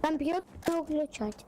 Компьютер выключать.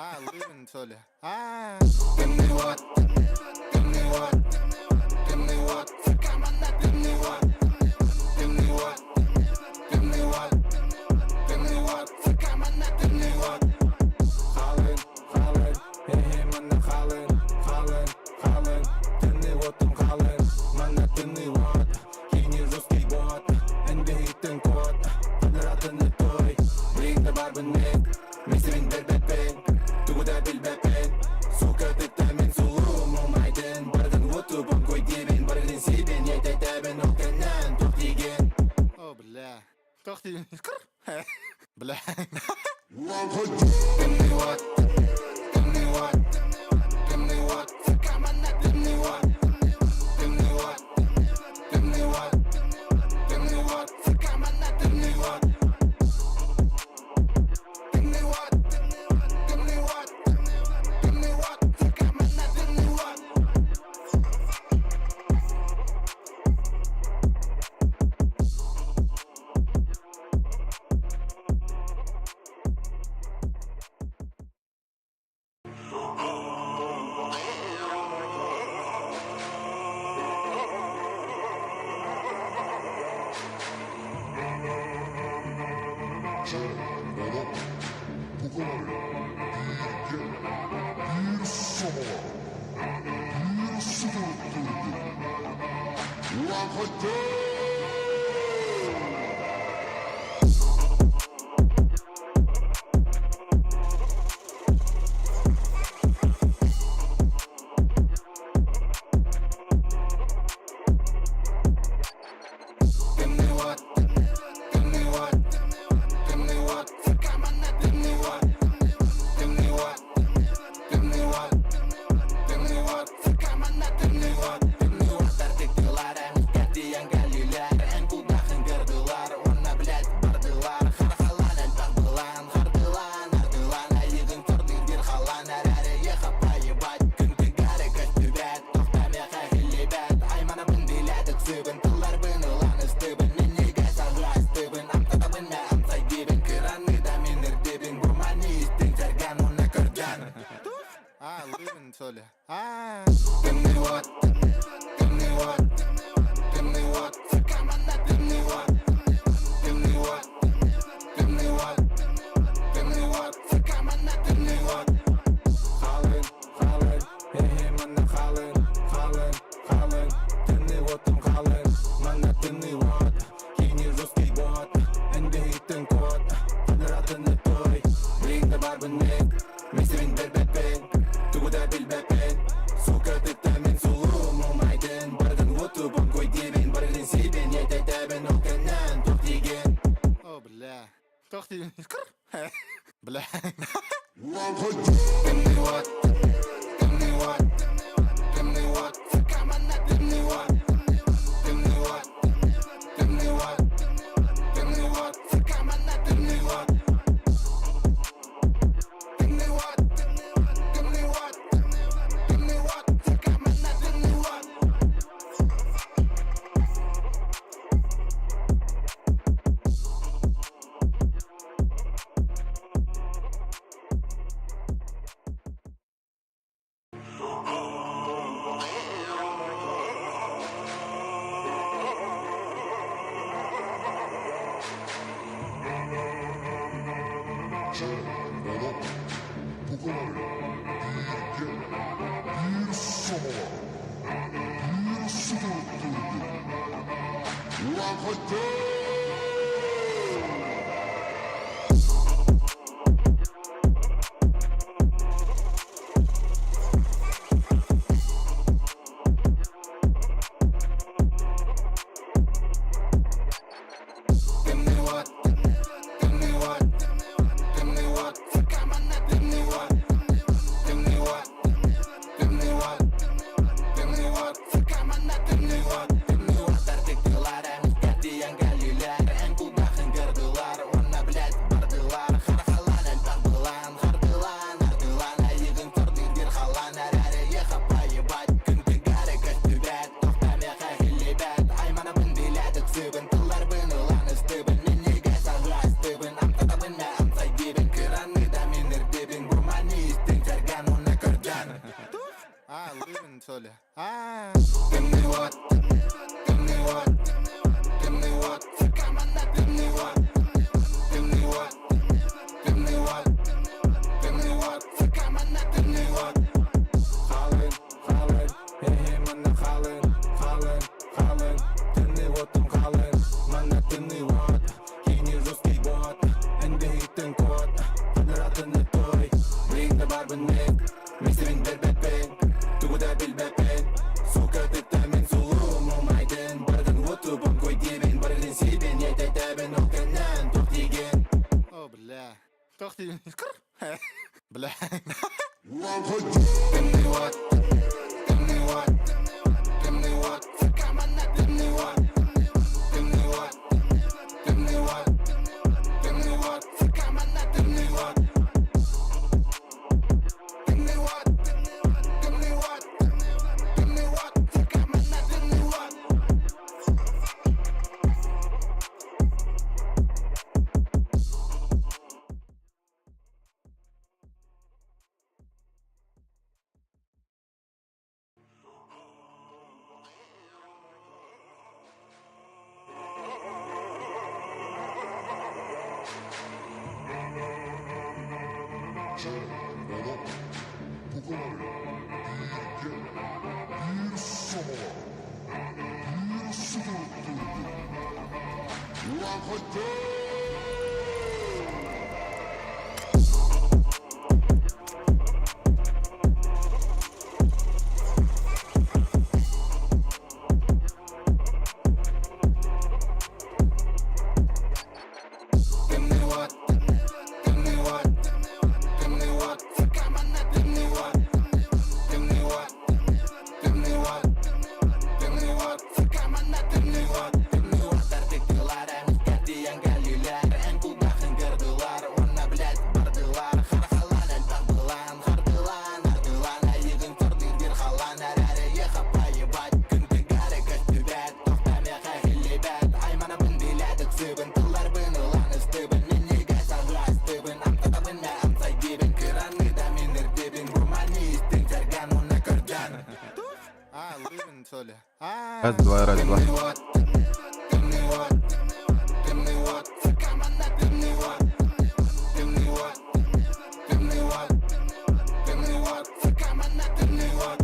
А, Лывин, что ли? А, Темный вот, темный вот, темный вот, темный вот, темный вот, темный вот, темный вот, темный вот. Халын, халын, эхе манна халын, халын, халын, темный вот он халын, манна темный вот, кини русский бот, эн код, квадратный той, блин да барбын мен, сен бербеппин, тугу да билбеппин, сука ты мен сулуум умайдын, бардын утубун кой дебин, бардын сибин, этетебин, ол кэннен тух тиген. О, бля, тух тиген, бля. Темный вот, темный вот, темный вот, темный вот, темный вот, темный вот, темный вот, темный вот. Темный вот, темный вот, темный вот, темный вот. Чэ, олох бука бары бииргэ, биир сомоҕо, биир сутуруктуурдук Урааҥхайдар! Темный вот, темный вот, темный вот, темный вот, темный вот, темный вот, темный вот, темный вот, темный вот. Тартыктылар, эмискэтиэн кэллилэр, эн кулгаахын кырдылар, уонна блядь бардылар, харахалаан элбэх былаан, хардылаан, ардылаан, айыгын көрдүр бир халаан, эрээри ехать поебать, күн тыгары көстүбэт, тохто миэхэ иһиллибэт, айманабын билээт ыксыыбын, тылларбын ылан ыстыыбын, минньигэс аһы астыыбын, амсатабын мэ амсай диибин, кыраны да мин ирдиибин, бурмани истиҥ сэргээн уонна көрдөөн. А, Лывин, что ли? А, Темный вот, темный вот, темный вот, темный вот, темный вот, темный вот, темный вот, темный вот. Халын, халын, эхе манна халын, халын, халын, темный вот он халын, манна темный вот, кини русский бот, эн биһиттэн код, квадратный той, блин да барбын мен сен бербеппин, тугу да билбеппин, сука ты мен сулуум умайдын, бардын утубун кой дебин, бардын сибин, этетебин, ол кэннен тух тиген. О, бля, тух тиген, бля. Темный вот, темный вот, темный вот, темный вот, темный вот, темный вот, темный вот, темный вот. Темный вот, темный вот, темный вот, темный вот. Чэ, олох бука бары бииргэ, биир сомоҕо, биир сутуруктуургун. Урааҥхайдар! Темный вот, темный вот, темный вот, темный вот, темный вот, темный вот, темный вот, темный вот, темный вот. Тартыктылар, эмискэ кэллилэр, эн кулгааххын кырдылар, уонна блядь бардылар, харахалаан элбэх былаан, хардылаан, ардылаан, айыгын сордуур биир халаан, эрээри эйиэхэ поебать, күн тыгары көстүбэт, туохта миэхэ иһиллибэт, айманабын билээт ыксыыбын, тылларбын ылан ыстыыбын, минньигэс аһыы астыыбын, амсатабын мэ амсай диибин, кыраны да мин ирдиибин, гурмани истиҥ сэргээн уонна көрдөөн. А, Лыбин, что ли? А, Темный вот, темный вот, темный вот, темный вот, темный вот, темный вот, темный вот, темный вот. Халын, халын, эхе манна халын, халын, халын, тымныы уотум халын, манна тымныы уот, кини русский бот, эн биһиттэн куот, квадратыны той, билигин да баарбын мин, миссибин билбэппин, тугу да билбэппин, сука тытта мин сулум умайдын, бардын уоту бонкой диэбин, барытын сиибин, этэтэбин, ол кэннэн туох диигин? О, бля. Туох диибин? Бля. Урааҥхайдар! Темный вот, темный вот, темный вот, темный вот, темный вот, темный вот, темный вот, темный вот, темный вот, темный вот, темный вот, темный вот. Чэ, онон бука бары бииргэ, биир сомоҕо, биир сутуруктуургун. Урааҥхайдар! Темный вот, темный вот, темный вот, темный вот, темный вот, темный вот, темный вот, темный вот, темный вот. Тартыктылар, эмискэ тиийэн кэллилэр, эн кулгааххын кырдылар, уонна блядь бардылар, харахалаан элбэх былаан, хардылаан, ардылаан, айыгын сордуур биир халаан, эрээри эйиэхэ поебать, күн тыгары көстүбэт, туохта миэхэ иһиллибэт, айманабын билээт ыксыыбын, тылларбын ылан ыстыыбын, минньигэс аһыы астыыбын, амсатабын мэ амсай диибин, кыраны да мин ирдиибин, гурмани истиҥ сэргээн уонна көрдөөн. А, Лыбин, что ли? А, Раз, два, раз, два. Темный вот, темный вот, темный вот, темный вот, темный вот, темный вот, темный вот, темный вот.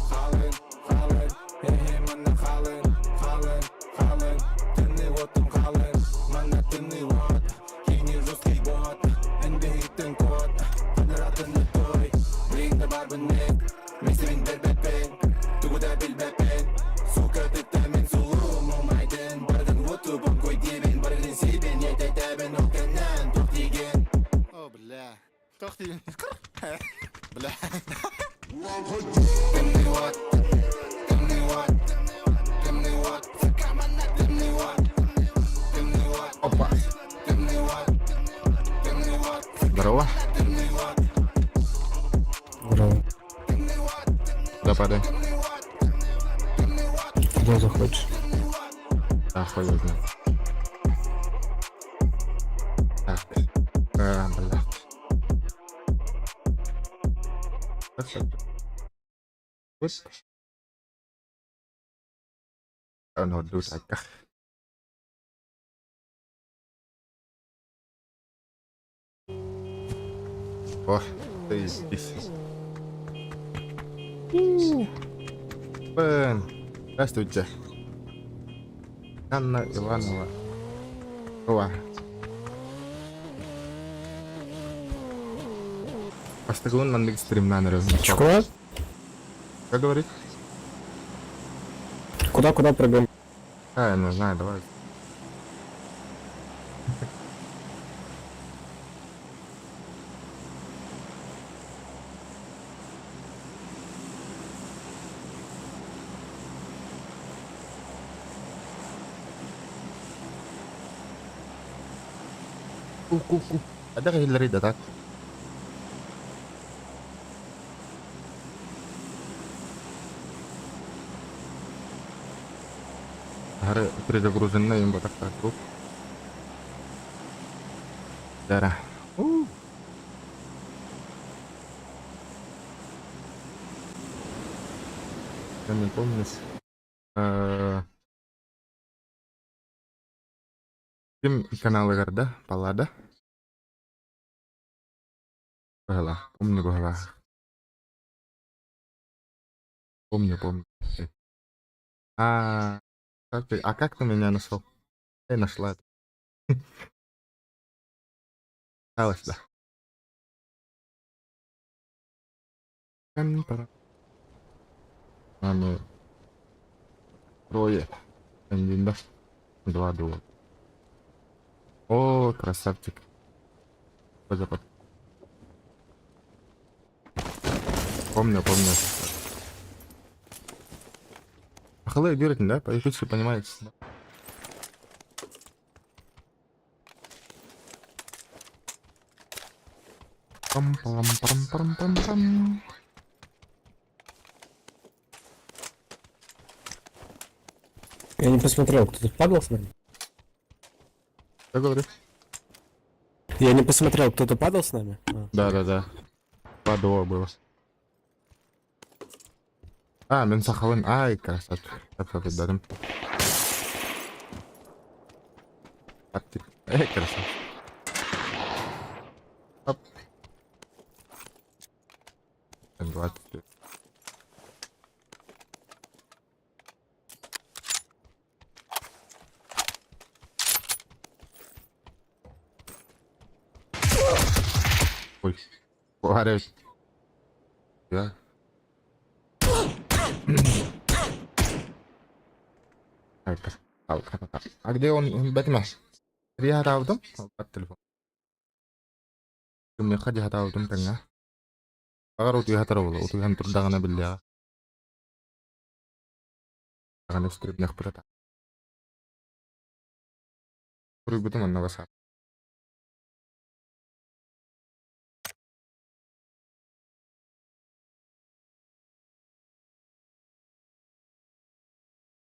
Халын, халын, эхе манна халын, халын, халын, тымныы уотум халын, манна тымныы уот, кини русский бот, эн биһиттэн куот, квадратыны той, билигин да баарбын мин, миссибин билбэппин, тугу да билбэппин, сука тытта мин сулум умайдын, бардын уоту бонкой диэбин, барытын сиибин, этэтэбин, ол кэннэн туох диигин? О, бля. Туох диибин? Бля. Урааҥхайдар! Темный вот, темный вот, темный вот, темный вот, темный вот, Опа. темный вот, темный вот, Здорово. темный вот, Здорово. темный вот, Куда падаем? темный вот, темный вот, Куда захочешь? Да, хуй его знает. Так. Блядь. Как это? Вот. А, ну, дурак. О, ты здесь. Блин. Здравствуйте. Анна Иванова. Ова. Бастакыбын маннык стримнаан эрэбин. Чего? Как говорит? Куда-куда прыгаем? А, я не знаю, давай. Ку-ку-ку. Хайдах иһиллэрий да так? Аһары перезагруженный им батах так Дара. У. Я не помню. Э, Ким каналыгар да, Паллада? Быһалаах, помню быһалаах. Помню, помню. А, как ты, а как ты меня нашел? Я нашла это. Осталось, да. Аны трое. Один, да? Два дуо. О, красавчик. Позапад. Помню, помню. Ахалай беретин, да? По-якутски понимаете. Пам-пам-пам-пам-пам-пам. Я не посмотрел, кто-то падал с нами? Что говоришь? Я не посмотрел, кто-то падал с нами? А. Да-да-да. Падало было. А, мин сахалын. Ай, красавчик. Красавчик, Эй, красавчик. Оп. 20. Ой. Варя. Я. А где он? Бэтмен. Риሃታውቶም телефон. Кимиэхэ дьаһатаабытым тэҥҥэ. Баҕар утуйа сытара буолуо, утуйан турдаҕына биллиэҕэ. Даҕаны үстүрүбүнэхпит ата. Суруйбутум онно басаар.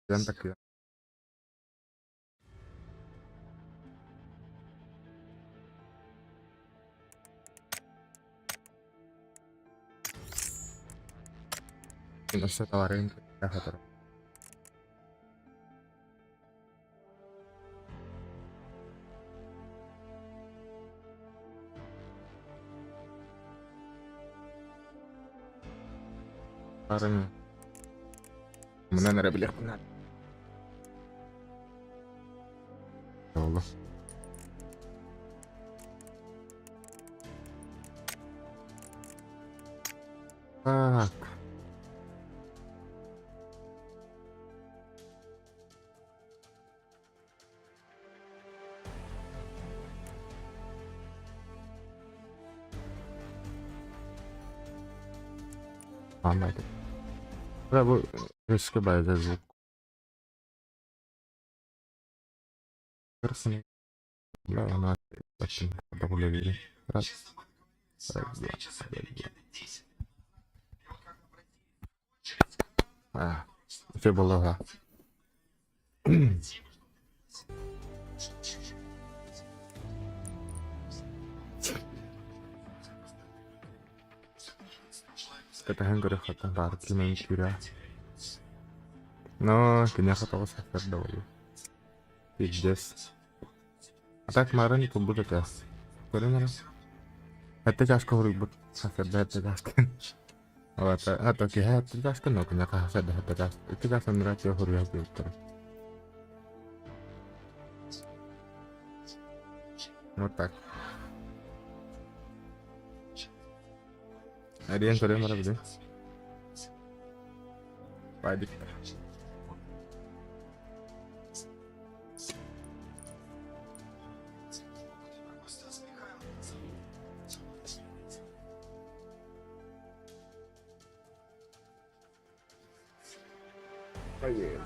Такыйан Өссө табаарыһын кытта сотору. Барын мунан эрэ билиэхпин Буолла. Так. Ладно. Бля, бу өскө баайда звук. Бля, она очень добавили. Раз. Раз, два, раз, два. А, все было. Кэтэһэн көрүөххэ баар кимэн күүрэ. Но киниэхэ тоҕо сафар да буолуо. Пиздец. А так марын кулбут этэ. Көрөн эрэ. Сэттэ чааска хоруйбут. Сафарда сэттэ чааска. Ата киһи тыгааскын окуна хаһаса да тыгаас тыгаас анрааччы хоруйа кыыттар. Вот так. Ариен көрөн бара билин. Байдик.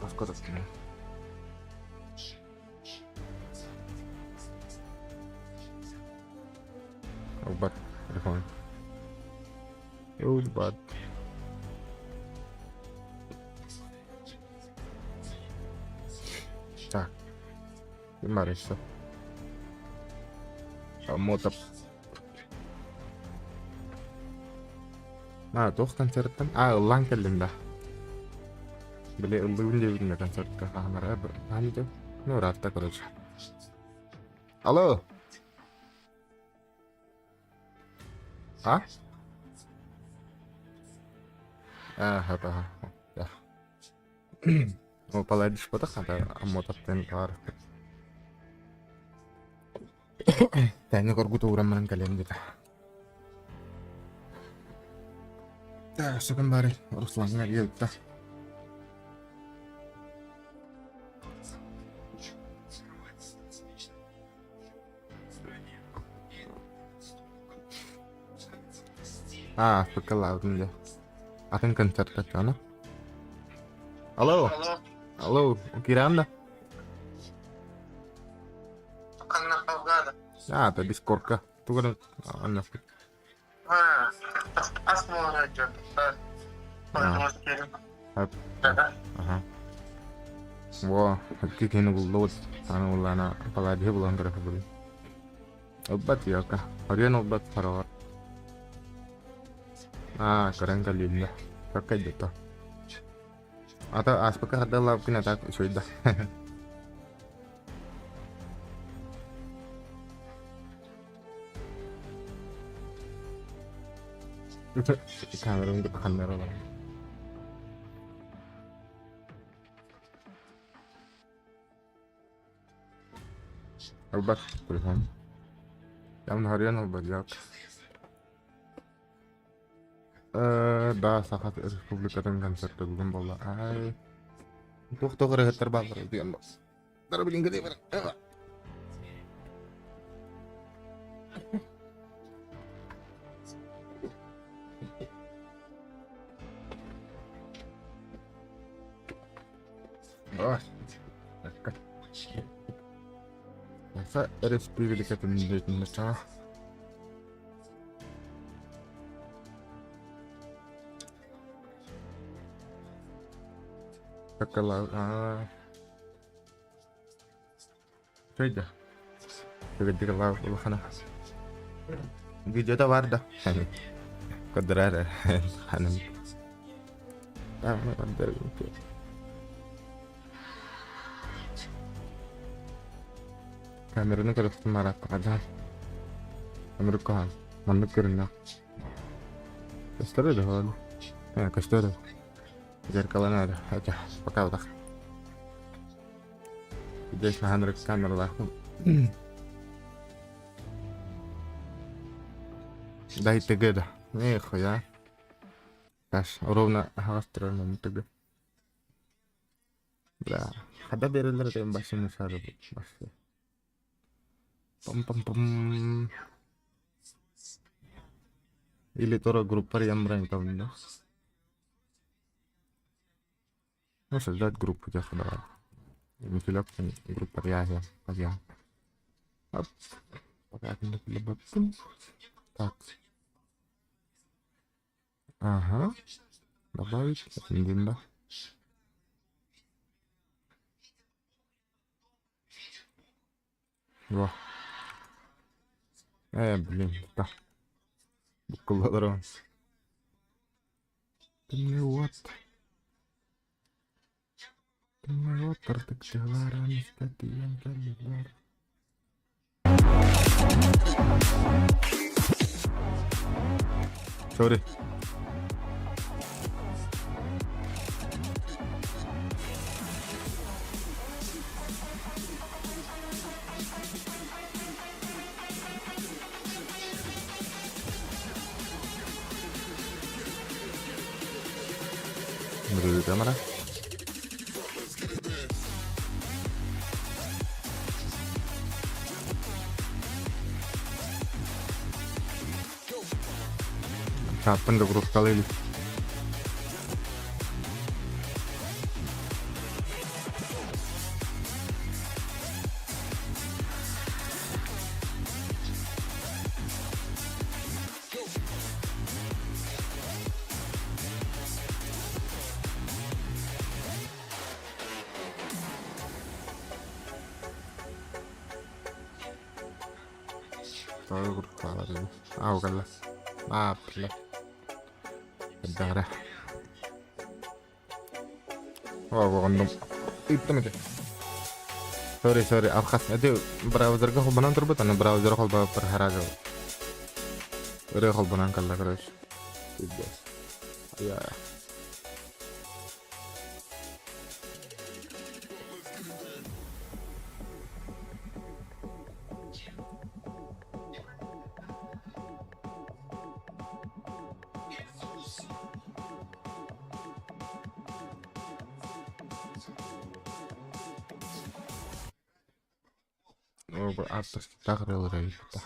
Басқа Ылбат телефон. Ылбат. Так. Ким бар еще? Мото. А, туох концерттан? А, ыллаан кэллим да. Били ыллыыбын диэбитим да концертка хаһан хаһан этим? Ну, ыраатта, короче. Алло! А? А, ха, ха. Ол паладиш ботах, ата аммотаттан таар. Тәне коргут ууран баран кэлиэм диэтэ. Так, сөкөн бары Русланга келді. А, фыкылаабытым дьэ. Атын концертка аны. Алло. Алло, киирэн да? А, это Дискордка. Тугу аннаспыт. Ага. Во, кини буллубут. Аны уллана паладиһы булан көрө булun. Ылбат яка. Орен ылбат хараҕар. Аа, көрөн кэллииллэ. Каккайдыта. Ата ааспыкка хардалаабыккын атаак үчүгэй да. Камерам ханнар олорор. Ылбат телефон. Явно харыйан ылбат дьаак. Да, Саха Республикатын концерта бүгүн буолла. Ай. Туох-туох ырыһыттар бааллар диэн Дара билин гыды бар. Саха Республикатын деятельностьа. Какала. Чөйдө. Түгэрдик улахана. Видеота бар да. Көрдөрөр ханым. Камераны көрөстүм марааттаҕа Амырыкка маннык көрүннэх. Көстөр да ол. Көстөр. Зеркалана пока вот так. Здесь на камералаахпын. Дай ТГ да. Нихуя. Таш, ровно аһаҕас турар маннык ТГ. Бля, хада берелер этим башым шары башы. Пам-пам-пам. Или тора группа ямран там, да? Ну, создать группу тех давай. Группа я, я. Оп. Пока Так. Ага. Добавить. Да. Во. Блин, да. Буккулларым. Тымныы уот. Тымныы уот тартыкчылар эмискэ тиийэн кэллилэр. Sorry. Ылытыам эрэ. Чааппын загрузкалыы илик. Аукалла. Аапла. Дара. Оҕоннум. Ыыттым ити. Sorry, sorry, алхас. Ити браузерга холбонон турбут, аны браузер холбооппар хараага. Ырыа холбонон калла, короче. Пиздец. Я. Ааптарскайдаах ырыалары ыйбыта.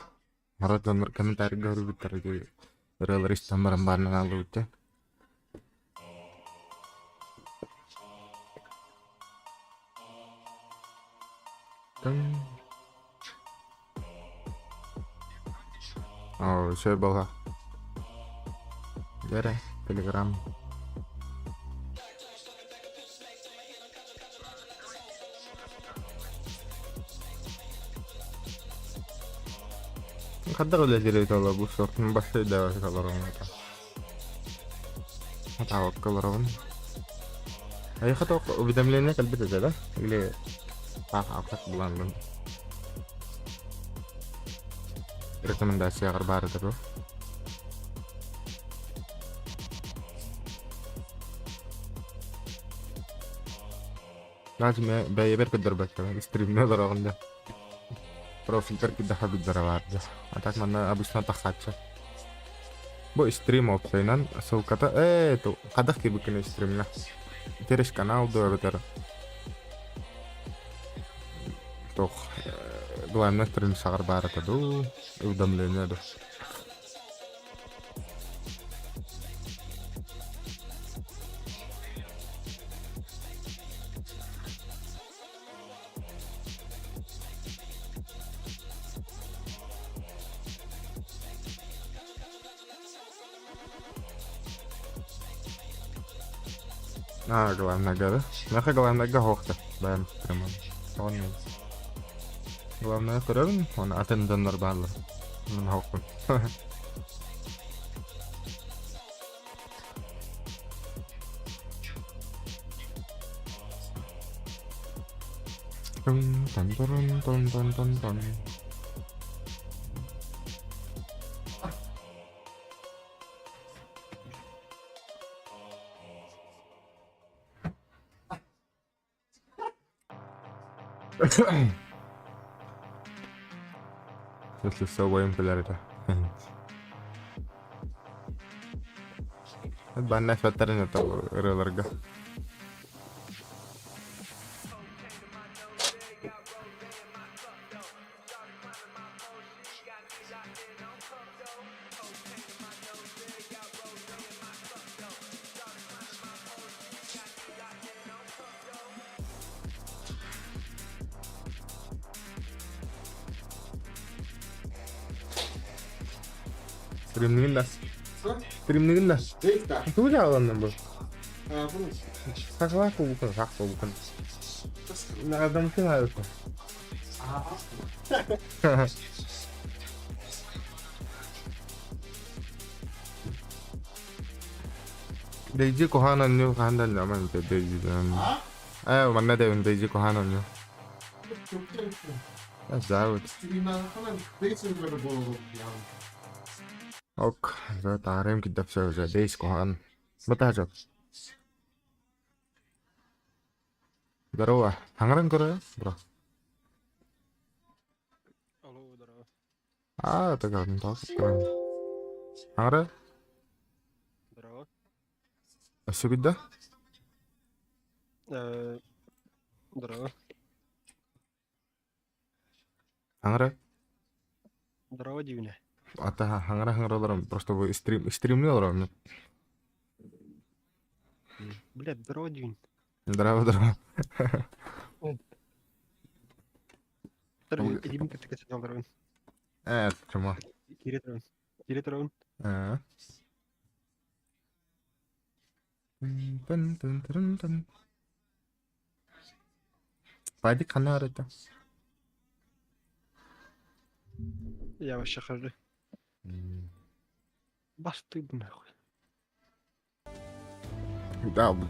Мара дьоннор комментарийга суруйбуттара дии ырыалары истэн баран баарынан ааллыбыт дьэ. Оо, үчүгэй буолла. Дьэ эрэ, телеграм. Хайдах үлэлиир эбит ол бу суох бассейн да олоруҥ Атаабакка олоробун. Эйиэхэ туох уведомление кэлбит этэ да? Или таах аахпат булаҥҥын? Рекомендацияҕар баар этэ дуо? Лазим бэйэбэр көрдөрбөккө стримҥэ олороҕун да. Профильгар кирдэххэ билдэрэ баар дьэ. А так манна обычно тахсааччы. Бу стрим опсайынан ссылката ээ хадах киирбиккин стримҥа. Через канал дуо эбэтэр туох главное стрим саҕар баар этэ дуу уведомление дуу. А, главное да? Нахэ главное хоохта. Бэйэм прямо. Главное көрөбүн, оны атын дьоннор бааллар. Мин хоохпун. Тан-тан-тан-тан-тан-тан. Если все убайым кэлэр этэ. Банна эффектарын это ырыаларга. Стримнигин да. Стримнигин да. Тугу дьааланным бу? Сахалаах буолбуккун, сах буолбуккун. Наҕардаммытын аайыппын. Дейдьи куһаан оонньуу хаһан да оонньоомон этэ Дейдьи Ээ манна дэбин Дейдьи куһаан оонньуу. Зовут. Ок, таарыым киддапса уже Дейс куһаан. Бытаачок. Здорово. Хаҥаран көрө, бро. Алло, здорово. Аа, так Хаҥара? Здорово. Өссө да? Здорово. Хаҥара Здорово, Дивне. Ата хаҥара хаҥара олором просто бу стрим стримни олороммун. Блядь, здорово, Дивин. Здорово, здорово. Дивин кытта кэпсэтэн Ээ, чума. Кире турабын. Кире турабын. Ээ. Тын-тын-тын-тын. Вадик ханна барыта? Я вообще хожу. Бастыдно нахуй. Да, бу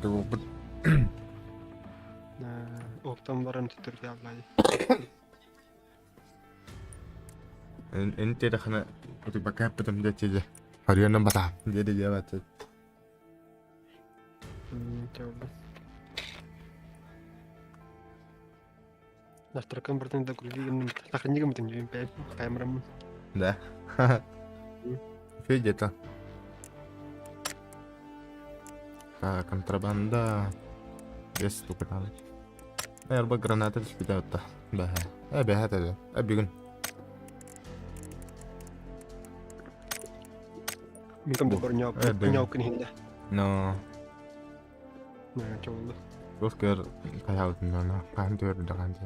Оптан баран түтүрдэ аллай. Эн тиэдэххинэ утуйбакка эппитим диэччи Харыйанан батаа диэри диэбэт. Настройкам бартын да груви сохрани гым камерам. Да. Федя-то. Так, контрабанда. Без стука там. Эрба граната түспүтэ Бэһэ. Э бэһэ тэдэ. Э бүгүн. Мин там бронёвкин иһинде. Но. Чоллу. Туох көр хайаабытын хаһан түөрдэ даҕан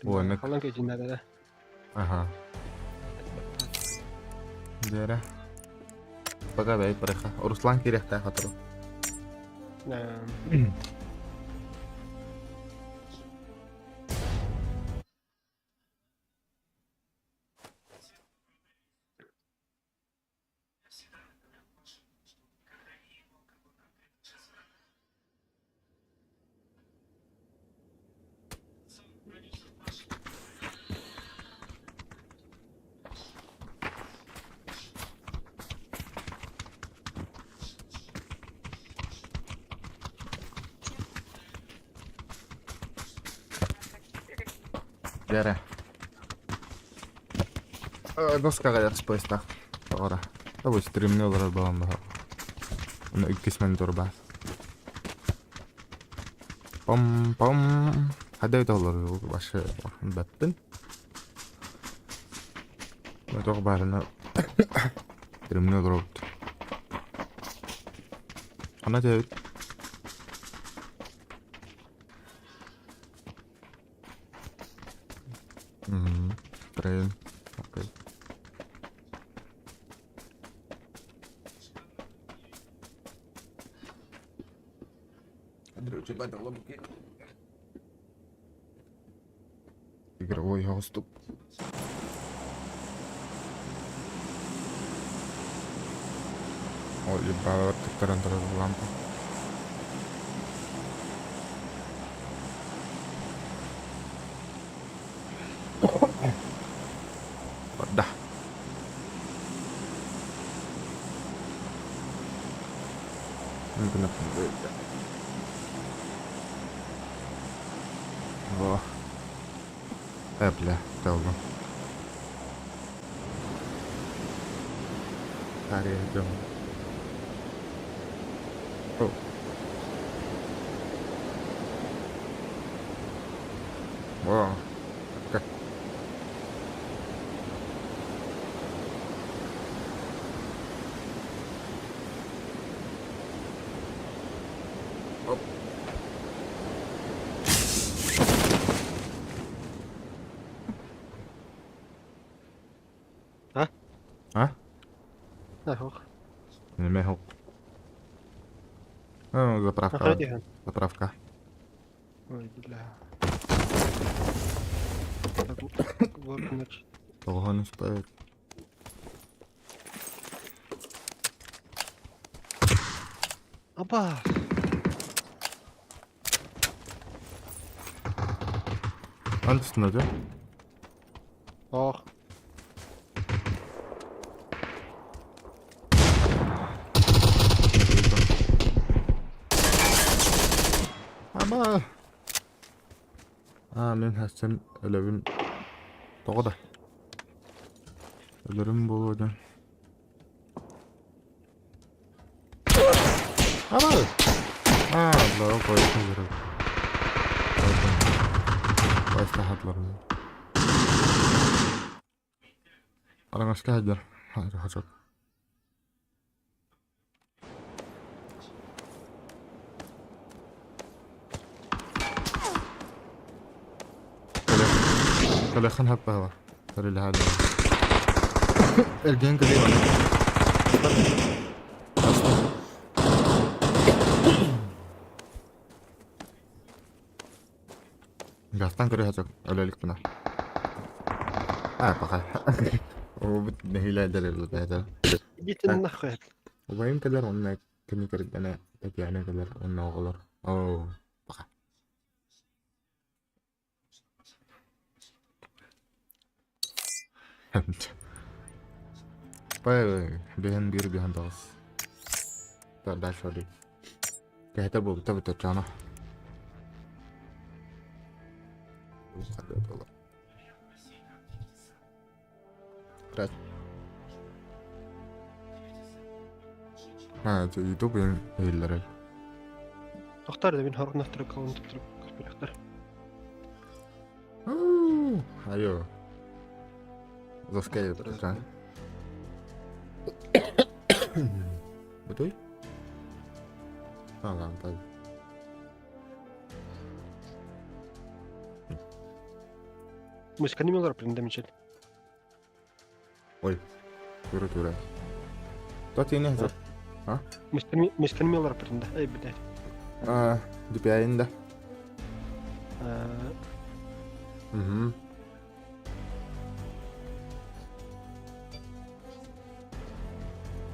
Уонна Халан кэжиннэрэ. Ага. Дьэрэ. Пока бэй барыха. Руслан киириэхтээх сотору. Дьэрэ. Доскаҕа споистаах тоҕо Тобу стримни олорор буолан баһа. Уну иккис монитор баар. Пом пом Хада олорор вообще баттын. Тоох баарына стримни олоробут. Хана түһэбит? Трейн. Окей. Игровой доступ. Ой, ебало, туттаран турар лампа. Барда. О. Э, бля, долго. Тария дьон. О. О. Как? Оп. А? А? Нахуй. Не хоп. Ну, заправка. Заправка. Ой, бля. Так, вот, значит. Того не стоит. Опа! Антысына дьэ. Ох. Аба. Аа, мин хассан өлөбүн тоҕо да өлөрүм буолуо диэн. Аба! Аа, бла поезд жүрөт. Поезд хатлар. Араҥаска сылдьар хачок. Кэлэххин хаппаһыла. Тэрилэһэ Эргийэн кэлиэ манна. Гастан көрө сатык өлө иликпинэ. Аа, пока. Убут нэһиилэ дэрэллэ Идите нахуй. Убайым кэлэр уонна кини кэргэнэ Татьяна кэлэр уонна оҕолор. Оо, пока. Бэйэн биир биһэн таҕыс. Дальше дии. Кэһэтэ буолбута бутаччаана. YouTube иһиллэрэй. Тохтор да мин хоргунахтар аккаунт туттар. Айо. Заскай да. Бутуй? Ага, так. Мышка не олорор прин Ой, тура тура. Тот ине А? Мышка не олорор прин да. Эй, блядь. А, DPI да. Угу.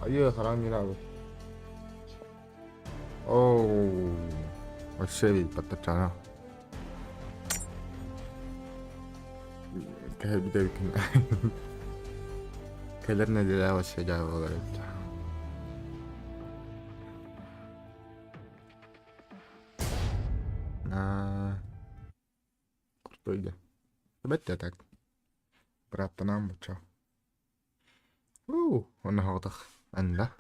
Айы, харам мирабы. Оу, вообще паттачана. Кэһэрбит эбиккин. Кэлэр нэдиэлэ вообще дьаабылар эбит. Аа, крутой да. Бэттэ так. Бырааптанаан бучча. Уу, онно хоҕотох анна.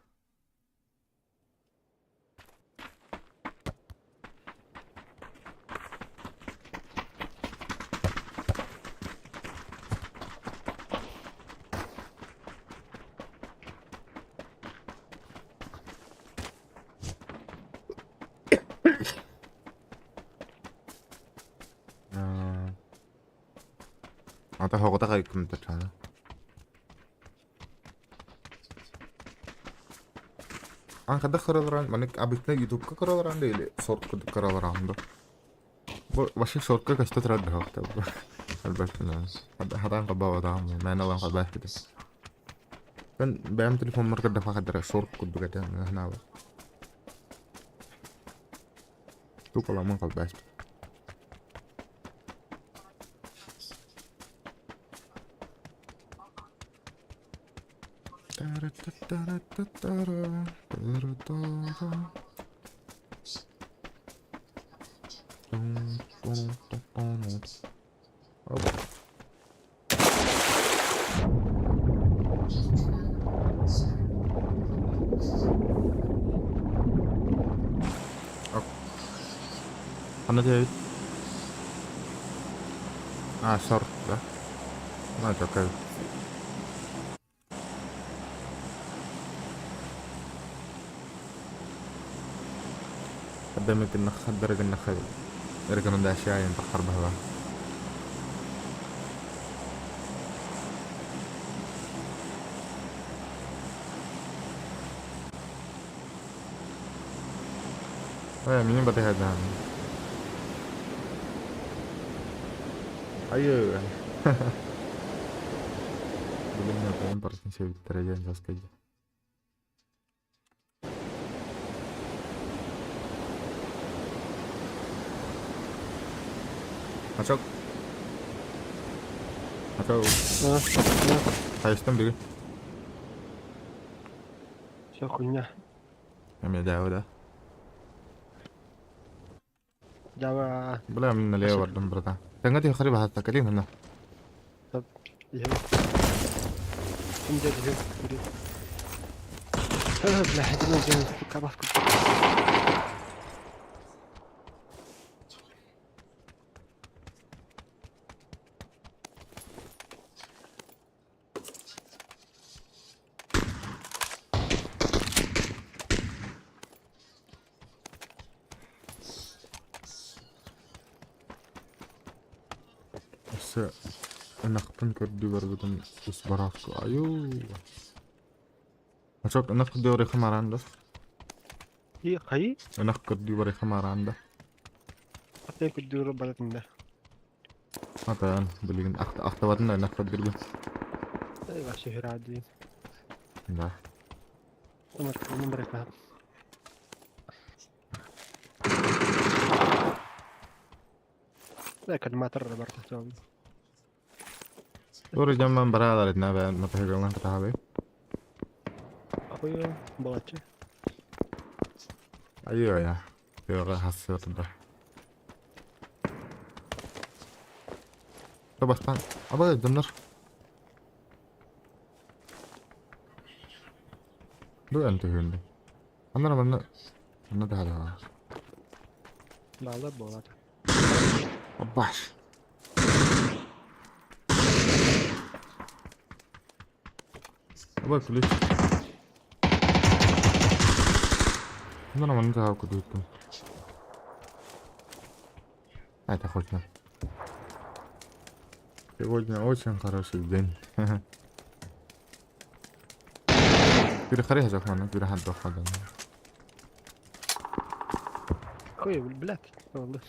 Ата хоҕотох айыккын тачаана. Ан хайдах кыраларан, маннык обычно ютубка кыраларан да или сорт курдук кыраларан да. Бу вообще сортка көстө турар быһыахта бу. Хатаан хабаабатаҕым, мээнэ ылан хабаах китэ. Мен бэйэм телефоммар көрдөххө хайдара сорт курдук этэ наһаабат. Тук ыламмын халбаспыт. Оп. Ханна диэбит? А, сорт, да? Ну, это окей. قدامك النخ درج النخ ريكومنداسيون تخر بها مين بدي هذا أيوه Блин, просто все сказать. Ачок. Ачок. Хайстан бери. Все хуйня. Эме дява да. Дява. Бля, мен налево бардым, братан. Тэҥҥэ тихари баһатта кэлиим ханна. Бля, Өссө ынахпын көрдүү барбытым ус бараакка айуу. Очок ынах көрдүү барыахха мараан да. И хайы? Ынах көрдүү барыахха мараан да. Атын көрдүүр баратын да. Атаан билигин ахтабатын да ынах көрдүргүн. Эй, вообще хиради. Да. Ынах барыахха. Кальматор барта суол. Тур дьоммон бараалар итинэ бэйэн мотоциклынан кытаһабый. Ахуйа, балаччы. Айыы-айа. Тыаҕа хассыырда. Бастаан абай дьоннор. Бу эн түһүүндүм. Аннара манна манна таһадаҕа. Баалар буолаата. Баш. Абай ключ. Аннара манна таһаа кудуйттум. Это хоть на. Сегодня очень хороший день. Бир харыһа манна бир хадда Ой, блядь, والله.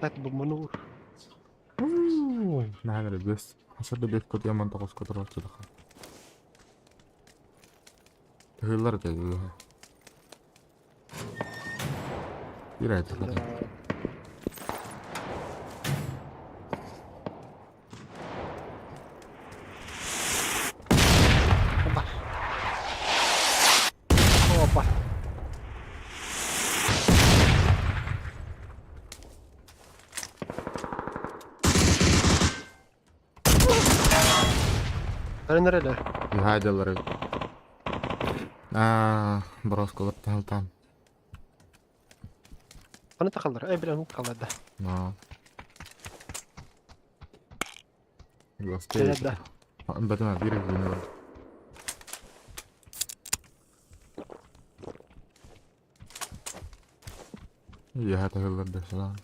طلعت بمنور. نحن لبس حسب بيت كنت يوم انت قص كتر تدخل تهيلر تهيلر يرى Опа. Опа. Нэрэ Юхадалары. Аа, бросколар тахалтан. Аны тахаллар. Эй, бля, ну тахаллар да. Но. Кэлэр да. Бэтэн биир күнү бар. Яха тахаллар да салам.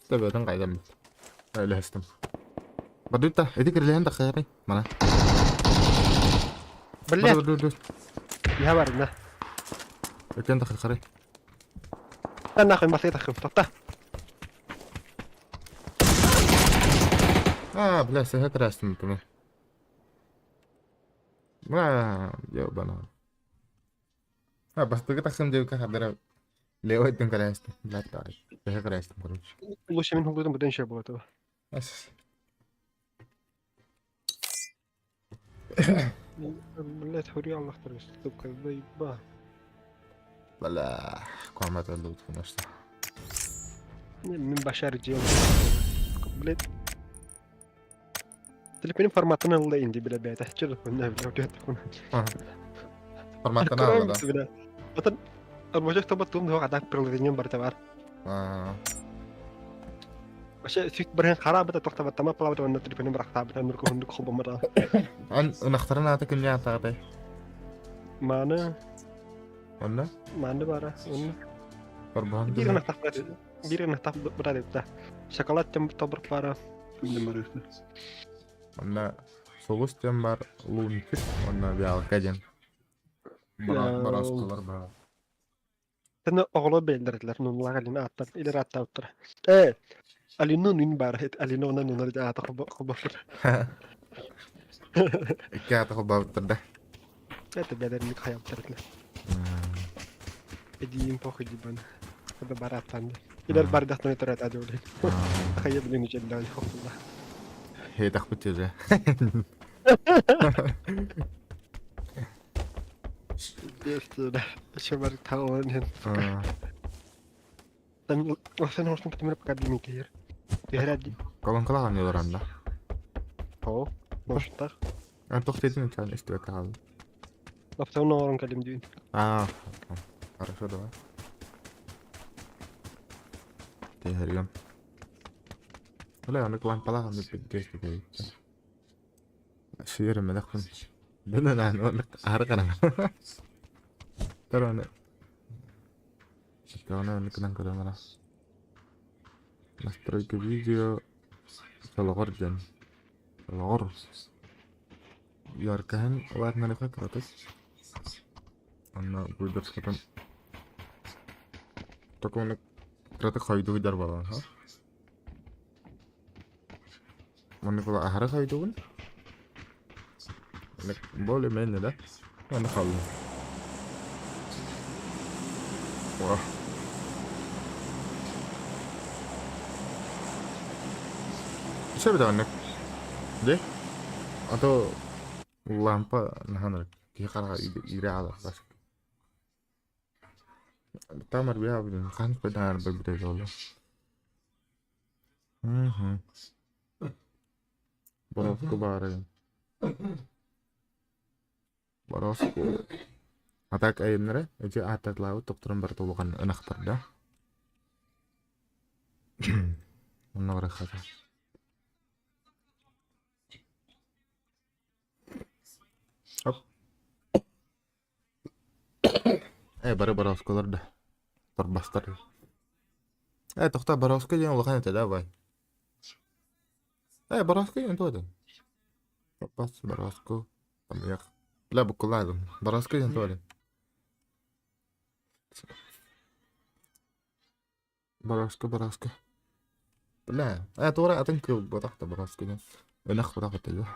Төбөтүн кайдан Өлөстүм. Бадыта, эти кирлehen да хайрай. Мана. Блядь, Бadu, я бар, на. Экен да харай. Та нахуй масай тахым. Тоқта. А, бля, сэ трастым туны. Ма, ёбана. А, бастыгы тахсым деп кахадара. Лео эттен карастым. Бля, тай. Сэ карастым, короче. Лучше мен хулдым бүтін ше болады. Ас. Блядь, хури Аллах тұрыс. Сука, заеба. Бля, куамат лут, конечно. Мен башар жем. Блядь. Телефонun форматын алды инди биле бәйт. Чыр, не биле, Форматын алды да. Бля. Отон Арбожок тоба тум хо адак приложение бар бар. Аа. Вообще сүт бірін қара біті тоқтап тама палабыт онда телефонun бірақ табыт нұркы хүндік холбомара. Ан ынахтарын аты күнне атағыдай. Маны Онна? маны бара. Оны Барбахан. бир нахтап бир нахтап бара деп та. Шоколад тем тобыр бара. Онна соғыс тем бар лунтик, онна вялка ден. Бараскалар бар. Тene оҕолор бэллэрдилэр нунулаах илин ааттар илер ааттаабыттара. Ээ, Алину нун баар Алину онон нунар аата холборлор. Икки аты холбаабыттар да. Это бэлэрник хаябыттар этилэр. Эдиим похуй дибан. Это бар аттан. Илер бар дахтан төрөт адыулин. Хайа билин үчеллээн хохулла. Хей тахпыт же. Дефтер. Шабар таалан. Там осэн хорсон тэмэр академи кээр. Тэрэд. Колонкалаан юларанда. О, боштар. Ан тохтетин чан истибек хаал. Лаптабын оҥорон кэлим диин. А, хорошо, давай. Тэһэргем. Бля, аны лампалаах аны пиздец бүтэйиттэн. Сиэрэмэлэхпин. Дэнэн ааны оннук аһары хараҥа. Тор аны. Ситтэҕинэ оннук гынан көрөн баран. Настройка видео солоҕор диэн. Солоҕор. Яркаһын улаатынарыха кыратык. Онно буйдурскатын такону кыратык хойдугуйдар буолан ха. Маннык була аһара хойдугун. Более-менее, да? Аны халлым. О. Сөп даҕаны. Дьэ, а то лампа наһаа киһи хараҕа иирэ хаалар. Там арбия хаан пайдаар барбыта буолла. Бороску баарын. Бороску. А так айымнара эти ааттатлаабыт тохторон барыта улахан ынахтар да. Онно барахата. Оп. Э, бары бороосколор да. Торбастар. Э, тохтоо, борооско диэн улахан этэ да, бай? Э, борооско диэн туох этэ? Торбас, борооско, тамыйах. Бля, буккулаадым. Борооско диэн туох этэ? Борооско, борооско. Бля, э, туора атын кыыл буотах да борооско диэн. Ынах буотах этэ дуо?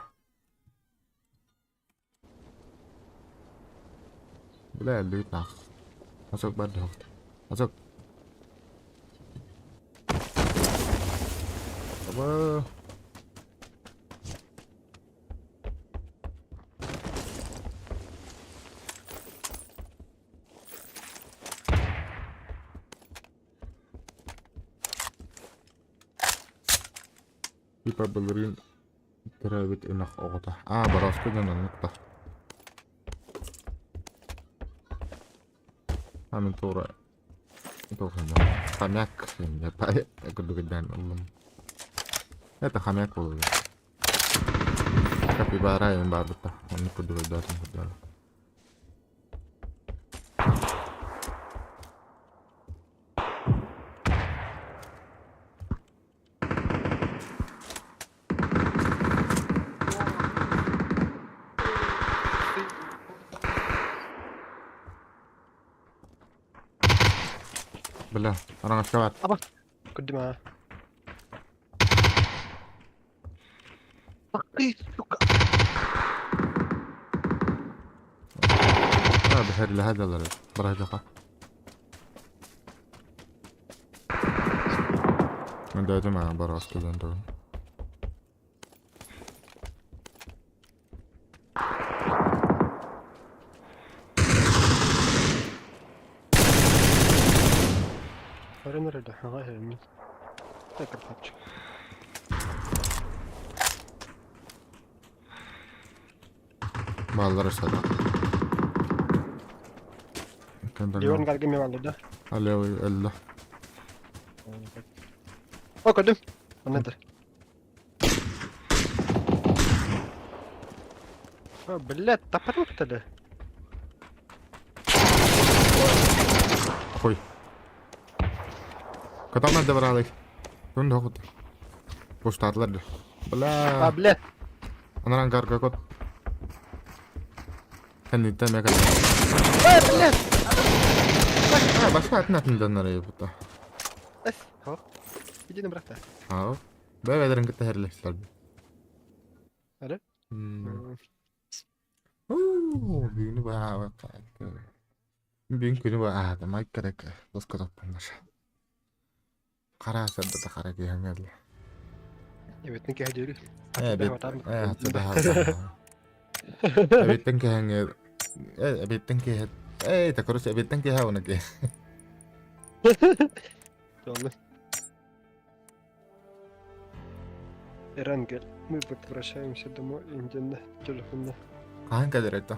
Бля, лүүт наах. Азок бар дохт. Азок. Аба. Типа былырыын төрөөбүт ынах оҕото. Аа, борооску дьон оннук да. А мин туора хомяк курдук өйдөөн ыллым. Это хомяк буолуо. Капибара эҥин баарбыт да. Оннук курдук өйдөөтүм курдук. Бля, араҥаска баар. Аба, көрдүм аа. Ах ты, сука! А, бэһэрлэһэ далары. Бараһыаха. Даайдым аа барааска диэн тугун. Көрөн эрэ да, аҕа иһэммин. Так, красавчик. Бааллар сата. Иван Гаргами бааллар да? Алло, алло. О, көрдүм. Онно этэр. О, блядь, таппатым да. Хуй. Катамна добралык. Күн дохут. Пуштаатылар да. Бля. А, блядь. Анаран карга кот. Кэнниттэн эмиэ кэллэ. Э, блядь! А, башка атын атын дьоннор бута. Эс, хо. Иди на брата. Аа. Бэйэлэрин кытта хэрэлэстэр. Эрэ? Уу, бүгүнү баҕа Бүгүн күнү бу аата майкарак лоскотоппуннар. Хара сырдата хара киһи ылла. Эбиттин кэһдири. Э, эбит, э, хатта Эбиттен кэһэҥҥэ э, эбиттен киэһэ э, это короче, эбиттен киэһэ уна киэһэ. Ладно. Эрангель, мы возвращаемся домой, инденна, телефонна. Хаһан кэлэр это?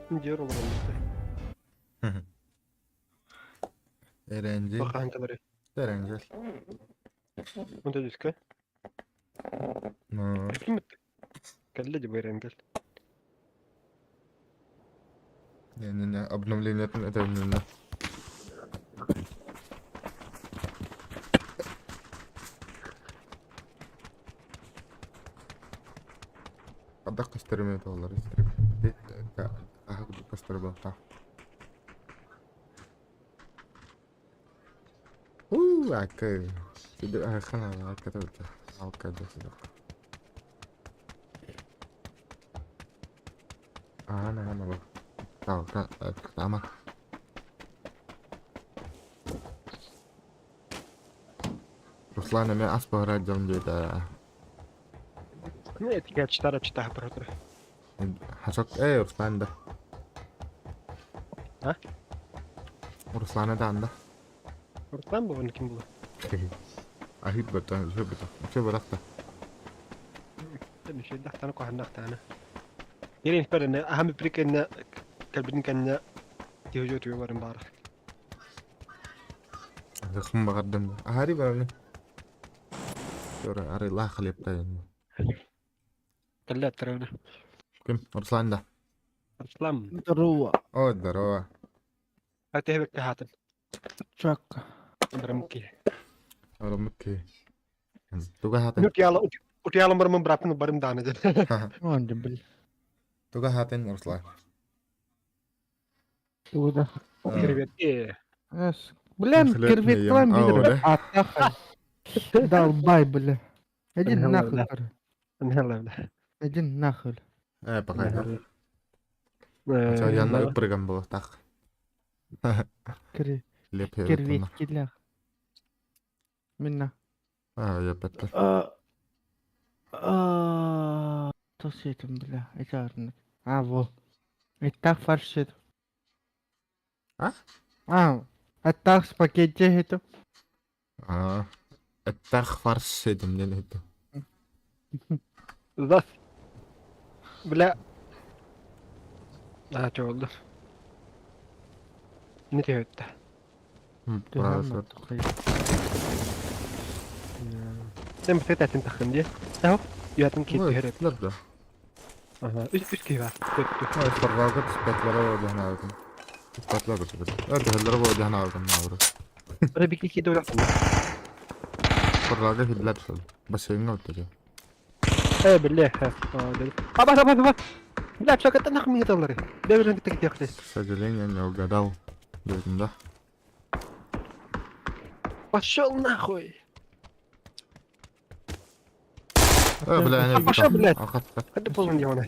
Дьиэр олорон Эрэнжил. Хаһан кэлэрий? Эрэнжил. Онто дискэ? Ну, Ким кэллэ дии бу Эрэнгэл? не-не-не, обновление это именно. Хадах көстөрүмэ туолар көстөр буолта. Уу, акы. Хана акы алка Ана ана бу. Талка тама. Руслан эмиэ ас буһарар дьон диэтэ. Ну, это читара читаха против. Хасок, эй, Руслан да. А? Руслана да анда. Руслан был, ким был? Ахит бата, шо бата. Шо барахта. مش دحت انا كوحنا انا. يرين فرن اهم بريك ان كلبين كان تيهجوت يوبر امبارح. Хым багардым. Ахари бараны. Тора ари лах хлеб-та. كلا ترونا. Ким? Руслан да. Руслан. Здорово. О, здорово. هاتي هاتن. Чакка. برمكي. Арамыкки. Туга хатын. Утиала утиала барым братын барым даны. Вон, блин. Туга хатын Руслан. Туда. Привет. Э. Блин, Хлеб не кирвит ем. клан Ау, видер. да? Атаха. Долбай, бля. Иди нахуй, короче. Иди нахуй. Э, пока. Янна ыпырган было так. Кир Леп Кирвит Минна. А, я петта. Тосетим, бля. Это А, во. И так фаршит. А? А, а так спагетти это. А. Эттах фарш этим не это. Зас. Бля. А, что oldu? Ne diyor hatta? Sen bir tet takın diye. Aho. Yatın ki diyor. Да. Aha, üç üç ki var. А, фаррагат спатлара وجهنا عاودن. Спатлара бس بس. هذا وجهنا عاودن ناورو. Böyle bir iki doğru. فراغة في بلاد بس إنه تجي. ايه بالله ها. ابا ابا ابا. لا شو كنت نخمي دولاري. ده انت تك ياخذ. Сожаление не угадал. Да. Пошел нахуй. Э, бля, не. Пошел, блядь. Hadi полный ona.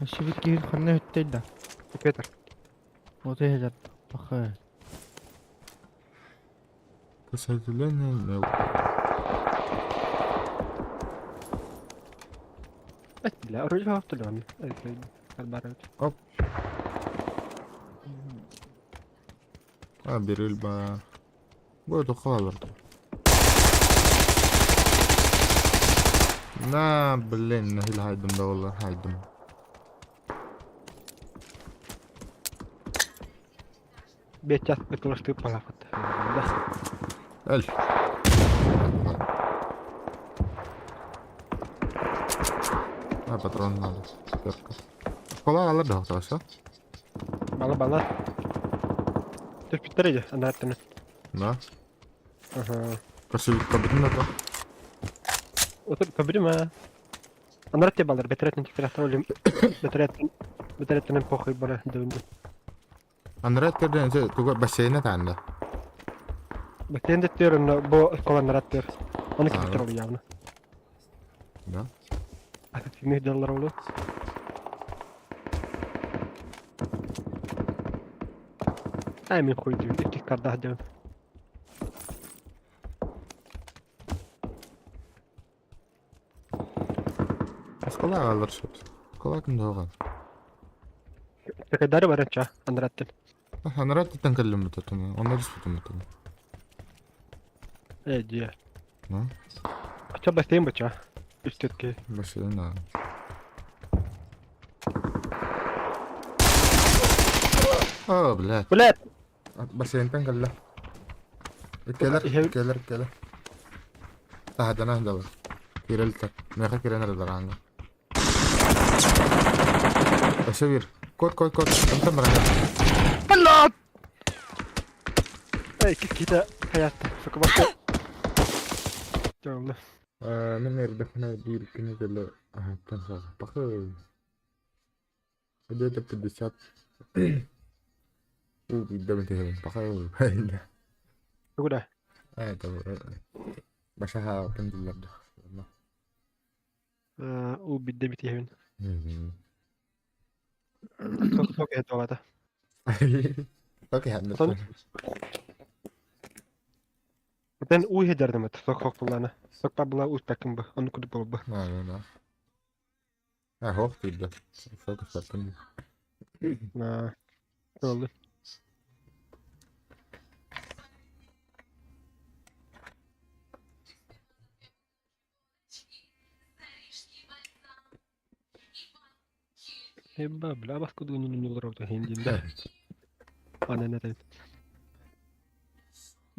Шевит ханна хөттейда. Петр. Вот это похай. К сожалению, не Бля, руль автолон. Оп. А, бирилба. Буду холодно. На, блин, нахил хайдым да والله хайдым. Бетят бытылышты палафат. Да. Эль. А, патрон надо. Перка. Школа алар да хорошо? Бала бала. Түр питтереди, анаттыны. Да. Ага. Красивый кабин на то. Отыр көбүрүм а. Анарат балар бетеретин тиктераттар бетеретин бетеретин похуй бара дөндү. Анрат терден туга бассейна таанда. Бетенде терин бу школа анарат тер. Оны киттер ол явно. Да. А ты доллар олу. Ай мен хуй дүү икки кардах дөн. Школа алар шөп. Школа ким доган. Текедары баранча анараттын. Анрат тен кэллем бутатын. Онна диспутум бутатын. Э дие. Ну, Ача бассейн бача. Үстетке. бассейна. О, блядь. Блядь! Бассейнтан кэллэ. Иккиэлэр, иккиэлэр, иккиэлэр. Таһырдьаны сылдьаллар. Киирэллэр. Миэхэ киирэн эрэллэр ааҥҥа. Өссө биир. Кот, кот, кот. Онтон баран. Блядь! Эй, киһитэ хайаатта. Сука бакка. Дьолло. Мин эрдэхпинэ биир күнү кэлэ аһаттан саҕаппакы. Где-то 50. Уу биирдэ түһэбин. Пока Тугу да? Это башаха дииллэр да. Уу биирдэ битиһэбин. Сок иһэ туолата. Сок иһэн. Отон уу иһэ дьардымыт. Сок сок буллаана. Сок табыла успаккын бу. Ону кудук буолбу. Да, да. А, хоох диирдэ. Сок испэппин. Туолду. Эбба, бля, бас кудугун ньуллар хин да. Ана нэтэ.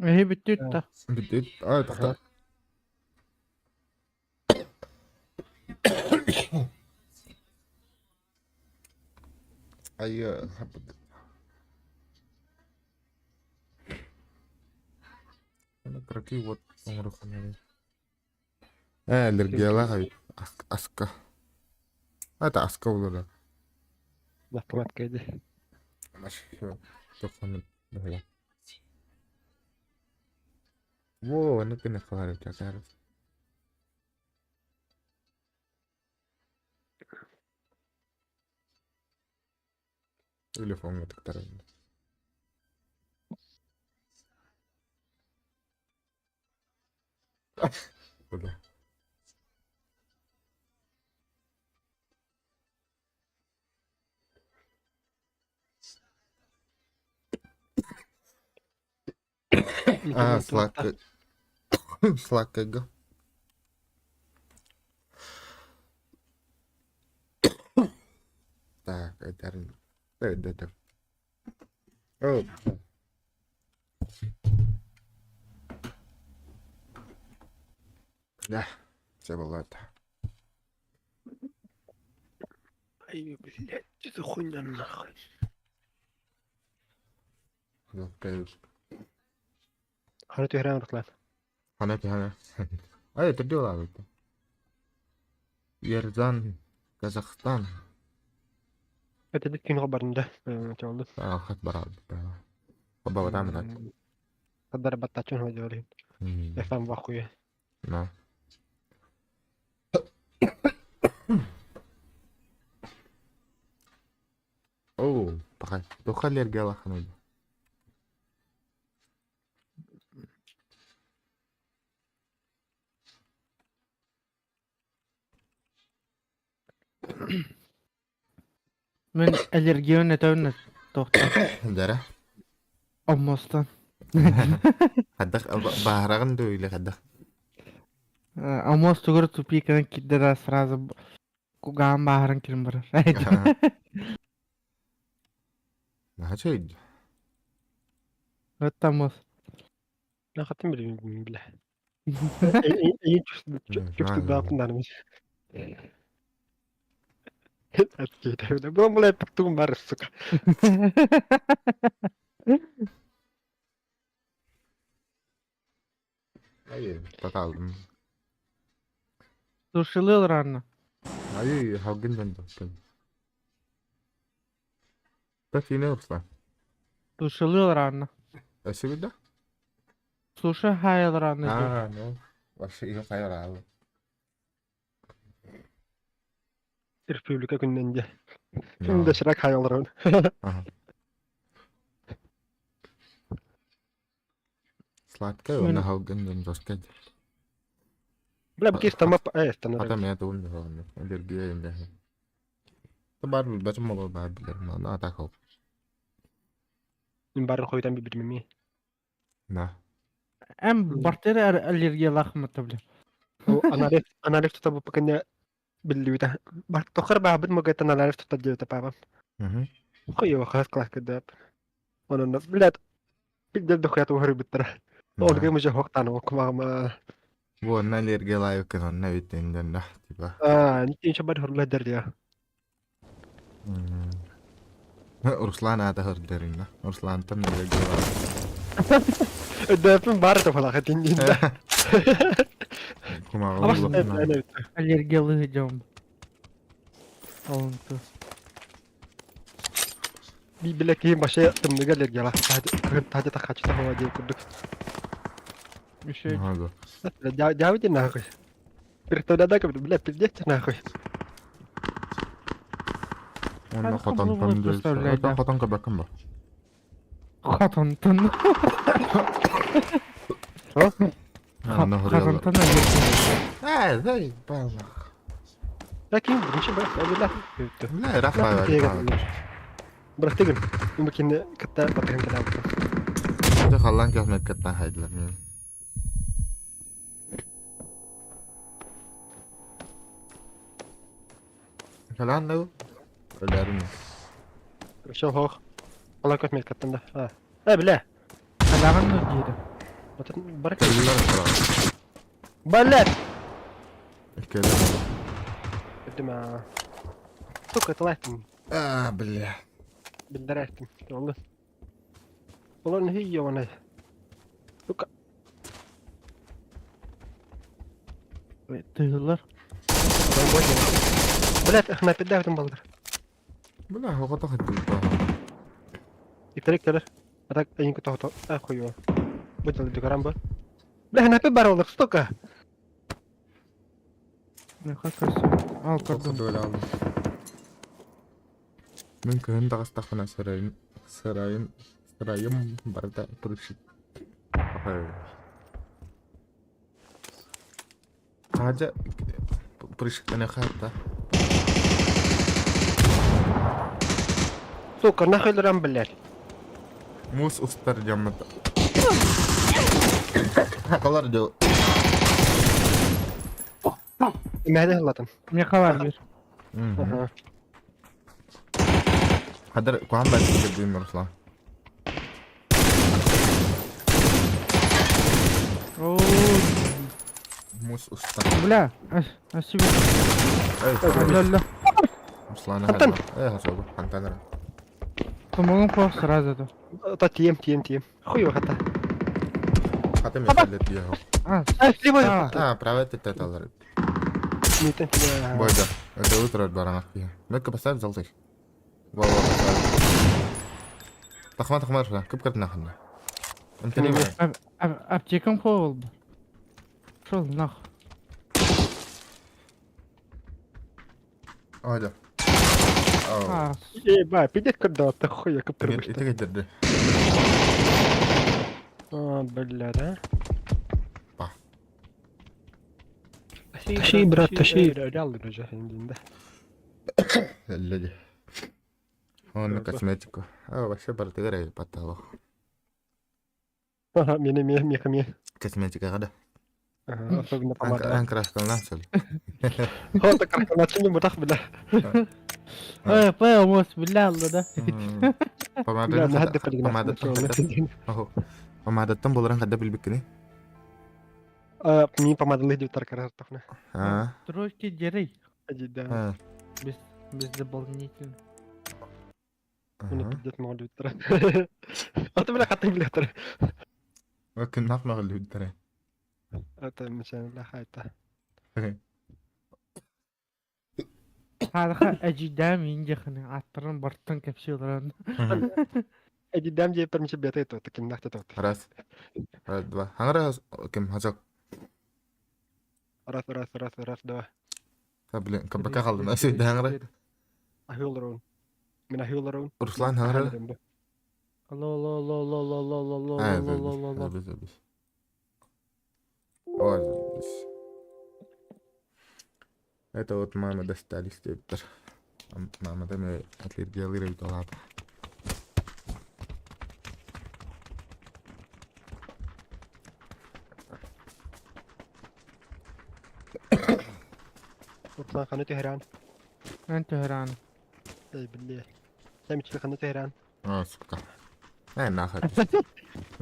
Эһи бүттүт да. Бүттүт. Ай, тохто. Ай, Кыракый уот оҥоруоххун Ээ, аллергиялаах эбит. Аска. Это аска буолар. Автомат кэйди. Тоххону быһыла. Во, ону кene халар эбит. Телефоҥҥа тыктаран. Бля. А, сладко. Сладкого. Так, это... Это... О, да, все было это. Ай, блядь, это хуйня нахуй. Хана түһэрэн Руслан. Хана түһэрэ. Ай, это дела это. Ерзан, Казахстан. Это күн барында. Чолду. Хат барал. Баба там да. Хаддар баттачын хожорин. Эфам бахуя. На. Оо, пахай. Туха аллергиялааххыный? Мин аллергиябын өтөбүн туохтан Дара. оммостон. Хайдах бааһыраҕын дуу или хайдах? Омос тугур тупикынан киирдэ да сразу кугаан бааһыран кирин барар. Наһаа үчүгэй. Вот омос. Нахатын билим бля. Чувствую да, бля, тугум бар, сука. Ай, таталдым. Сушилыл рано. Ай, халгын дэн Та фине Руслан. Сушилыл рано. Спасибо, да? Слушай, хайал рано. А, ну, вообще ее хайрал. Республика күннен де. Күнде шырак хайалар. Сладкая, он халгын дэн жестко. Бля, бу кис тамап, э, станар. Ата мен тугун да аллергия инде. Бар бачым мого бар билер, но ата хоп. Мин барын хойтан бибирмеми. Да. Эм бартер аллергиялаах бля. Анализ, анализ тута бу покене билли Бар тохар баабыт могайтан анализ тута диэбитэ папам. Хуй хас класс кыдап. Онон, блядь, пиздец дохуя туһарбыттара. Ол муже хоқтан окмама. Бу онно аллергиялаабыккын онно эбит дэннэх типа. Аа, ничего бар хорлар я. Руслан аата хөрдөрүннэ. Руслантан аллергиялаабыт. Дөпүн бар да фалаха тиндинде. Кумаҕы Аллергиялыы дьон. Олунту. Биле киһи башы тымныга аллергияла. Тахачы тахачы тахава диэн курдук. Еще Дявите нахуй. Перетодада как бля, пиздец нахуй. Онно хотонтон представляю, хотон көбөккүн ба. Хотонтон. Онно Хотонтон аллергия. Ээ, зай, балах. Лакин, ничего, бля, Бля, рахай. Бырахтыгын. Мөкинне кытта батыгын кэлээбитим. Дьэ халлаан көхмөт кытта хайдылар мин. Халаан да Өлөрүм. Все хоох. Халлаан көхмөт кыттан да. А. Э, бля. Халаган да диир. Барак. Кэллэр. Блядь. Кэллэр. Өтүмэ. Сука, талайтым. А, бля. Билдэрээхтим. Оллун. Олон хийя онай. Сука. Тыылар. Блядь, ах, напидавтым балдар. Бля, хоҕото хаттылта. Иктерик келер. А так айын кото а хуё. Будь ли карамба. Бля, напи баролых, сука. Нехай красиво. Ал көрдүм. Мин кыһын таҕыстахпына сырайым сырайым сырайым барыта прыщик. Хаадьа прыщиктане хаатта. Сука, нахуй лрам, блядь. Муус устар дьоммут. Хакалар дьыл. Мэһэ латын. Мне халар бир. Ага. Хадыр куһан бэрт кирдиин Руслан. Оо, Муус устар. бля, а себе. Эй, Ля-ля. Руслан Хантан. Э, хасобу, хантан эрэ. Тумалым кох сразу да. Та тием, тием, тием. Хуй хата. Хата металлет диэхо. А, А, либо. А, правая теталар. Митен. Бойда. Это утро баранах. Метка поставь золотых. Во, во, поставь. Тахма, тахма, тахма. Кып кырт нахуй. انت ليه معي؟ аптекам хол был. Шел нах. اه ده. اه. А, Еба, пиздец, когда ты хуя каптырбышта. Итак, держи. А, бля, да? Па. Тащи, брат, тащи. Реально уже, да. Люди. Он косметику. А, вообще бартыгар потолок. Ага, меня, меня, меня, меня. Косметика гада. Ага, особенно помада. Анкрашка начали. Вот так как начали мутах, бля. Эй, пэ, мос, бля, да. Помада. Бля, нахад Помада. Помадаттан боларан хадда билбиккини. А, мне помада лыдю таркаратовна. А. Тройки дерей. Да. А. Без, без дополнительных. Мне пиздец молю А ты, бля, хаты, бля, тар. Лакин наф اللي ترى. Это мишен, бля, хайта. Хараха әжидам инжехны аттарын бартын кепсиларын. Эди дам же пермиче бета это таким нахта тот. Раз. Раз, два. Хангара кем хазак. Раз, раз, раз, раз, два. Блин, кабака қалдым. Әсі хангара. Ахюларун. Мен ахюларун. Руслан хангара. Ло ло ло ло ло ло ло ло ло ло ло ло. Забис, забис. Ой, забис. Это вот мама достались теперь. Мама там отлергиалирует лапа. Руслан ханы Техеран. Мен Tehran. Эй, бля. Сами чили ханы Техеран. А, сука. Ээ, нахуй.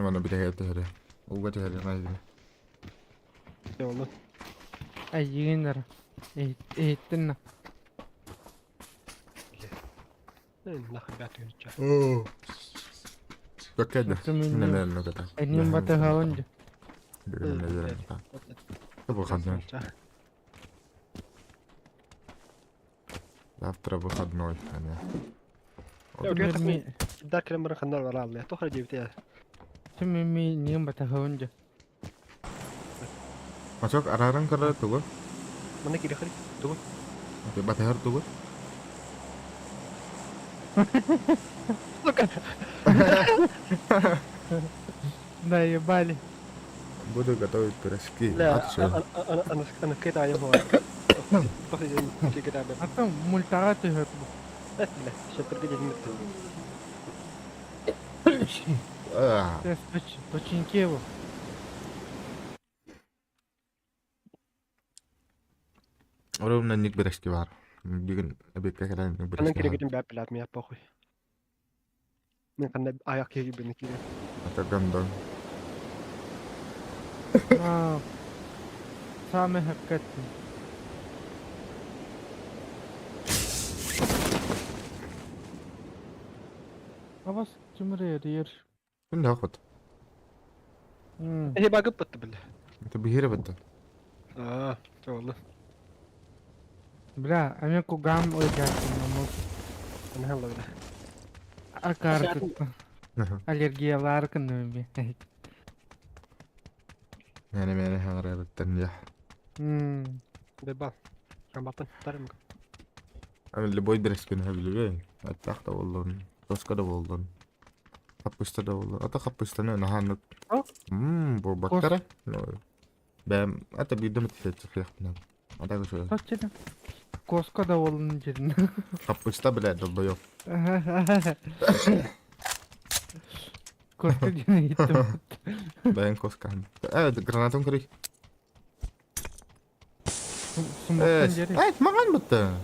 Маны бүтэһигэр түһэрэ. Ууга түһэрэ майгына. Ону. Айыгыннар. Иһиттин на. Нахуй бятын ча. Какая Наверное, это. Одним батагаон. Выходной. Завтра выходной, а Дакрем бараханнар бараллы. Тохра дебите. Түмми нем батагаон. Мачок араран көрөр тугу? Мана кире хari. Тугу. Батаһар тугу? Сука. Да, ебали. Буду готовить пирожки. لا انا انا انا انا كده عيب هو. كده عيب. А там мультара ты говорит. لا شكرا جدا. Починки его. Ровно ник пирожки бар. Бүгүн эбиэккэ кэлэн ник Анан пирожки кире гидим бәп биләт мия похуй. Мин кандай аяк киги бини кире. Это гандон. А, Самый хаккатный. А вас тимре ер. Күн хохот. Эһи багып бытты бил. Это бихире бытты. Аа, والله. Бля, а мен кугам ойгатын, Ана халла бля. Акар аллергиялар күнү. Мени мени хаңрабыттан я. Беба. Рамбатын тарым. Ами любой пирожкини хөбүлүбөй. Аттаах да боллун, тоска да боллун. Капуста да боллун. Ата капустаны наһааннык. Мм, бу бактара. Бэм, ата биирдэ мэтиһиэччэхиэхпинэ. Ата көсө. Точно. Коска да болун жерин. Капуста билэ долбоёк. Коска ден иттим. Бэйэн коскаһын. Э, гранатым көрүй. Э, Сумбаттан жери. э, маҕан бытты.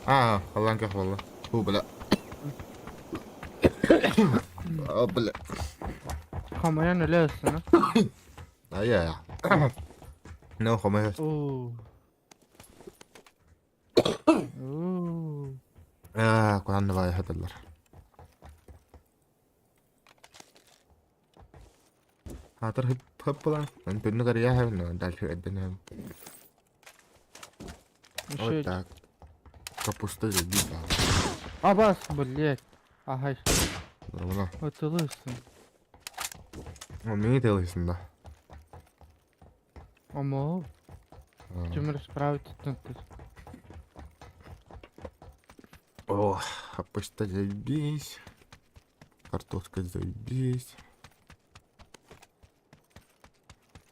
Аа, халлаан көх буолла. Ху, бля. О, бля. Хамаян өлөсүн. Ай-яй. Ну, хомойос. Оо. Оо. Аа, куһаҕан баҕайы сыталлар. Хаатыр хып хып буолан, түннүк арыйаа дальше эрдэнэм. Вот так. Капуста заебись. Абас, блядь. Ага. Нормально. Отылысың. О, мини телесин да. Омо. Тимир справится тут. О, капуста заебись. Картошка заебись.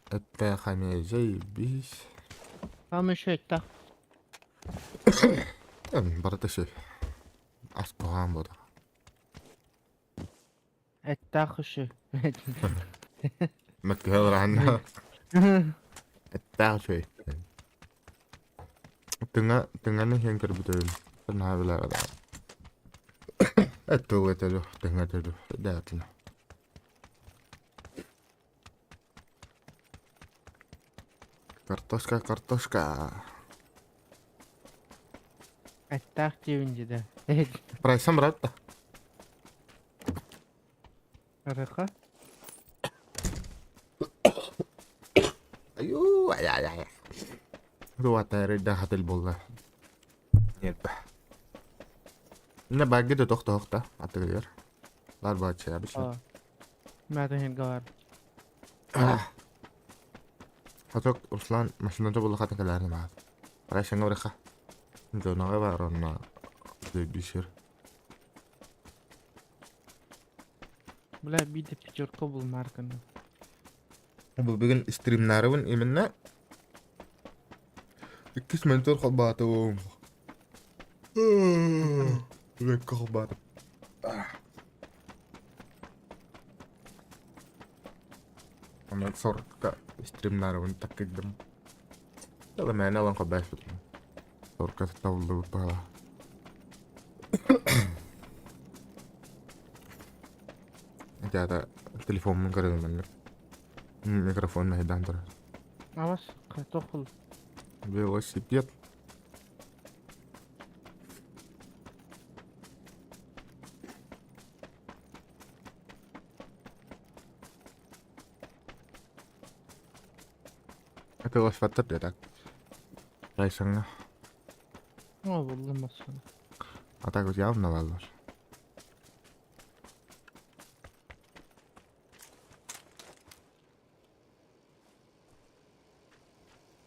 Это хамия заебись. Там еще это. Барыта шеф. Ас куһаҕан буолар. Это хуши. Мөккүһэ ранна. Эттээх үчүгэй. Тыҥа тыҥаны иһэн көрбүтүм. Наһаа билэр Эттуг этэ дуо, тыҥа этэ дуо, дээтин. Картошка, картошка. Эттээх диэбин дии Прайсам брат да. Арыха. Айуу, ай ай ай. Руата эрдээх хатыл буолла. Ньиэрбэ. Инна баагы да тохто-тохто аттыгар. Лар бааччы обычно. Мята хин гавар. Хоток Руслан машината буолла хатын кэлээрин баар. Арай барыха. Дьоноҕо бар онно бишир. Бля, биде пятерка был марканы. Бу бүгүн стримнарыбын именно иккис монитор холбаатым. Үөккэ холбаатым. Онон сорукка стримнарыбын таккыйдым. Дала мээнэ ылан холбооспутум. Сорукка табыллыбыт баҕалаах. Дьаата телефоммун көрөбүн маннык. Микрофон мэһэйдээн турар. Авас тохул. Велосипед. Атыыласпаттар дии так. Райсаҥҥа. О, буллум массыына. А так вот явно бааллар.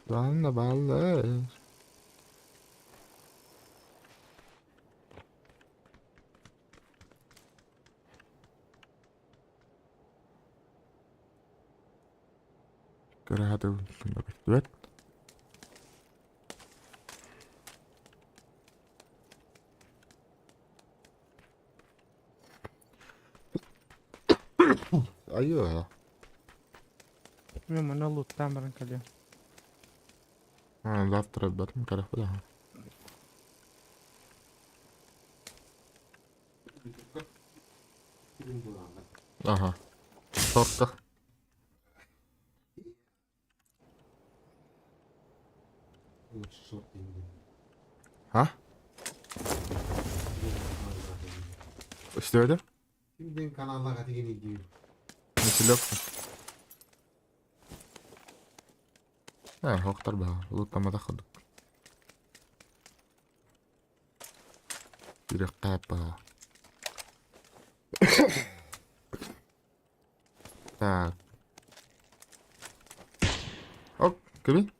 Явно бааллар. Көрө сатыыбын көстүбэт. Айыы. Мен маны луттаан баран кэлиэм. Завтра барым көрөхпүт аха. Аха. Торка. А? Что это? Метелек. Ээ, охтор баҕар, улуттамматах курдук. Үрэххэ баҕар. Так. Оп, кими?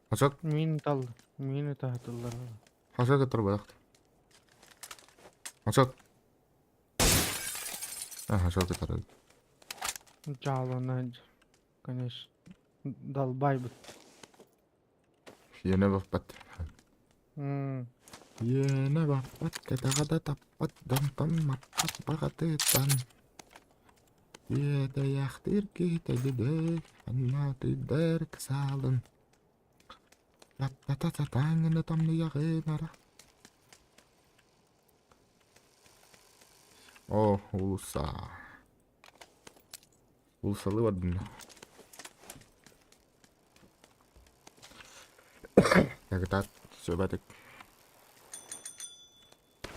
Хачат? Мин тал, мин таһатыллар. Хачат турбатах. Хачат. А, хачат турар. Дьаалана, конечно, долбайбыт. Иэнэ баппат. Иэнэ баппат, кэтэҕэ да таппат, дьонтон маппат баҕатыттан. Иэдэйэхтиир киһитэ дьүдэй, аннаатыйдар ыксаалын. Таттата-татааҥҥыны тамныйаҕын ара. О, уулусса. Уулуссалыы бардым да. Так, сөбөтүк.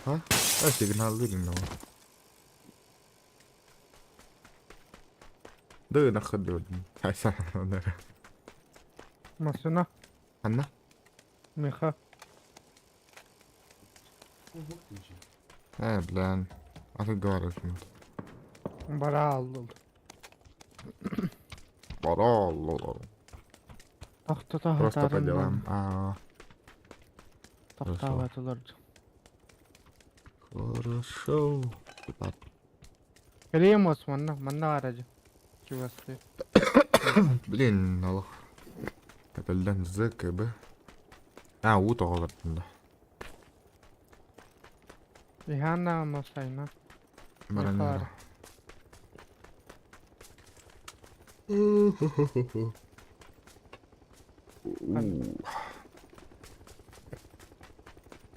А? А, сигналлыыр иннэ Да, нахады. Машина. Анна? Миха. Э, блин. А ты говоришь. Барааллыл. Барааллыл. Просто по делам. А. Тохтообатылар. Хорошо. Кэлиэм ос манна, манна баар Чугастыы. Блин, олох. Кэтэллэн ЗКБ. А, уу тоҕо олордун да. Иһаанна масайна. Баран Михара.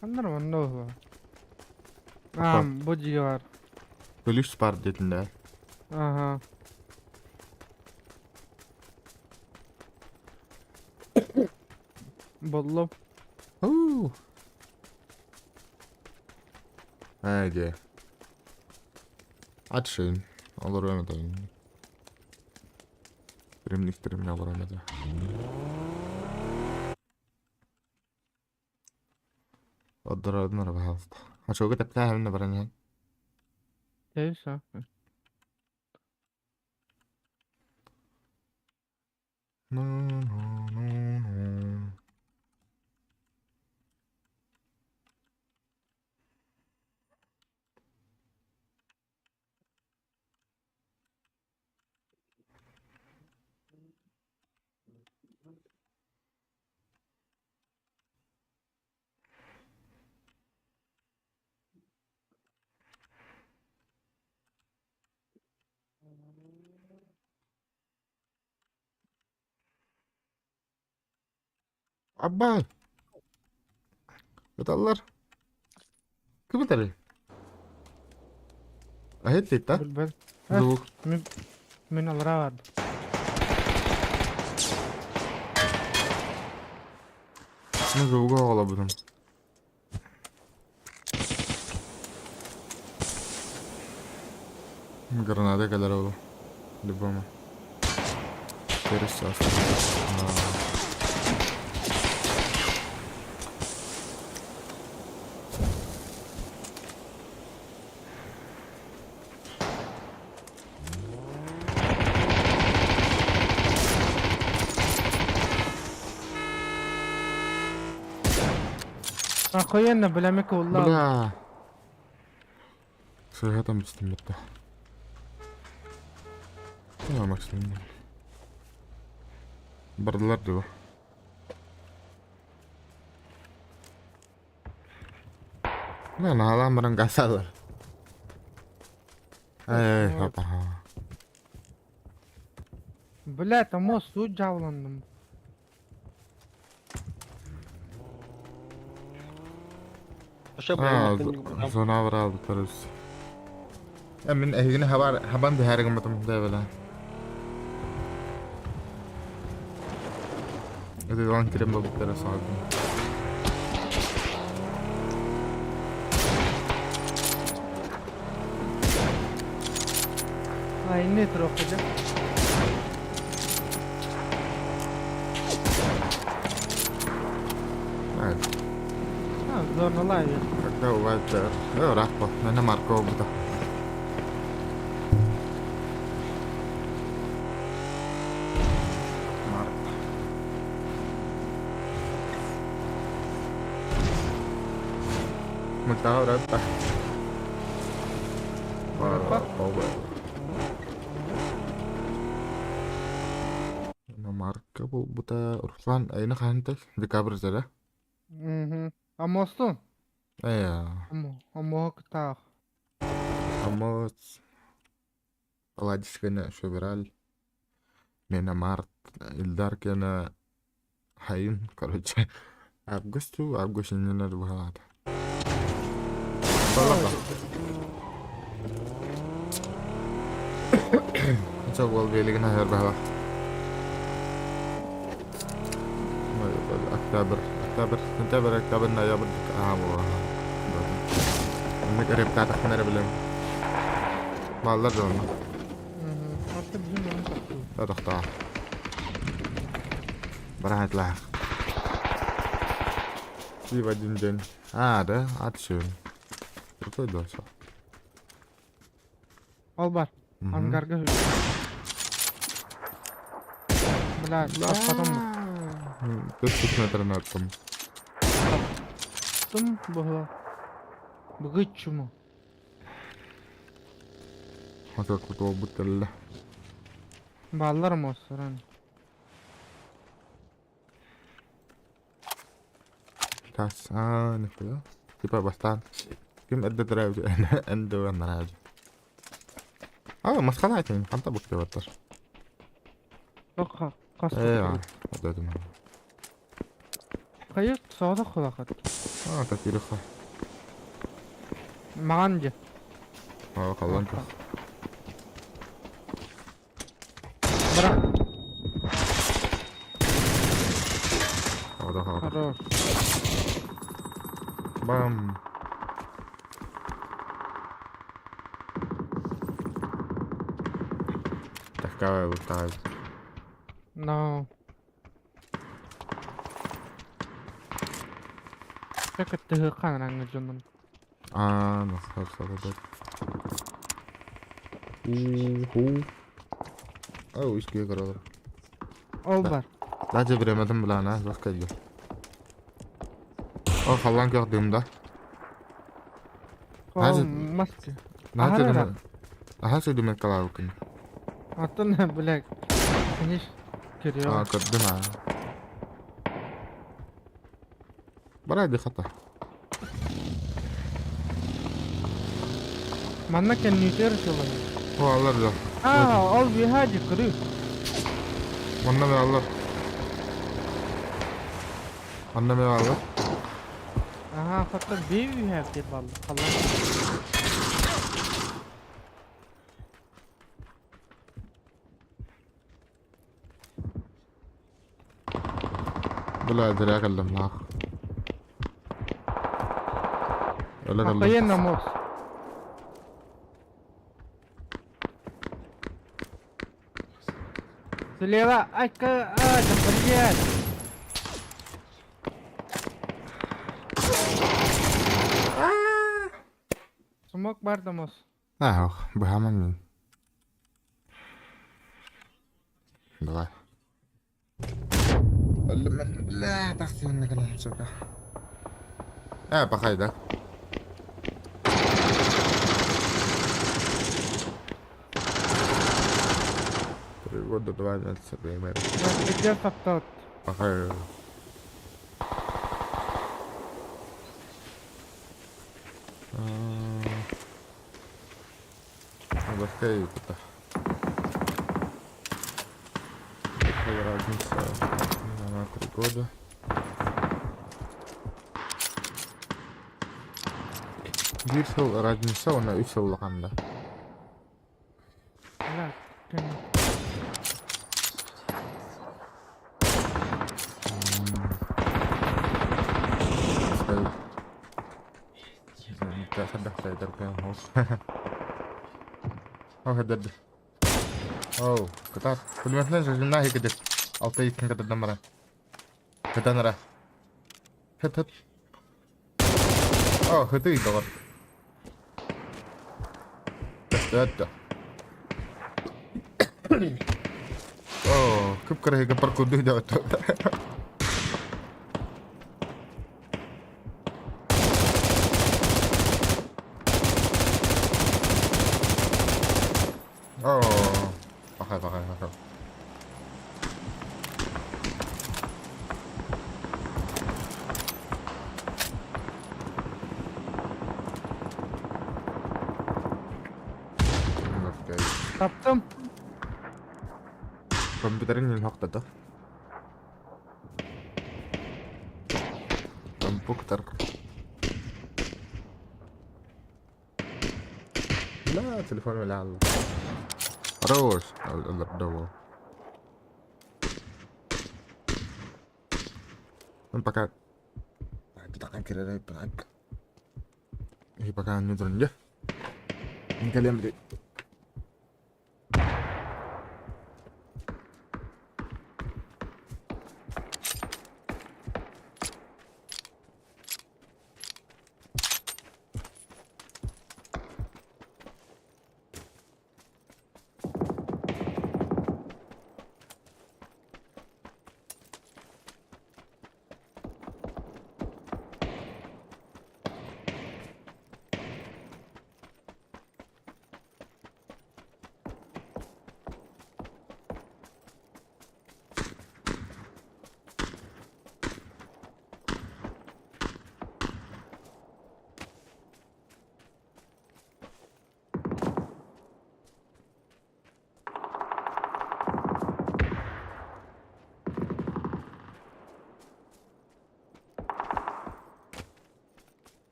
Ханнар манна уһуа. Аам, бу дьиэ бар. Плюс бар дедин да. Ага. Буллум. Уу. Ээ дьэ. Ат шейін. Олоруом этэ. Стримник олоруом этэ. Отдороднор, пожалуйста. А что, тэптээһиннэ баран иһэн? Тэйсэ. Ну, ну, ну, ну. Аббай! Ыталлар. Ким ытарый? Аһит да? Билбэт. Звук. Мин мин алра барды. Мен звугу оҕолобутум. Граната кэлэр ол. Любому. Через час. Охуенно, бля, Микула. Бля. Сыһа там бистиммитте. Я максимум. Бардылар дуо. Бля, наһаалаан баран гасалар. Эй, хапа. Бля, там мост тут жауландым. Зона быраабыттар үс. Мин эһигини хабар хабан биһээри гыммытым дээбэлэ. Ытыылан кирэн буолбуттара саҕалдым. А, инне туруохха дьэ. А, зоналаа Когда убайдар, ыраах бо, мэнэ Марко буолбута. Марк. Мытаҕа ыратта. Марка буолбута Руслан айна хаһантай декабрь зэрэ? Амостун. Ээ. Амоһу кытаах. Амос Ладишканы февраль. Мена март Илдар кена хайын короче августу август иннинэ быһалаата. Инча уол биэлигин аһар быһалаах. Октябрь, октябрь, сентябрь, октябрь, ноябрь аа буолла. Оннук рэптаатахпына эрэ билэм. Бааллар да онно. Тохтоо. Бараһытлаах. И в один день. А, да? Ат сүн. Крутой досо. Ол бар. Ангарга үһү. Бля, потом. Төрт метрін аттым. Тым бұғы. Бұғы чуму. Хата кутуолбут кэллэ. Бааллар муоссаран. Тас аа нихуя. Типа бастаан ким эрдэ төрөөбүт эн нараадьы. Аа масхалаатын ханта буктыбаттар. Тоха хас Ээ ододум. Хайы соҕотох хулахат. Аа татируха. Маҕан дьэ. Аа халлан көх. Бара. Хавда хавда. Хорош. Бам. Такая вот так. No. Как это хан дьонун. Аа, ну хорошо, да. Уху. Ау, иске көрөлөр. Ол бар. Даже биреметим билана, жестко идет. О, халлан көх дымда. Ол маски. Наһаа дымы. Наһаа дымы калаабыкын. Аттан, блядь. Конечно. Аа, көрдүм аа. Барай хата. Манна кэннитер сылын. О, алар да. Аа, ол биһади кыры. Манна мен алар. Манна мен алар. Аха, хатта бейби деп балды. Халлан. Бля, зря кэллим наах. Өлө кэллим. Охуенно мозг. Слева, ай, ка, а, да, блядь. Смок бар да мозг. Ах, быһааман мин. Давай. Бля, тахсыан кэлэн сука. Э, пахай да. Три года, два месяца, примерно. Где топтот? Пахай. Баскай это. Какая разница? На 3 года. Биир сыл разница уонна үс сыл улахан да. Оо, кытаат. Пулеметнай жужунаа кыдыр. Алта иитин кытардан баран. Кытан ара. Хыт хыт. Оо, хытый доҕор. Көстөөт. Оо, кып-кыраһыга паркурдуу дьоҕотто. Оо, пахай, пахай, пахай. Таптым. Компьютерин иһин хохтото. Компьютер. Бля, телефон үлэ Хорош. Олордо. Пока. И пока не дронде. Николем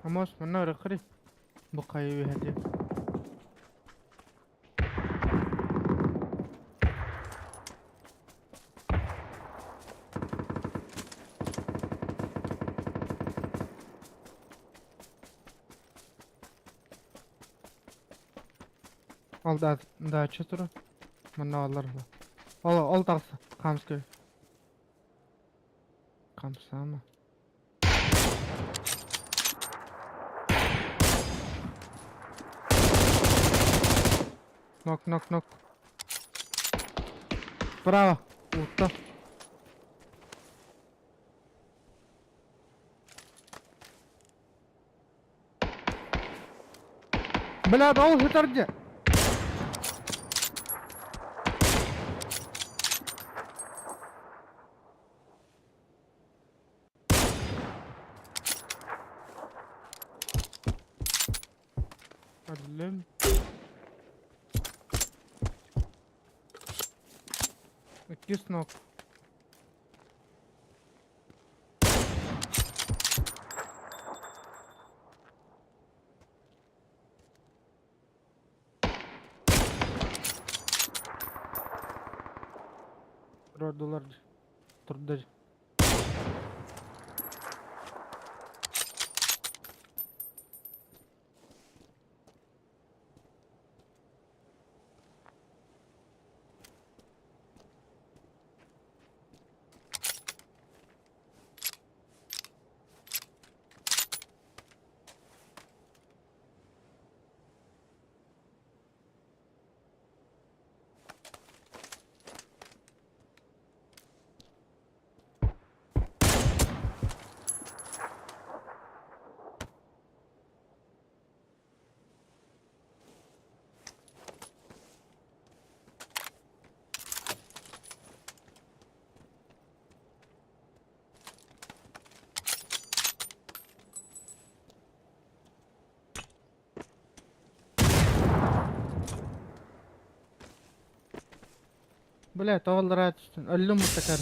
Амос манна ырыкырый. Бу хайы үһэти. Ол да дача турар. Манна алар. Ол ол тахса. Хамскай. Хамсама. Нок, нок, нок. Справа. Утта. Бля, ол сытар дьэ. Өллүм. Иккис нок. Родулар. Турда. Бля, тоҕоллоро түстүн. Өллүм мутакар.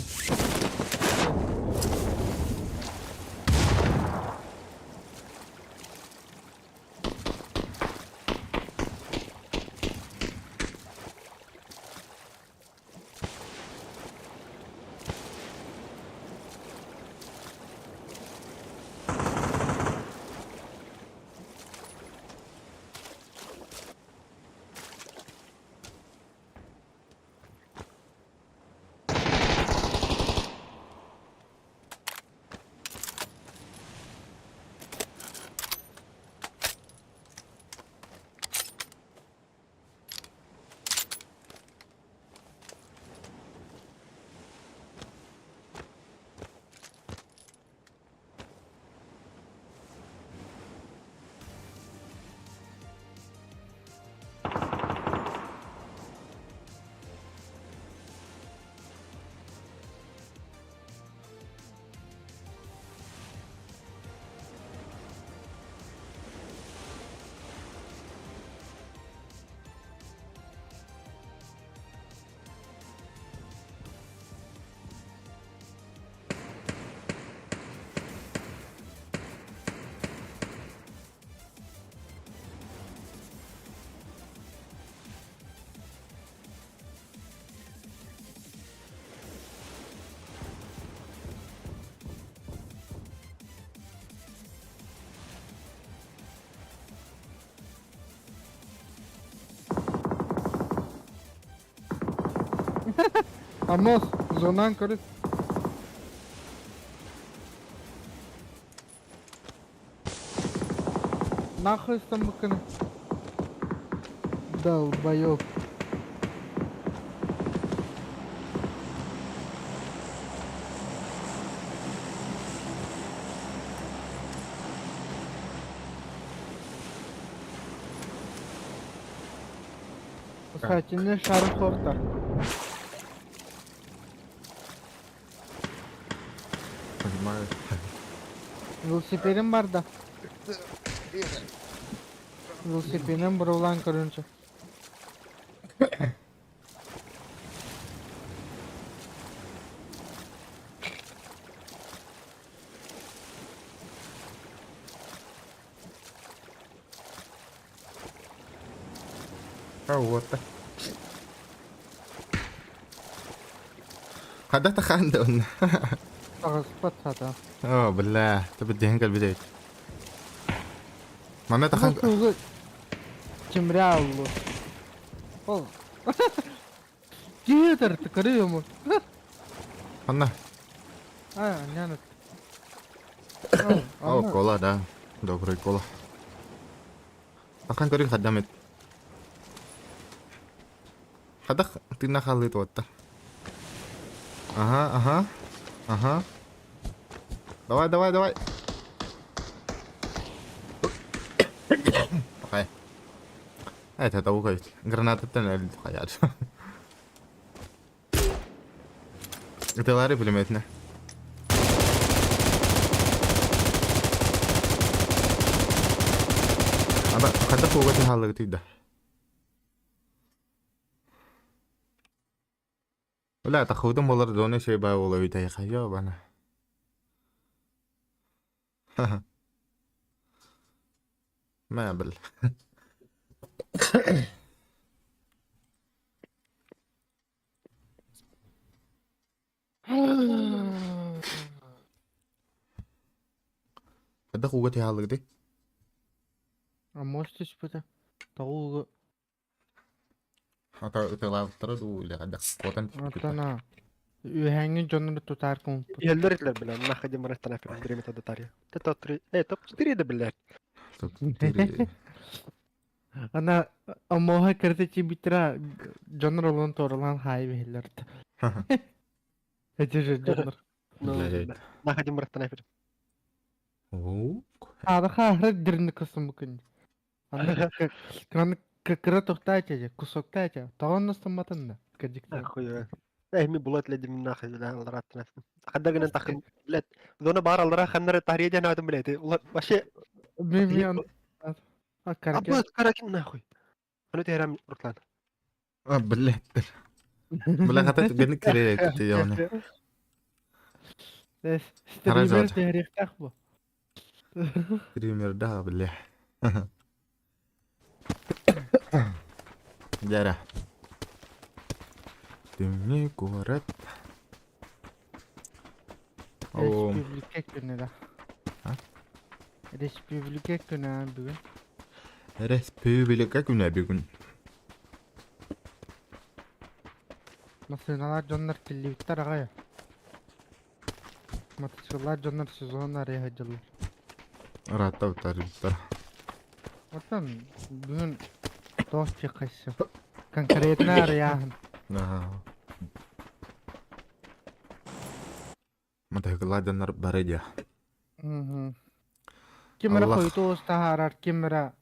Амос, зонан көрүс. Нахуй стамбыкын. Долбоёб. Кстати, шар хорта. Понимаю. Велосипедим бар да. Велосипедим бұрылан көрінші. А вот так. هذا تخندق. Таҕыспат сата. اه بالله تبدي هنقل بديت معناتها خان Чемряллу. Ол. Тиэтэр тыкырыйымы. Ханна. А, нянут. О, кола, да. Добрый кола. Ахан көрүн хадамет. Хадах тына халы туотта. Ага, ага. Ага. Давай, давай, давай. Окей. Это того Граната хайар. Это Ларри пулеметная. Аба, хадах угати халы тида. لا تخوضهم والله دون شيء بقى والله بيتايخ يا انا. ما بل. Хайдах ууга түһэ А может түспүтэ. Тоҕо ууга Ата ытыалаабыттара дуу или хайдах куотан түспүт Оттон үөһээҥҥи дьоннору тутаар кумпут. Иһэллэр этилэр бля, нахуй демараттан время тогда тарья. Ты топ-3, топ-4 да, блядь. Ана омоһо кырты чибитра дьоннор олон туоралаан хаайып иһэллэр. Эти же дьоннор. Ну, нахуй демараттан Хаара хаара дирни кысым күн. Аны кыраны кыра тохтаача кусоктаача. Тоҕон настамматын да. Кырдьык. Нахуй. Эми булат ледим нахуй аллараттан. Ханда гынан тахын, блядь. Зона бар аллара ханнары тария ден адым, блядь. Вообще Мен Абат каракин нахуй. Аны терем Руслан. А, блядь. Бля, хата түгэнник кирээ яны. Стример тиһэриэхтээх бу. Стример да, бля. Дьэрэ. Тымныы куорат. О. Республика күнэ да. А? Республика күнэ бүгүн. Республика күнэ бүгүн. Массыыналар дьоннор киллибиттэр аҕай. Мотоцикллар дьоннор сезон арыйа сылдьаллар. Ыраатта утарбыттар. Оттон бүгүн туох чехайсы. Конкретно арыйааһын. Аха. Мотоцикллар дьоннор бары дьэ. Ким эрэ Аллах. хойутуу таһаарар, ким эрэ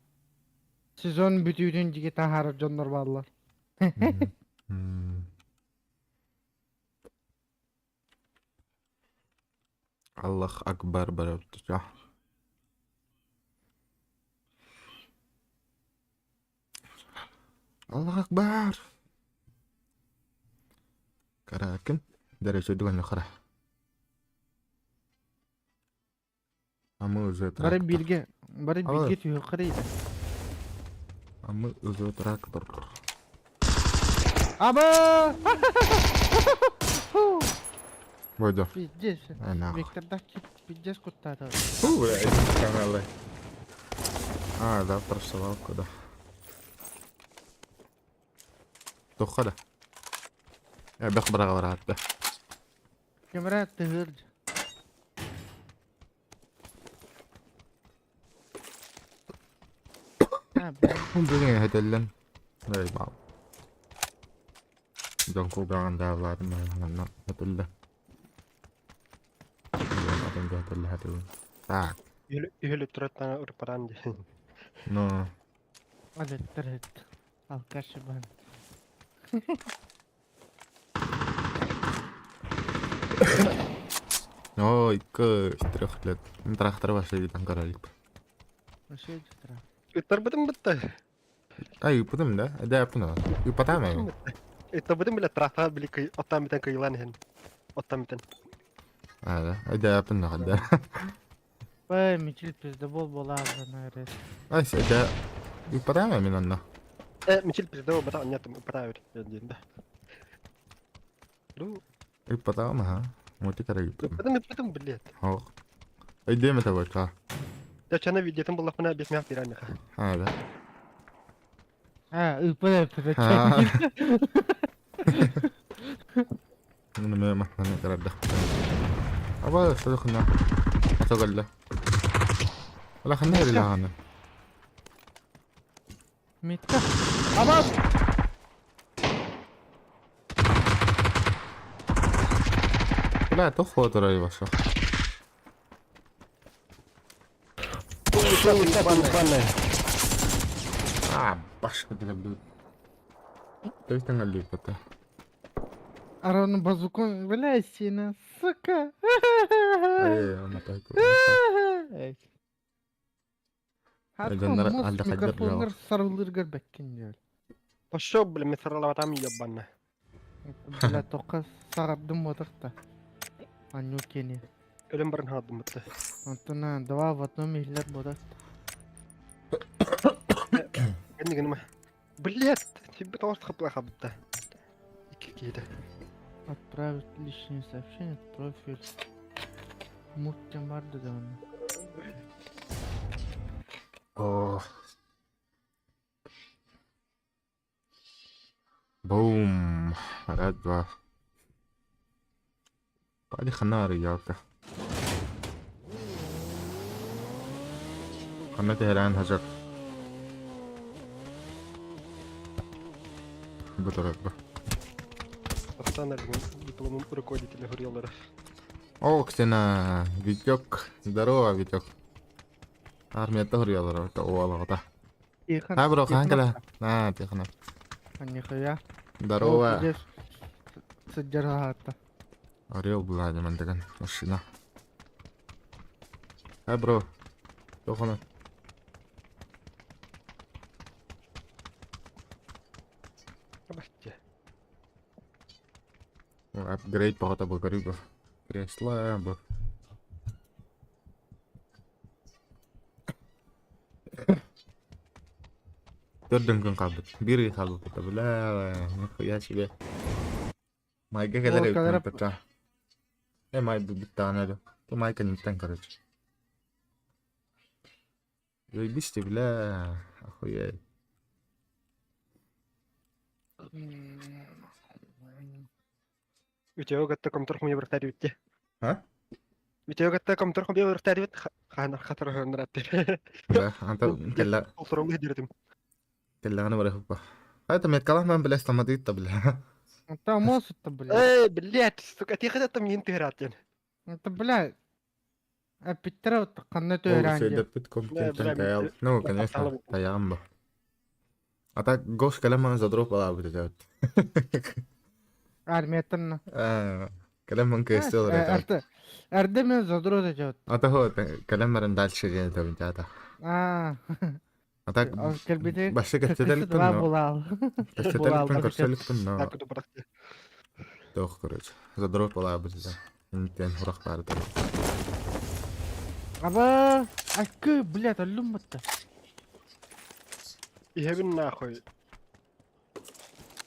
сезон бүтүүтүн диги таһаарар дьоннор бааллар. Аллах Акбар барабыта. Аллах Акбар! Каракин. Дәрәҗә дүгән хара. А мы уже Бары трактор. бииргэ, бары Алло. бииргэ түһүөххэ эрэ. А мы уже трактор. Аба! Бойдо. Пиздец. Ай нахуй. Виктордах пиздец куттаата. Фу, блядь, каналы. А, завтра в свалку, да. Тухха да. Эбэх быраҕалараатта. Кемера тыһыр. А, блядь. Бүгүн этэллэн. Эй, бал. Дьон кулгааҕын даалаатым манна этэллэ. Атын этэллэ хатыбын. Так. Үһүлү тураттан ырпаран дии. Ну, Алеттер эт. Алкаш бан. ой, из 3 лет. Трактор вообще видан королик. Вообще утра. Ыттарбытым бытта. Ай, ыппытым да? Да, ыппын. Ыппатаам эми. Ыттарбытым биле трактор били кый оттан битен кыйлан иһин. Оттан битен. А, да. Айда ыппын да. Бай, мичил пиздобол була наверное. Ай, да. Ыппатаам эми онно. Э, мичил пиздобол бата аннятым ыппатаа бит диэн да. Ну, Ыппатаам аха. Мути кара ыппытым. ыппытым ыппытым билет. Ох. Айдем это вот, Я чана видеотын буллахпына бесмях пирамиха. А, да. А, ыппыт ыппыт. А. Ну, мы махнаны карадах. Аба, садыхна. Атагалла. Вала ханна или лахана. Митка. Аба! Бля, тохуа турай баша. А, башка для блюд. То есть там липота. Арон базукун, бля, сина, сука. Ай, она так. Эй. Дьоннор Хатко алда мус хайдар микрофоннар сарылыргар бэккин диэл. Пошел, бля, метролаватам ебана. Бля, тоққа сағардым отықта. Аню кени. Өлем барын хадым бытты. Антона, два в одном иһиллэр бодат. Кэнни гыныма. Блядь, тебе тоже хапла хабытта. Икки киһитэ. Отправить личное сообщение, профиль. Муттен бар да онно. О. Бум. Раз, два. Пали ханары ялка. Ханна тэһэрээн хажар. Бу турар бу. Оксана дипломом руководителя Гурьялара. О, Ксена, Витек. Здорово, Витек. Армията хуруйалар уолаҕыта. Тихон, А, бро, хаһан Тихонов. кэлэ? А, Тихонов. Нихуя. Здорово. Сыдьарҕаата. Орел была мандаган машина. А, бро. Тохона. Абасте. Апгрейд походу был горюгов. Кресло был. Төрдөн күн хаалбыт. Биир ый хаалбыт. Бля, нихуя себе. Майга кэлэр О, эбит кэлэр бачча. Э, май бүттэҕинэ дуу. Ту май кэнниттэн короче. Заебись ты, бля. Охуеть. Үтүө кытта комтор хумуйа бырахтар А? Үтүө кытта комтор хумуйа бырахтар хаана хатырыһыннараттыр. Бля, анта кэллэ Олторон диретим. кэллэҕинэ барыһыппа. Хайта меткалах бля стоматит бля. Это мост-то, блядь. Эй, блядь, сука, тихо там не интеграция. Это, блядь. А Петра ханна Ол төөрән диэн. сөйдөппүт Бля, компьютер бля, таял. Ну, конечно, таягым бу. А так гош кэлэн задроп балаабыт этэ. Армияттан. Кэлэн ман кыыстыл эрэ. Эрдэ мен задрот этэ. А то кэлэн баран дальше диэн этэбин теата. Аа. А так Кэлбите. башка Два кэпсэтэликпин но булал. кэпсэтэликпин көрсөлүкпүн но Так, барахты. Тох, короче. Задрот балаабыт этэ. Интен хурах баар этэ. Аба, акы, блядь, аллум батта. Иһэбин нахуй.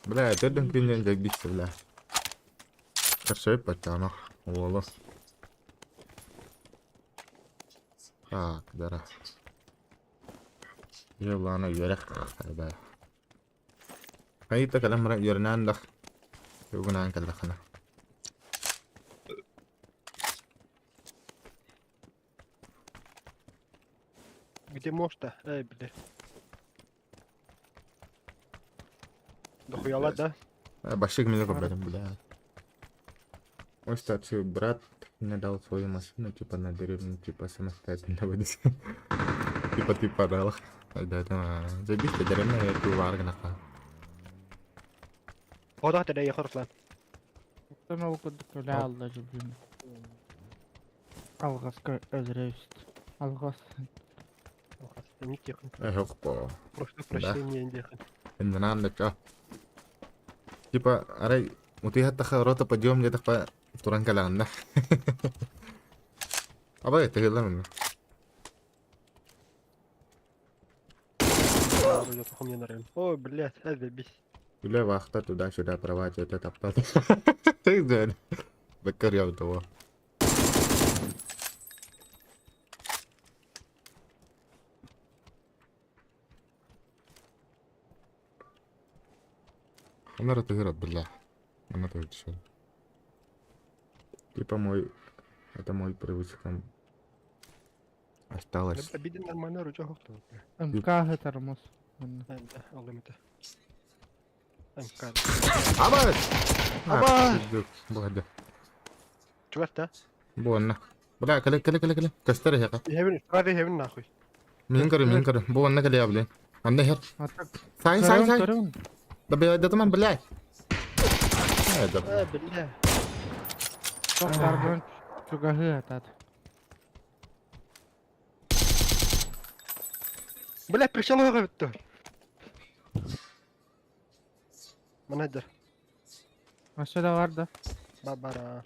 Бля, төрдөн күннен жайбитсе, бля. Көрсөйп баччаано. Уолу. Так, дара. Йолана үөрэх. Бля. Хайта кэлэн баран үөрэнээн дах. Югунаан кэллэххинэ. Где можно? Эй, бля. Дохуяла, да? Башик меня көрбөтүм, бля. Мой старший брат мне дал свою машину, типа на деревню, типа самостоятельно водить. Типа ты дал. Да, это забить деревня, я ту варгнаха. Хода тәдә яхыртлан. Тама окудук өлө алла жубун. Алгаска өлөрөбүт. Алгас. Не тихо. Эх, по. Прошу прощения, индихан. Иннан да Типа, арай, утыйхаттаха рота подъем где-то по туран калаанна. Абай, тыгылла Ой, блядь, заебись. Бля, вахта туда-сюда права, что-то топтать. Ты да. Бакарьял того. Она тыгырат, бля. Она тоже всё. Типа мой... Это мой привычка. Осталось. Обиден нормально ручок. МК тормоз. Алымыта. МК. Аба! Аба! Бля. Чувак, да? Буонна. Бля, кэлэ, кэлэ, кэлэ, кэлэ. Кастер яка. Иһэбин, правый иһэбин нахуй. Мин көрү, мин көрү. Буонна кэлэ яблин. Анда хер. Сайн, сайн, сайн. Да бля, да там, блядь. Э, да. Э, бля. Тохтарбын чугаһы атат. Бля, пришел өттө. Мана дер. Машина бар да. Бабара.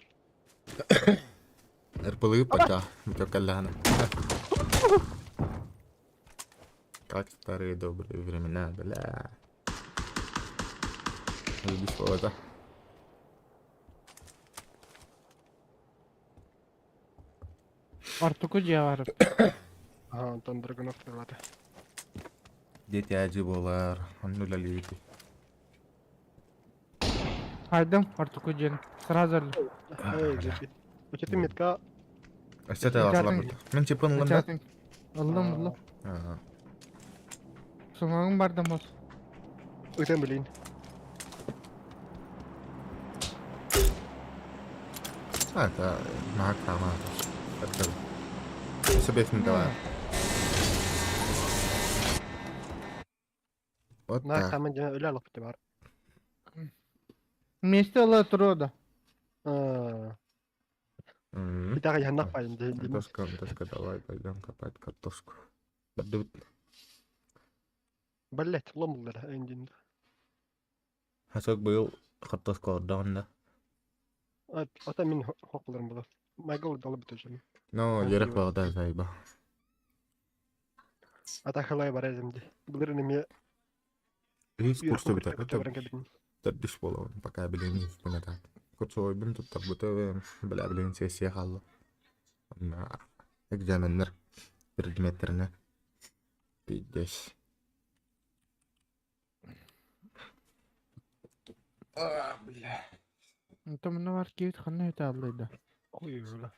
РПЛ пока. Калляна. Как старые добрые времена, бля. Заебись это. Ортоку дьиэ бар. Аха, онтон Драгунов тыллата. Дети ажы буолар, онно үлэлиибит. Хайдам ортоку дьиэн. Сразу өллүм. Эй, дьэби. Учеты метка Өссө тэласлар Ычатын, Мен чипын ыллым да. ычатын. Ыллым, ыллым. Сумагым бар да мос. Ытан билин. А, это махак тама. Это Себе давай. Вот Нах так. хаман дьэ өлө алыппыт бар. Вместе ыла туруо да. Аа, М. Итаҕа яһаннах баайым дии. Картошка, картошка, давай пойдем копать картошку. Бардыбыт. Баллет ломуллара эндин. Хасок быйыл картошка ордоҕун да. Ата мин хокуларым була. Майгыл далы бүтөжөм. Но, ерек бағда сайба. Ата хылай бар эзим ди. Былыр неме Үс курсу битер. баран кебитин. Төрдүс буолабын, пока билигин үспүн этэ. Курсовойбун туттарбытым, бля билигин сессия хаалла. Онно экзаменнар предметтеринэ пиздец. А, бля. Онтон муна бар киһит ханна өтө аллайда. Ой, бля.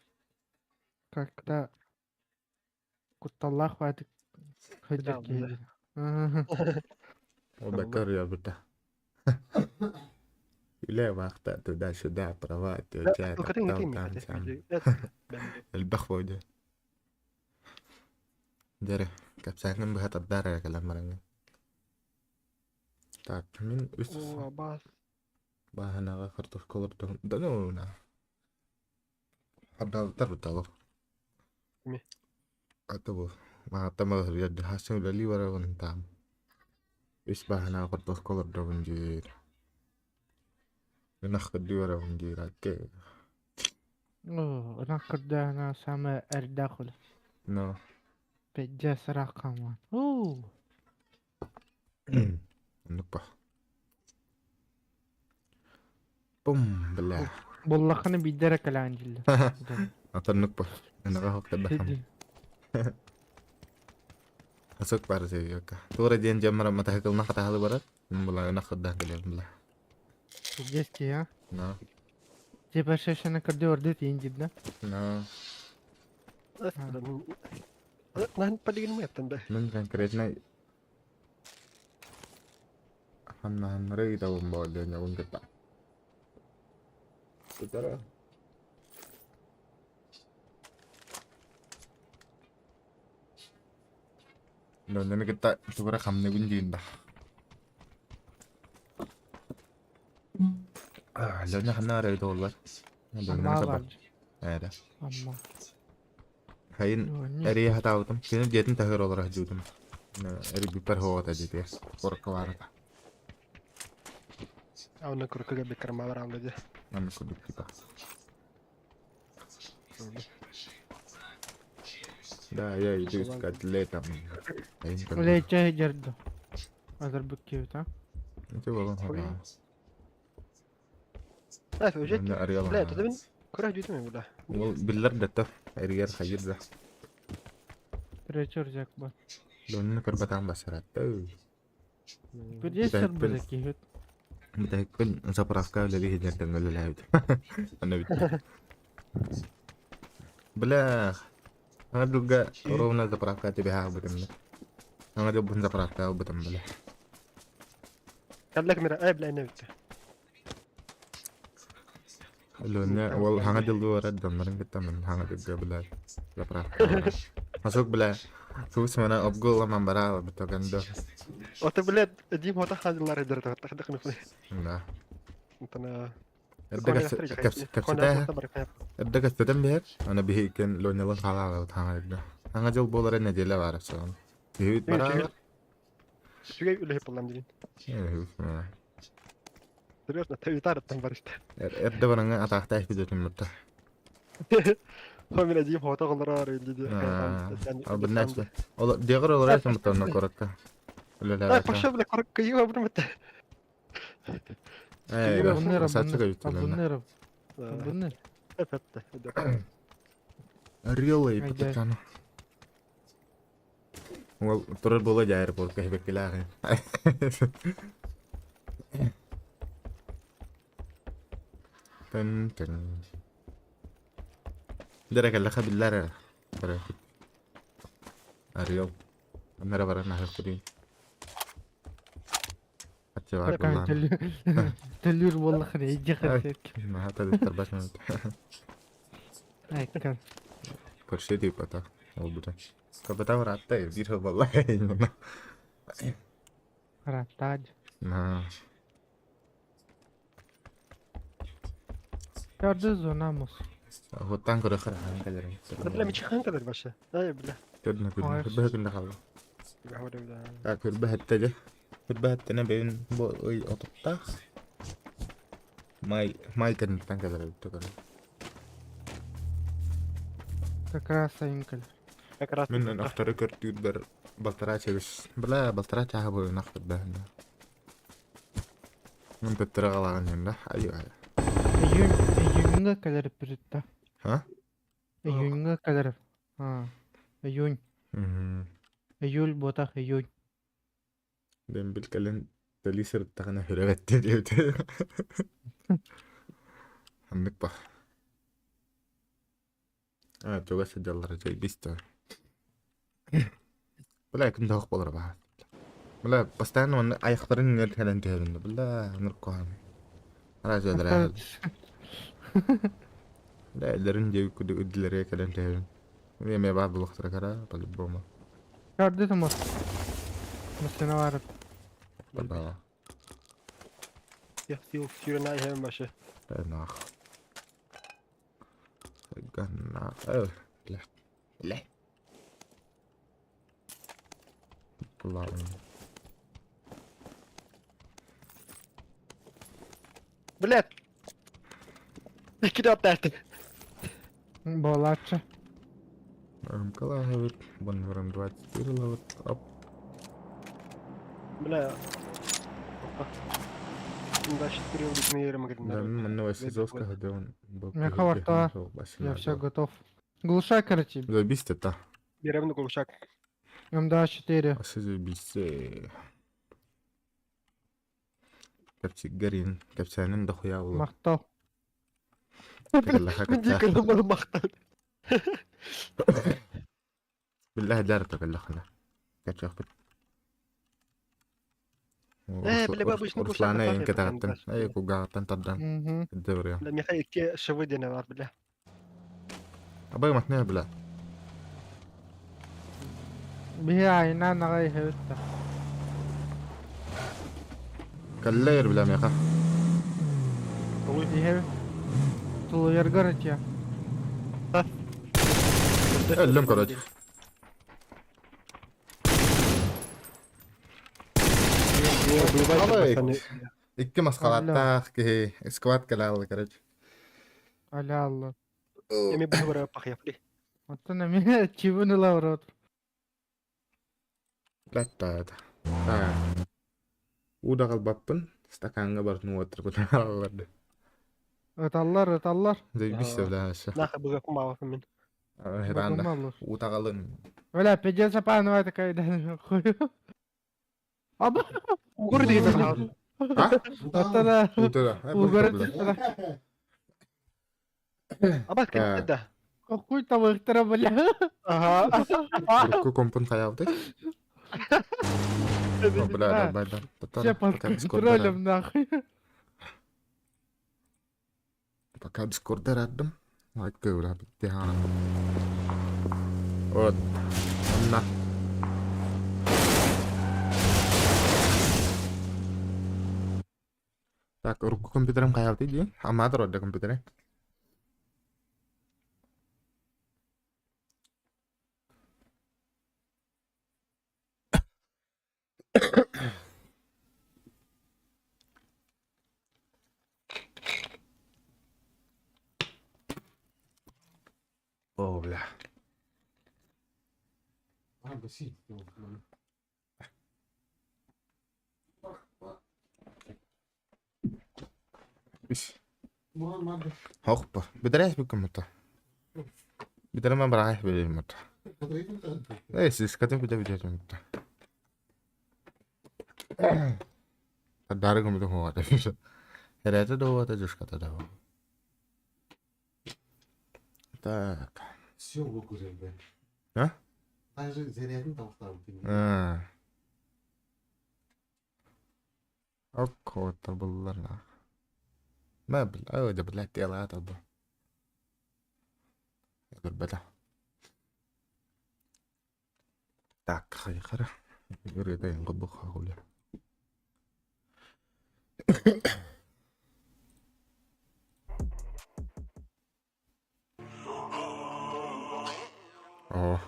Как-то кутталлаах баатык сылдьар киһи. Ол бэккэ ырыабыта. Үлэ вахта туда-сюда, права, тетя, там, там, сям. Элбэх бойду. Дьэрэ, кэпсээҥҥин быһа тардар эрэ кэлэн бараҥҥын. Так, мин үс О, бас. бааһынаҕа картошка олордоҕум. Да ну на. Хардаабыттар буталар. Ми. Ата бу. Мааттан балаһырыйар хасын үлэлии барабын таам. Үс бааһынаҕа картошка олордоҕум диир. Ынах көрдүү барабын диир акке. О, ынах көрдөөнө самое эрдээх үлэ. Но. Пиздец ыраах хааман. Уу. Оннук ба. Бум, бля. Буллаххына биирдэ эрэ кэлэҕин дииллэр. Атыннык ба. Ынаҕа хоктарбахам. Асык баар севиокка. Туора диэн дьоммор матаһыкылна хатаһалы барар. Була ынах кырдаан кэлиэм була. Пиздец киһи, а? Но. Типа шешені кырды орды тиин диир да? Но. Нан полигин мэттэн да. Мин конкретно ханнаһаннары ыытабын буолла дьонун кытта. Кытара. Дьоннору кытта тугу эрэ хамныыбын диин да. Дьоно ханна эрэ буоллар. Амма бар. Эрэ. Амма. Хайын эрийэ сатаабытым. Кини дьиэтин таһыгар олоро сылдьыбытым. Эрийбиппэр суох этэ дьиэтигэр. Куоракка баар этэ. Онно курукка беккарма бараалла дии. Маннык курдук типа. Да, я иду искать летом. Лечэ дьэрдо. Азырбыт киһит, а? Ити буолан хараҕа. Э, уже Бля, это мен көрө дүйдүм бля. Ол биллэр да то эригэр хайыр да. Третий рюкзак бар. Донну көрбөтөҕүм басаратта. Пиздец сырбыта киһит. Бүтэһикпин заправка үлэлии сылдьартан үлэлээбит. Онно бүттэ. Бля, Саҥа дьылга ровно заправка түбэһэ аҕалбытым да. Саҥа дьылбын заправка ылбытым бля. Каллак мира, эй, бля, не бүттэ. Лүнэ уол хаҥа дьыллыы барар дьоннорун кытта мин хаҥа дьылга бля заправка барар. Масук бля суус мана обгул ламан бара бутогандо. Ото, блядь, Дим хота хадылар эдер тахтах Да. Антона Эрдэ кэпсэтэ эрдэ кэпсэтэн биһэр, аны биһиги Ленялын хаалаабыт хаҥа дьылга. Хаҥа дьыл буолара нэдиэлэ баара соҕун. Биһибит бараалар. Үчүгэй үлэһит буоллам диин. Серьезно, тавитарыттан барышта. Эрдэ бараҥа атаахта эпидетин мутта. Хомина дим хота олорор инди. Албыннаачты. Ол диэҕэр олорор муттанна куоракка. Үлэлээбэт. Паша бля куоракка йыга бұрмыта. Ээ, Абынныр, красавчик абынныр, эбит абынныр, абынныр. Релей патакана. Ол турар буола дьэ аэропортка хэбэккилээҕи. Тын тын. Дэрэ кэллэхэ биллэр эрэ. Көрө. Орел. Анна эрэ баран аһыахпытый. Аччабар Такая буоллаҕына. төлүүр буоллаххына иджи хасык. Наһаа төлүттэрбэт Айкан. Көрсө тыыппата олбута. Кабата ыраатта биир сыл буолла. Ырааттаҕа На. Төрдүс зона мус. Оттан көрө харахан кэлэрин. Бля, мичихан кэлэр вообще. Ай, бля. Көрдүнэ көрдүнэ. Көрбөһө күннэ хаалла. Так, көрбөһөттө дьэ. Көрбөһөттөнө бэйин бу ый отуттаах. Май май кэнниттэн кэлэр эбит көрө. Как раз сайын кэлэр. Как раз. Мин ынахтары көрдүүрбэр балтараа чэбис. Бля, балтараа чааһы бу ынах көрбөһүнэ. Мин төттөрө галаҕын иһин Айыы айа. Июнь, июньга кэлэр бүрүттэ. Ха? Июньга кэлэр. А, июнь. Июль буотах июнь. Дембил кэлин төлүү сырыттаҕына хүрэ бэттэ диэбитэ. Ханнык ба. А, чугас сылдьаллара чэйбис да. Бля, ким да буолар баа. Бля, постоянно онно айахтарын иҥэр кэлэн түһэбин. Бля, ныркоһан. Араас дьиэлэрэ. Бля, эллэрин диэбит курдук үрдүлэригэр кэлэн түһэбин. Эмиэ баар буолуохтара кара, по-любому. Көрдү тумус. Мустана барып. Бля. Я сил сүүрэн айһэм вообще. Нах. Ганна. Бля. Бля. Ладно. Блядь. Икки да аттаахты. Буолааччы. МК Бонвером 24 ловит. Оп. Бля. Да, 4 улитные Да, манна Сезовка, где он был. Меха варта. Я все готов. Глушай, короче. Заебись это. Берем глушак. М24. А заебись. Капчик Гарин. Капчанын дохуя было. Махтал. Дикий махтал. بالله دارتك اللخنة كاتشوف إيه، بلا بابو شنو ورسلانة إنك تغتن أي كوغا تبدان الدوري لا ميخايل كي شوفي انا بالله أبغى ما اثنين بلا بها عينان غاي هوتا كاللير بلا ميخا بها تلوير городья. اللم короче. Икки масхалаттаах киһи сквад кэлэ короче. Аля Алла. Эми бу пахьяфли. Оттон эми чибин ылабырот. Латтаата. Уу даҕалбаппын стакаҥҥа барытын уоттарбытын аалларды. Ыталлар, ыталлар. Заебись бля вообще. Нахуй быга кумава мин. Хетанда. Уу таҕалын. Бля, пиздец апанова такая, да, хуй. Аба. Угор деген. А? Оттона. Утара. Угор. Аба ким да. Хуй там ыктара, бля. Ага. Урукку компун хайаабытай. Бля, да, да, Все под контролем, нахуй. Пока Дискорда раддым. Лайк бля, битти Вот. На. Так, урукку компьютерым хайаабытай дии. Амаатар орда компьютеры. О, бля. Ис. Хохпа. Бедерээс бүкүм мата. Бүтэрэн бараҕай билиммит. Эй, сискатын бүтэ бүтэ. Дары гыммытын хуоҕата. Эрээтэ да уота, дьушката да уота. Так. Все выгуляли. А? Даже зарядын тавтабытын. А. Окко буллар. Ма бил, ой, да блядь, телата бу. Көрбөтө. Так, хайхара. Ырыта ең бу хагуле. О.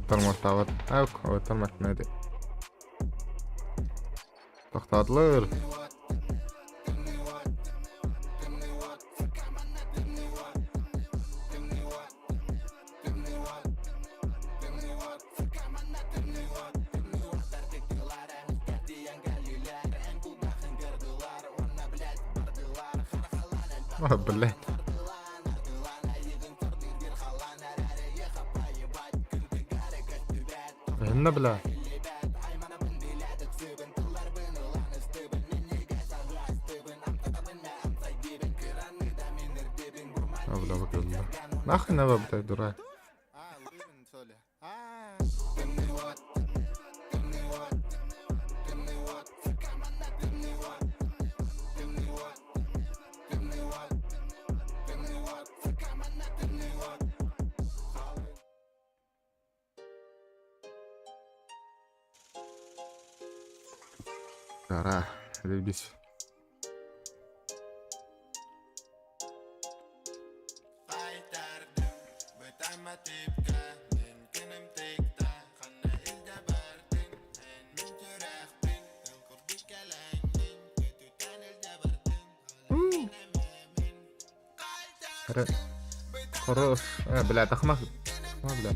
Тормозтаабат. Тормоз неді. Тоқтадылар. О, блядь. Фahmna бля. Бля, бля. Нахуй надо, блядь, дурак. Дара, заебись. Хорош. А, бля, тахмах. А, бля.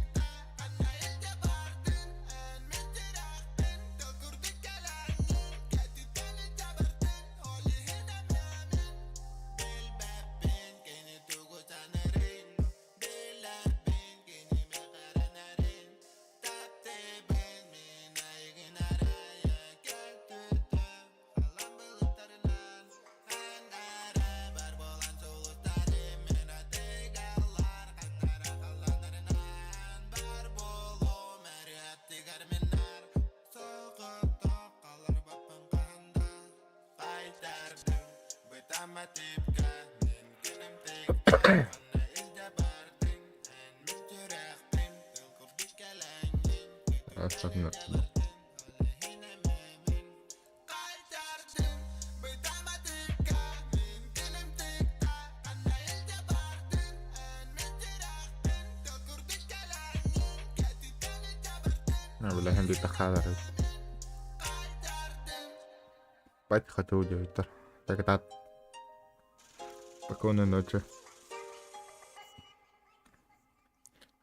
Остатно. А, бля, хэнди тахадар. Бать хочу удивить. Так так. Спокойной ночи.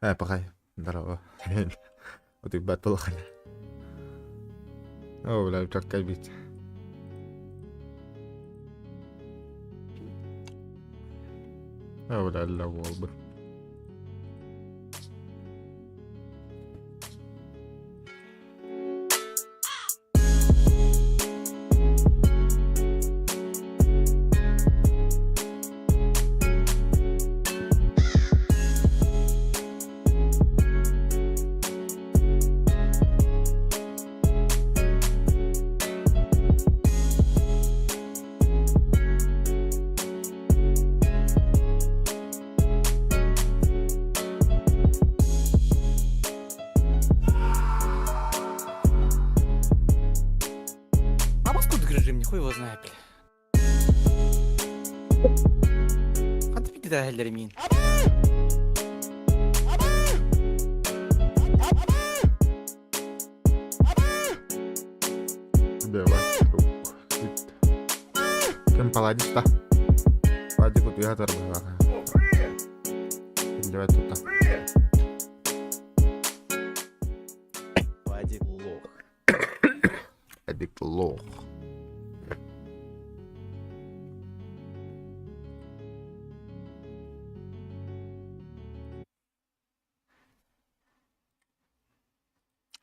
Э, пока. Здорово. Вот и батл. О, бля, чакай бит. О, бля, ля, волбы. А откуда режим, нихуй его знает, бля. Хантı bir daha ellerim yiyin. Ким паладиста? Паладик утуйа тарбыһа. Биллибэт тута. Вадик лох. Эдик лох.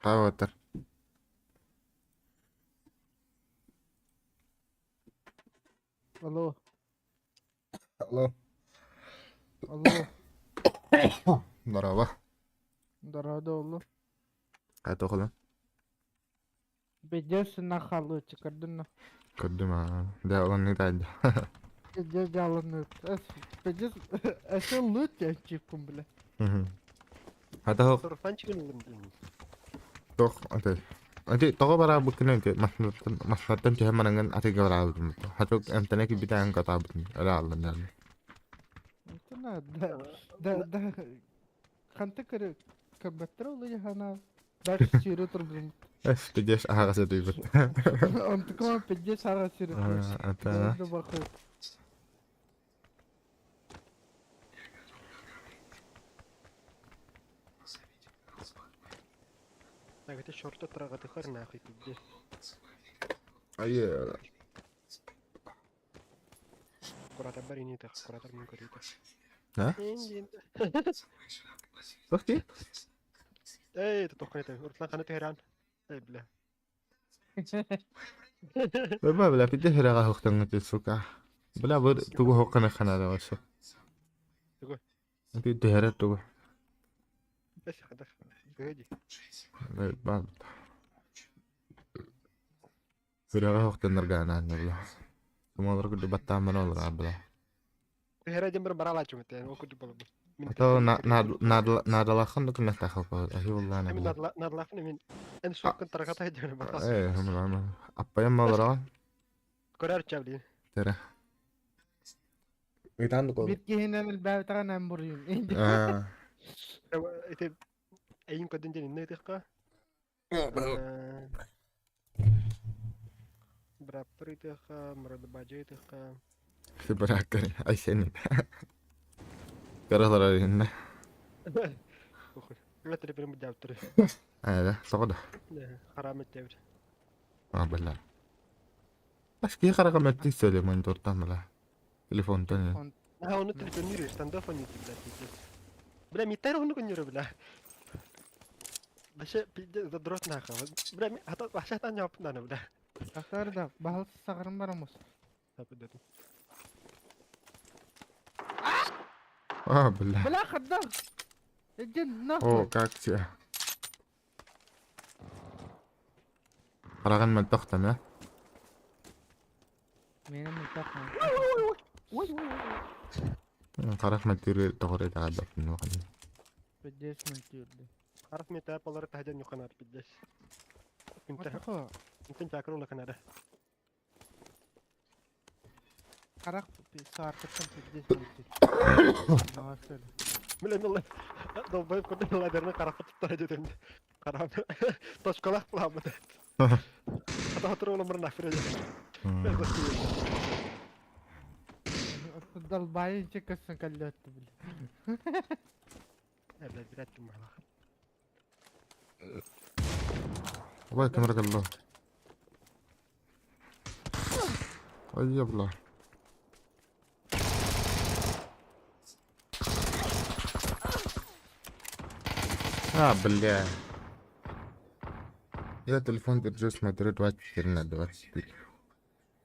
Хааватар. Алло. Алло. Алло. Здорово. Здорово, алло. Хайта оҕолор? Пиздец на халычы, көрдүн Көрдүм аа. Дьэ олоннуу таайда. Пиздец дьааланыы. Пиздец, это лут я чипком, бля. Хата Сурфанчик ыллым диэн. Туох аты ати тоҕо бараабыккын ити массыынаттан массыынаттан түһэн бараҥҥын атыыга бараабытым хатык эмтэнэ киирбитэҕин катаабытым эрэ ааллан Да, да, да, ханта көрө көрбөттөр ол ыйахана дальше сүүрэ турбум. Эс пиздец аһаҕас этийбит. Онтукама пиздец аһаҕас сүүрэ Ата. Так, это черта трагатыхар нахуй пиздец. Айы. Куратор баринитах, куратор мункаритах. А? Тохти? Эй, это тохкан это. Уртлан ханы tehran. Эй, бля. Бля, бля, пиздец ыраҕа хуктаҥҥыт сука. Бля, бу тугу хоккана ханара вообще. Тугу? Ты түһэрэ тугу? Эс, хадах. Погоди. Ыраҕа хуктаннарга анаан бля. Тумалар курдук баттаан олорор бля. Түһэрэ дьон баралааччым этэ, ол курдук буолабын. Мин Ото наадалааххын да күннэхтээх аһыы буоллаана Мин бля. наадалаахпын мин эн сууккун тарҕата сылдьабын баттас. Ээ, хам аппайам олороо. Көрөр чабли. Терэ. Ыйтаан да Бир киһинэн элбээбэтэҕин эн буруйун. Аа. Ити эйин көдүн диэн инне ытыхха. Браптыр ытыхха, мурадыбажы ытыхха. Быраккар айсенин. Көрөлөр инне. Похуй. Үлэтери бирин бу Ээ, соҕода. Харам эттебит. А, бля. Башки хараҕа мөттүк сөйле монитортан бля. Телефонтан. А, оны телефоннируешь, стандоф они бля, пиздец. Бля, митер оны конниру, бля. Вообще, пиздец, задрот нахуй. Бля, а вообще там не опнано, бля. Тахсар да, баһыл саҕарым барамус. А, бля. Бля, хаддар! Иди О, нахуй! как тебе? Хараҕын мөлтөхтөн, э? Миэнэ мөлтөх. Харах мөлтүүрү тоҕор итэҕэйбэппин улаханнык. Пиздец мөлтүүрдэ. Харах метап олары таһдьан нюханар пиздец. Отохо. Интен чакыр улаханара. Харах сааркыттан пиздец мөлтүүр. Бля, ну долбоеб курдук ладерны харахха туттара дедим. Харам. Точкалах буламмыт. Ата отур оломор нахуй. Долбайын чекасın каллетти бля. Бля, блядь, ким мала. Абай тымыргалло. Ой, бля. А, бля. Я телефон держу, смотрю 24 на 24.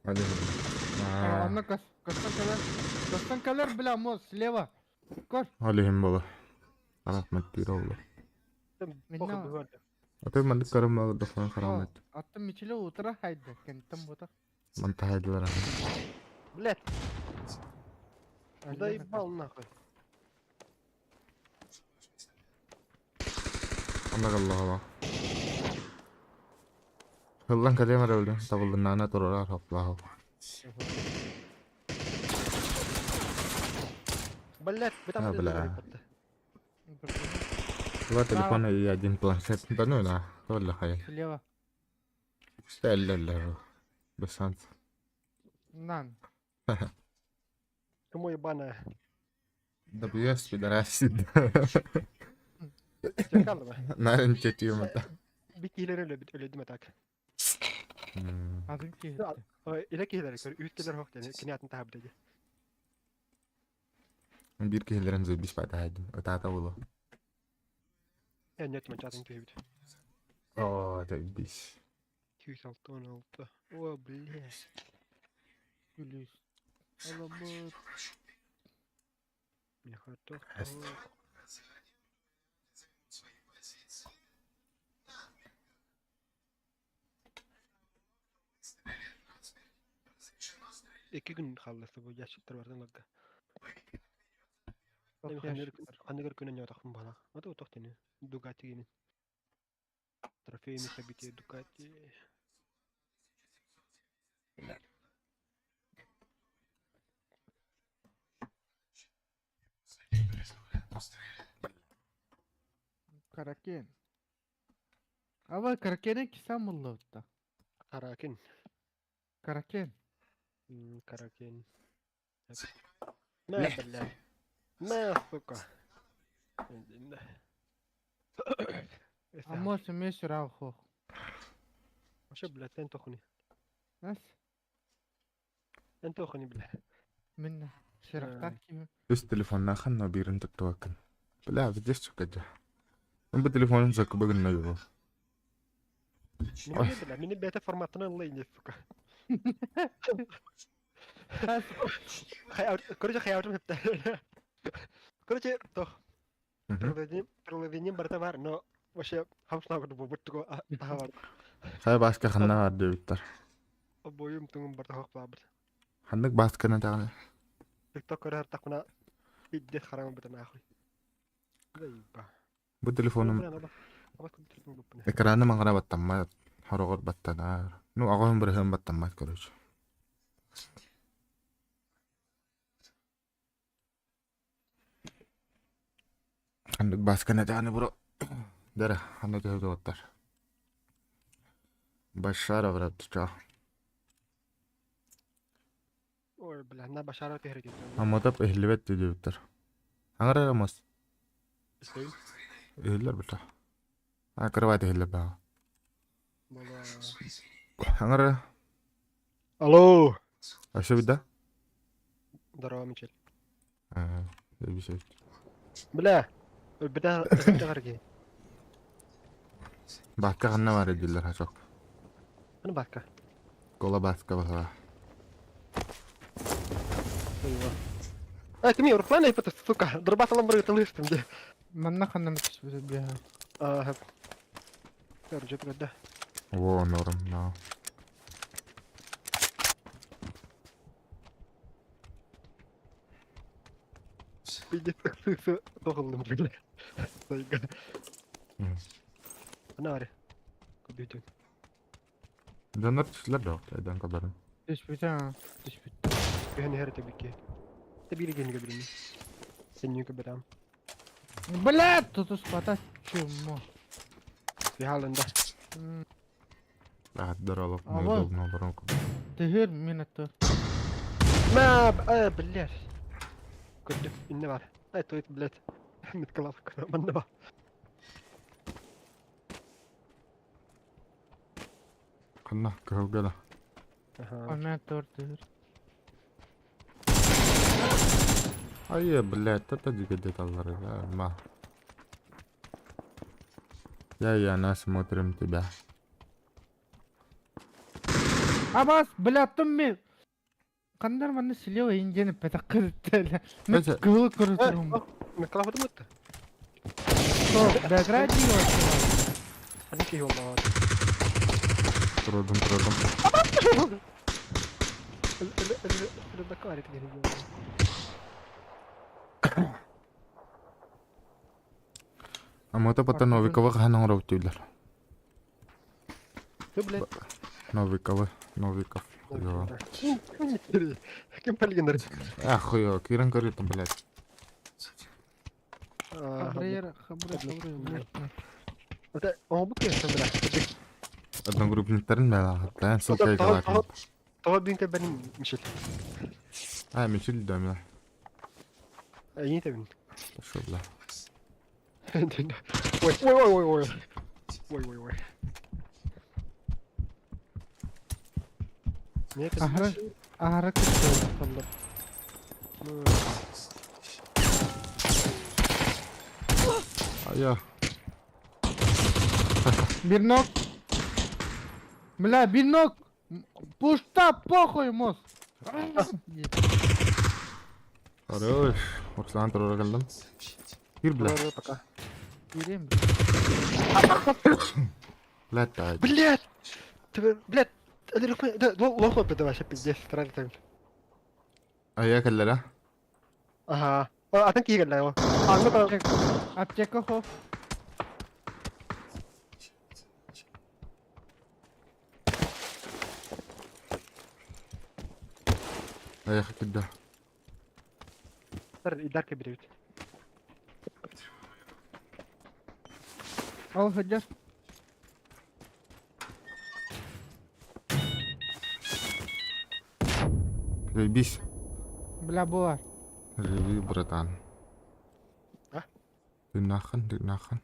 Анна кастан калер. Кастан калер, бля, мост, слева. Кор. Алихим бола. Рахмет пиролла. Аты маннык көрөм дофон харамет. Аттым мичиле утра хайда, кентем бута. Манта хайдылар. Блядь. Заебал нахуй. Анна Аллах. Хыллан калема рөлдө. Табылыннаана турар хоплахо. Блядь, А, бля. Два телефона и один планшет. Да ну на, тоже хайа. Слева. Эллэллэр. Без шанс. Нан. Кому ебаная? Да бьешь, пидорасит. Зеркалова. Нарын тетием это. Бикилер өлө өлөдүм так. Атын киһи. Илэ киһилэр көр үүт келер хох дени кини атын таһабыт диye. Бир киһилэрин заебись патаһайдым. Ытаата буолуо. Эннет мачатын түһүбүт. О, заебись. 266. О, блядь. Күлүс. Аламыт. Меха тох. Эст. Iki gün kaldı bu ящиктер бардан лага. Тох ящик. Ханныгар күнен ятақпын бала. Ата отох тени. Дугати генин. Трофейный событие Дукати. Каракен. Ава Каракене кисан буллабытта. Каракен. Каракен. Каракен. На, бля. На, сука. Амос эмес рахох. Вообще, блядь, sen тохуни. Нас Sen тохуни, бля. минна. Ширахтах кими. Үс телефонна ханна бирин туттуакын. Бля, видишь, что Бу телефонун закыбыгын его. Мени бля, мени бета форматынан лейни, сука. Короче, хаябытым хепте. Короче, тох. Приложение барта бар, но вообще хамсна көрдү бу буттуго таха бар. Хай баска ханна бар дебиттер. Бойум туңум барта хок бабыр. Ханнык басканы тагы. TikTok көрөр такуна идде харам бит нахуй. Заеба. Бу телефонум экраны маңгара баттаммат. Хорогор баттанар. Ну, агоһун бирһен баттаммат, короче. Ханнык басканы тагы бро. Дара, ханна төһөдө оттар. Башара брат, чао. Ой, бля, на башара tehrik. Амотап эхлибет дебиттер. Аңара мас. Эхлер бит. А кровать эхлер ба. Аңара. Алло. Аша бит да? Здорово, Мичель. А, бишет. Бля, бля, бля, Бакка ханна бар дилер хачок. Аны бакка. Кола баска баха. А, кими Руслан айпата, сука, дробат алам бір тылыштым де. Манна ханна түспүтэ биха. А, Короче, да. Во, норм, на. Пиздец, тоғылдым, бля. Сайга. Ана аре. Көбейтен. Донор түшлер да, айдан кабарын. Түспүтэ түспүт. Бэхни хэр табике. Табири генге билини. Сен юка берам. Бля, тут спата чумо. Фиалында. Здорово, Алло. неудобно воронку. Тыгыр минуту. Ма, а, блядь. Көрдүм, инне бар. Ай, той, блядь. Миткалап, манна бар. Ханна, кахылгала. Ага. Ана тор тыгыр. Ай, блядь, это дигде таллары, да, ма. Я и она смотрим тебя. Абас, бля, тумми. Кандар манна слева индианы патаккырыттала. Эче. Кылы көрүтүрүм. Миткалап отымытты. Да, градио. Аны кей болмаған. Трудом, трудом. А мото пата Новикова ханан роптуйлар. Ты, блядь. Новикова, Новиков. Йо. Ким палгенер? Ах, хуё, киран көрүтүм, блядь. Хабрер, хабрер, хабрер. Это он бу кем, блядь. Одногруппниктарын мэлаахаттаан ссылка ыыталаатым. Тоҕо биин кэлбэнин Мишель. А, Мишель да мэ. Эйиин тэбин. Пошел, бля. Ой, ой, ой, ой, ой. Ой, ой, ой. Аһара аһара кытталлар. А я. Бир ног. Бля, бир ног. Пушта, похуй, мозг. Хорош. Руслан турура кэллим. Кир, бля. Пока. Киирим. Блядь, тай. Блядь! Ты, блядь, да, лохо это вообще пиздец, странно. А я кэллэрэ. Ага. Атын киһи кэллэ ол. Аҥҥа Аптека хо. Айаха кирдэ. Идарка беребит. Ол сылдьар. Заебись. Бля, буолар. Живи, братан. А? Ты нахрен, ты нахрен.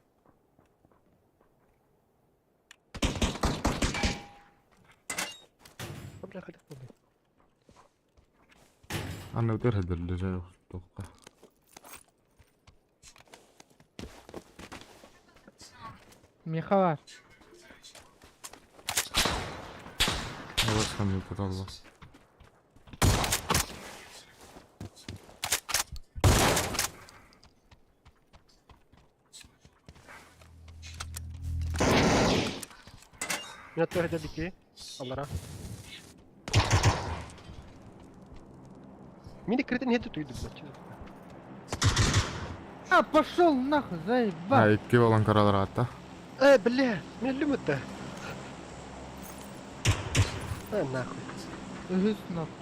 Бля, хотя бы. Аны өтөр хадырлыжа тоққа. Миэхэ баар. Алас компьютер алла. Мен аттыгар дики. Аллара. Мини кретин не туйду, блядь. А, пошел нахуй, заебал. А, икки болан каралар атта. Э, бля, мен люмөттө. Э, нахуй. Үһүс нахуй.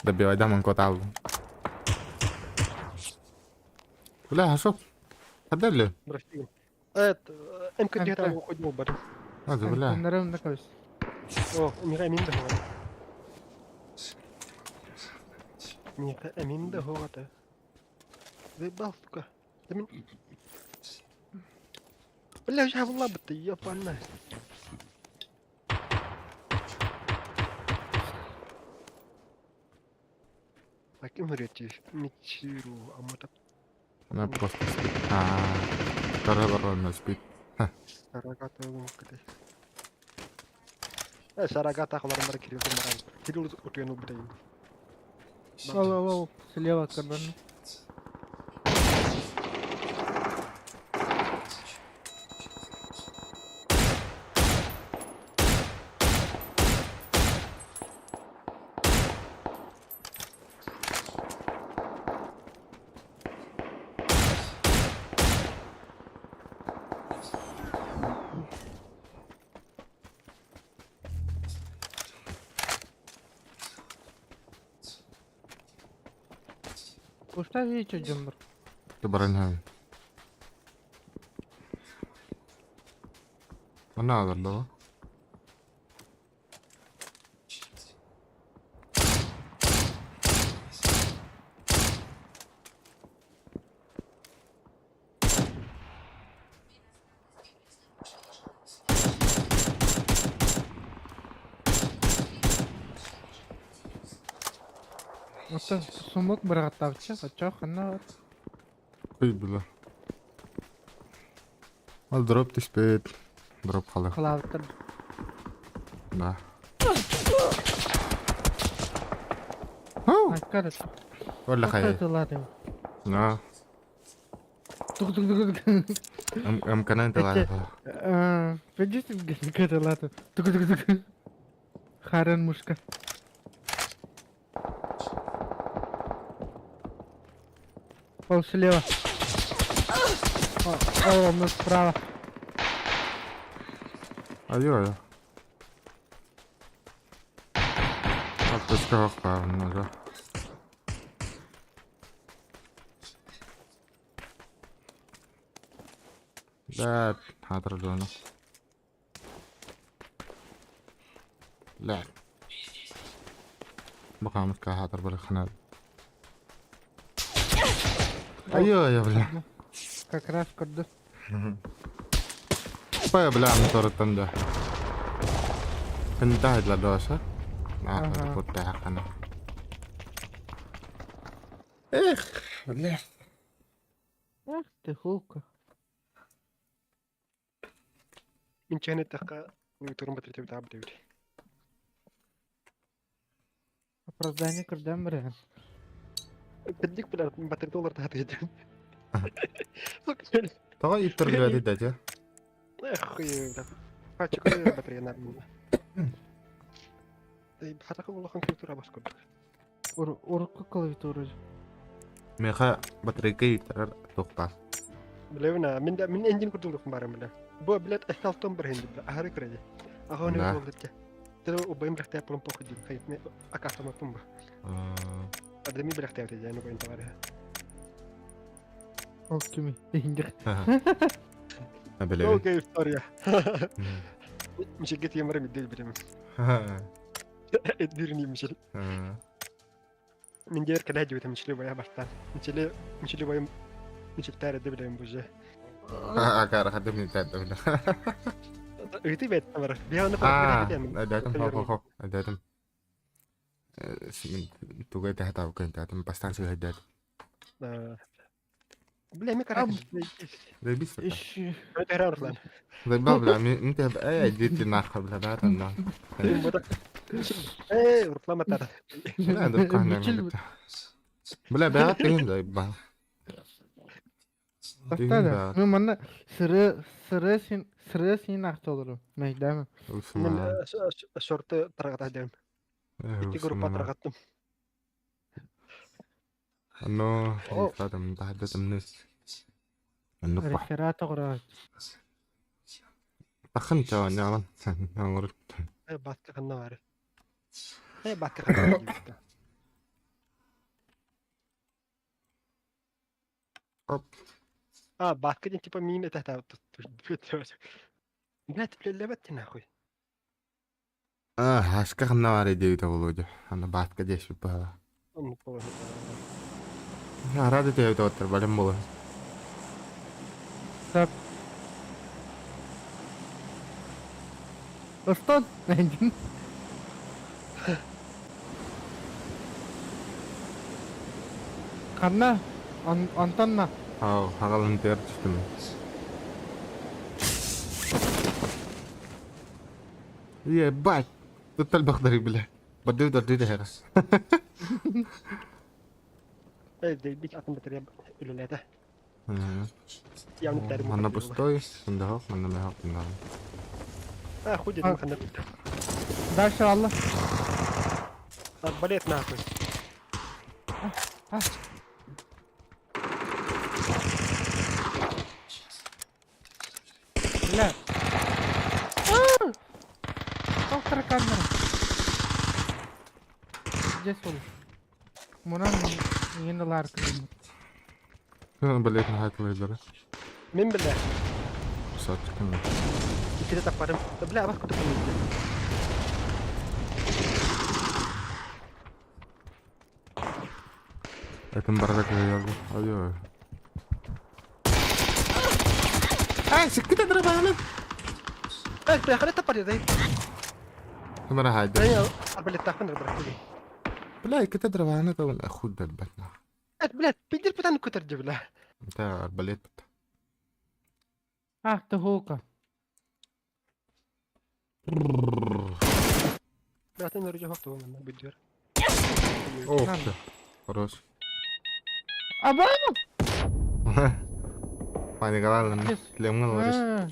Бля, Добивайда котал. Бля, а шо? Хадали? Прости. Э, МК МК. хоть был бар. Азы, бля. Нарым накавис. О, миха эмин да хоҕа. Миха эмин да хоҕата. Заебал, сука. Да мин... Бля, уже лабы-то, ёпана. Так, им говорит, Мичиру, а мы так Она просто спит. А, каралар спит. Сарагата лумкаты. Э, Сарагата хлором Кирилл Маран. Кирилл утену бутаин. Ол, ол, ол, слева кабан. Пушта видите, дьоннор. Ты баранья. Она алар Ото сумок бырагаттаабычча, очоо ханна бар. Ой, бля. Ал дроп түспэт. Дроп халы. Халаабыттар. Да. Хау! Айкар. Оля хай. Тылатын. На. Тук тук тук тук. М МКН тылар. Видите, тылатын. Тук тук тук. Харен мушка. Ол слева. О, о, у нас справа. Айо-айо. Аптечка баар Да, хатырдыны. لا. بقى متك هاتر بلا خنال. Айо, я бля. Как раз көрдө. Пая бля мотор да. انتهت لدوسة. Ага. كنت حقنا. Эх, бля. Ах ты хука. Мин чэһин эттэххэ, турун батарейка битаа бит. Оправдание көрдөн бирен. Кырдьык бля батарейка олар таһат едем. Тоҕо иттерлээти дэтэ? Эх, хуй, бля. Пачка батарея нормально. Хатака улахан клавиатура бас курдук. Урукку клавиатура. Миэхэ батарейка иттэрэр туохтаах. Билэбин мин да мин энджин курдук барым бля. Бу блядь эсталтон бар хенди бля. Ахары кыради. Ахоны Да. болдырча. Тере убайым бирахтаа пулум похуй дип хайт акастама пумба. Адами бирахтаа тежа ну байн тавара. Ол кими? Индир. Билэбин. Окей, история. Мишел гет ямара миддел билем. Эдбирни мишел. Мин дер калай жибет мишли бая бастан. Мишли мишли баям мишел тар де билем буже. Акара хадым тәттім. Ыты бет тамара. Бияны Аа, пар эдэтим хо хо хо, эдэтим. Тугай тэхэ табыкын тәтим бастан сыһайдат. Бля, ми карак. Заебись. Иш. Это Руслан. Заебал, бля, мен те эй, дети нахуй, бля, да, там, да. Эй, Руслан матара. Бля, да, кахна. Бля, бля, ты заебал. Тахтада. Мен манна сыры сыры син сыры син ахтолору. Мейдаме. Мен шорты таргата дем. Ити группа таргаттым. Но, там, тахадатым нес. النقطة Реферат оҕураат. تخنت نعم نعم Э, батка ханна бар. Э, батка ханна бар. Оп. А, батка ден типа мин это Блядь, бля, нахуй. اه هاشكا خمنا واري دي تقولوا انا بعد كده شو بها Он положит. رادي تيجي توتر بعدين بولا Сап. Ыстан. Ханна? Антонна. اه هغل انت تشتمي يا بعد تطلب بخضري بالله بدي بدي ده Э, бик атын батарея үлеләдә. Явно тәрим. Манна пустой, сындахок, манна мехок, мында. А, хуй дедим ханна. Дальше алла. Арбалет нахуй. Бля. Доктор камера. Здесь ол. Мунан енді лар кірдім. Блять, на хайт Мин белә. Сат кем. Икеде тапарым. Бля, бак көтеп Это бардак yazdı. Ой. Ай, сикките дробаны. Э, бля, хали тапар дай. مرة هاي Эй, арбалет тапын бра. بلا كنت اضرب انا تو اخد دبتنا Бля, пиндер пытан көтәрде, бля. انت арбалет. Ах ты хука. Бля, ты нөрү жок туган бидер. Ох, хорош. Аба! Паниковал, лемгал варис.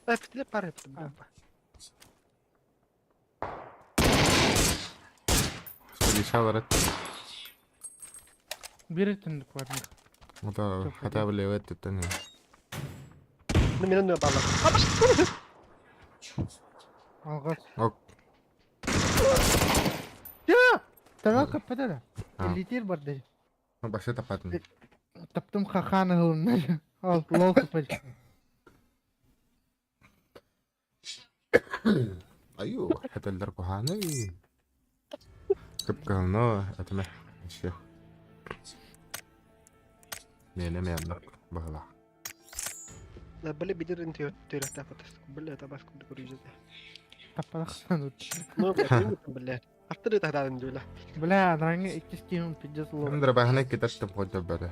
Э, питле пары, бля. Господи, шаварат. Бир түндүк бар. Это хотя бы левет это не. Ну, мен не бала. Алҕас. Ок. Дьэ! Таҥа көппөтө да. А. Илиитир барда. Вообще тапатын. Таптым хахаан ыһылынна. Ол лол көппөт. Айуу, этэллэр куһааный. Кып-кыһылны этимэ. Еще. Миэнэ миэнэ быһылаах. Били бидир интиоттерахтааппат. Били табас курдук көрүүзэтэ. Таппалахсан Ну, блядь, блядь. Аттары таһдаан дьула. Бля, анараҥҥа иккис киһим пиздец лол. Ындырбаһына китаттым хотя бары.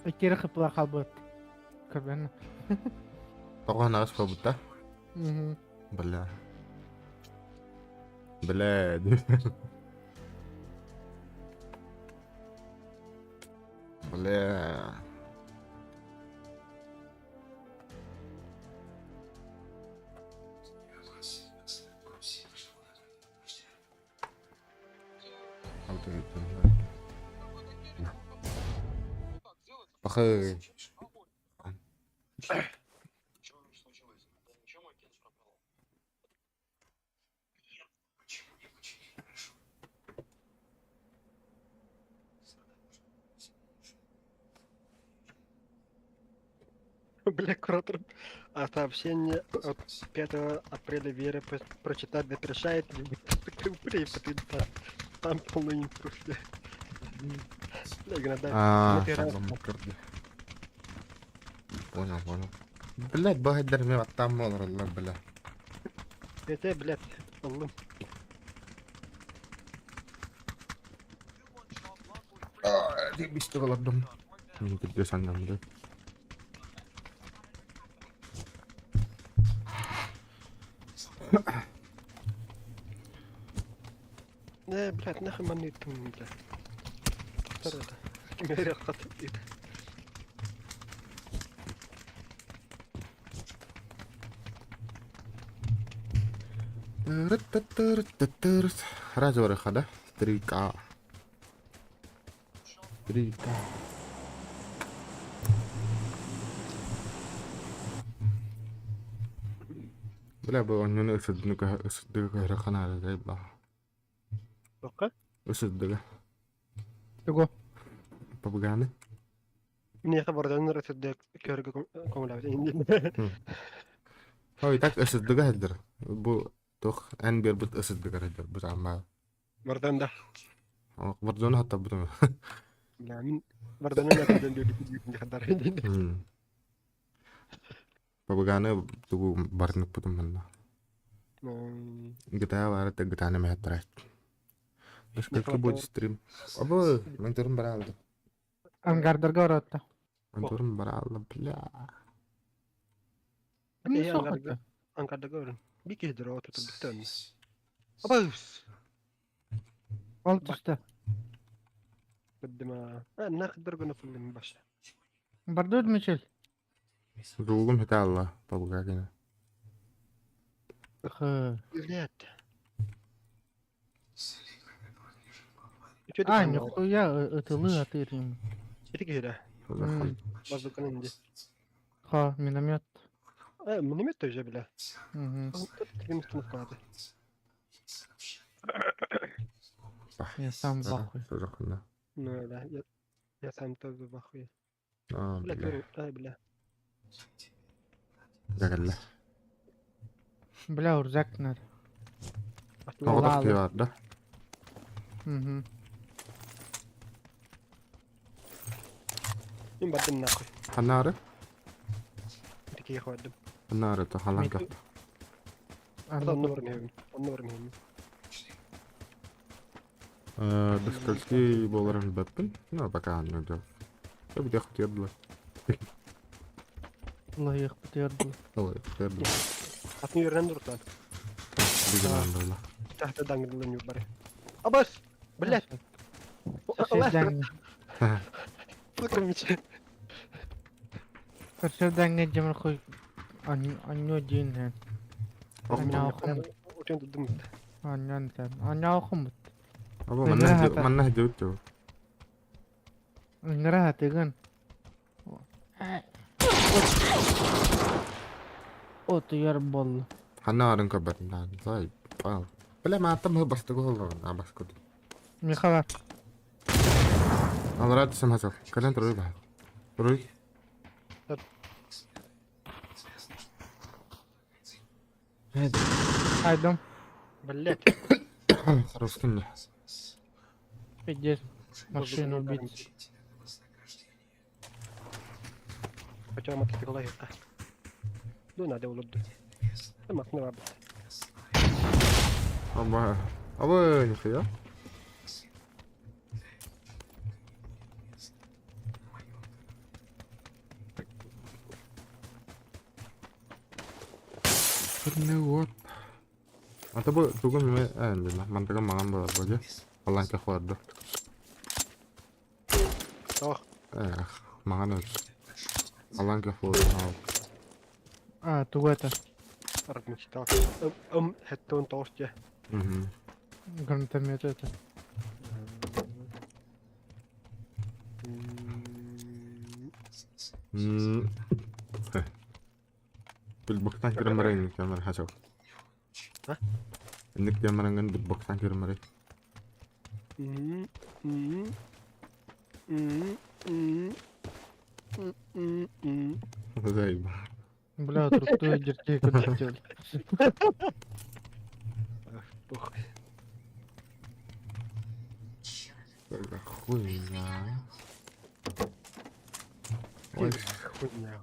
Иккири хыппыла хаалбыт. Көрбөн. Тоҕо анаҕас буолбута? Мгм. Бля. Бля. Бля. Пахы. Бля, куратор. А сообщение от 5 апреля Вера прочитать запрещает. Там полная инструкция. Бля, гнада. А, Ну, ты раз. Понял, понял. Блять, бахайдар мен аттам олороллор, бля. Это, блядь, Аллах. Бисте олордум. Мен кирде саңнамды. Не, блядь, нахуй манны тум, блядь. Тарата. Кимери хат. Разворы хада. 3К. 3К. Бля, бу онньону ысырдыга көһөрө ханаары бла. Тоққа? Ысырдыга. Тугу? Пабыганы. Мне бардан рәсәдә көргә көңләбез инде. Ой, так ысырдыга хәдер. Бу тох эн бер бит ысырдыга хәдер. Бу ама. Бардан да. Вардоны хатта бу. Бля, мин бардан да бардан дип инде хәдәр. Пабыганы тугу барнык бутум манна. GTA бар та GTA не мәхәттер. Башка будет стрим. Абы, мен турум бара алды. Ангардарга баратта. Мен турум бара алды, бля. Ким Э, соққы? Ангарда көрін. Бик иһдер ото бүтән. Абыз. Ол түсті. Баддыма. А, нахдыр гына фуллым баш. Бардуд Мичел. Зугум хәтә алла, пабыга генә. Хы. Блядь. А, нихуя, ытылы атырым. Ити киһирэ. Базуканы инде. Ха, миномет. Э, миномет тоже бля. Мгм. Ким калды. Я сам в ахуе. Сожахна. Ну да, я сам тоже в ахуе. А, Бля, бля. көрү, ай, бля. Загалла. Бля, урзак надо. Тоҕо Ладно. тохтуйар да. Мгм. Мин бардым нахуй. Ханары? Ити киһи бардым. Ханары то халан кат. Онно бар миһим. Онно бар миһим. Э, до скольки боларым бэппин? Ну, пока не дел. Я буду ехать Лайық бітер бұл. Ой, тердла. Атын йөргән дуртан. Бигенан была. Тахта даңгылын юк бары. Абас! Блядь! Көрсөдәңге. Сука, Көрсөдәңге жемір қой. Аньо дейін хэн. Аньо оқым. Утен дудум. Аньон тән. Аньо оқым бұт. Або манна манна жөттө. Ыңыра хатыгын. От яр болду. Ханна баарын көрбөтүм даҕаны. Заебал. Бля, мааттам бастакы олорон абаскут. Михала. Аллараа түсем хасал. Кэлэн туруй баһа. Туруй. Айдым. Блять. Хорош мне. Пиздец. Машину убить. Хотя мотоцикл это. Ну надо улыбнуть. Махнула бы. Аба. Аба, нихуя. Вот. А то бу тугум эме ээ мантыгым маҥан буолар буолуо. Алланка хуорду. Ох. Эх, маҥан өлс. Алланка хуорду. А, тугу это? Мечтал. Хэттон торте. Угу. Гранатомет это. Билбактан киремэрэ кэмэр хачок. Инник кэмэрэнгэн билбактан киремэрэ. Заеба. Бля, труптую дертей хотел. Похуй. Хуйня. Ой, Хуйня.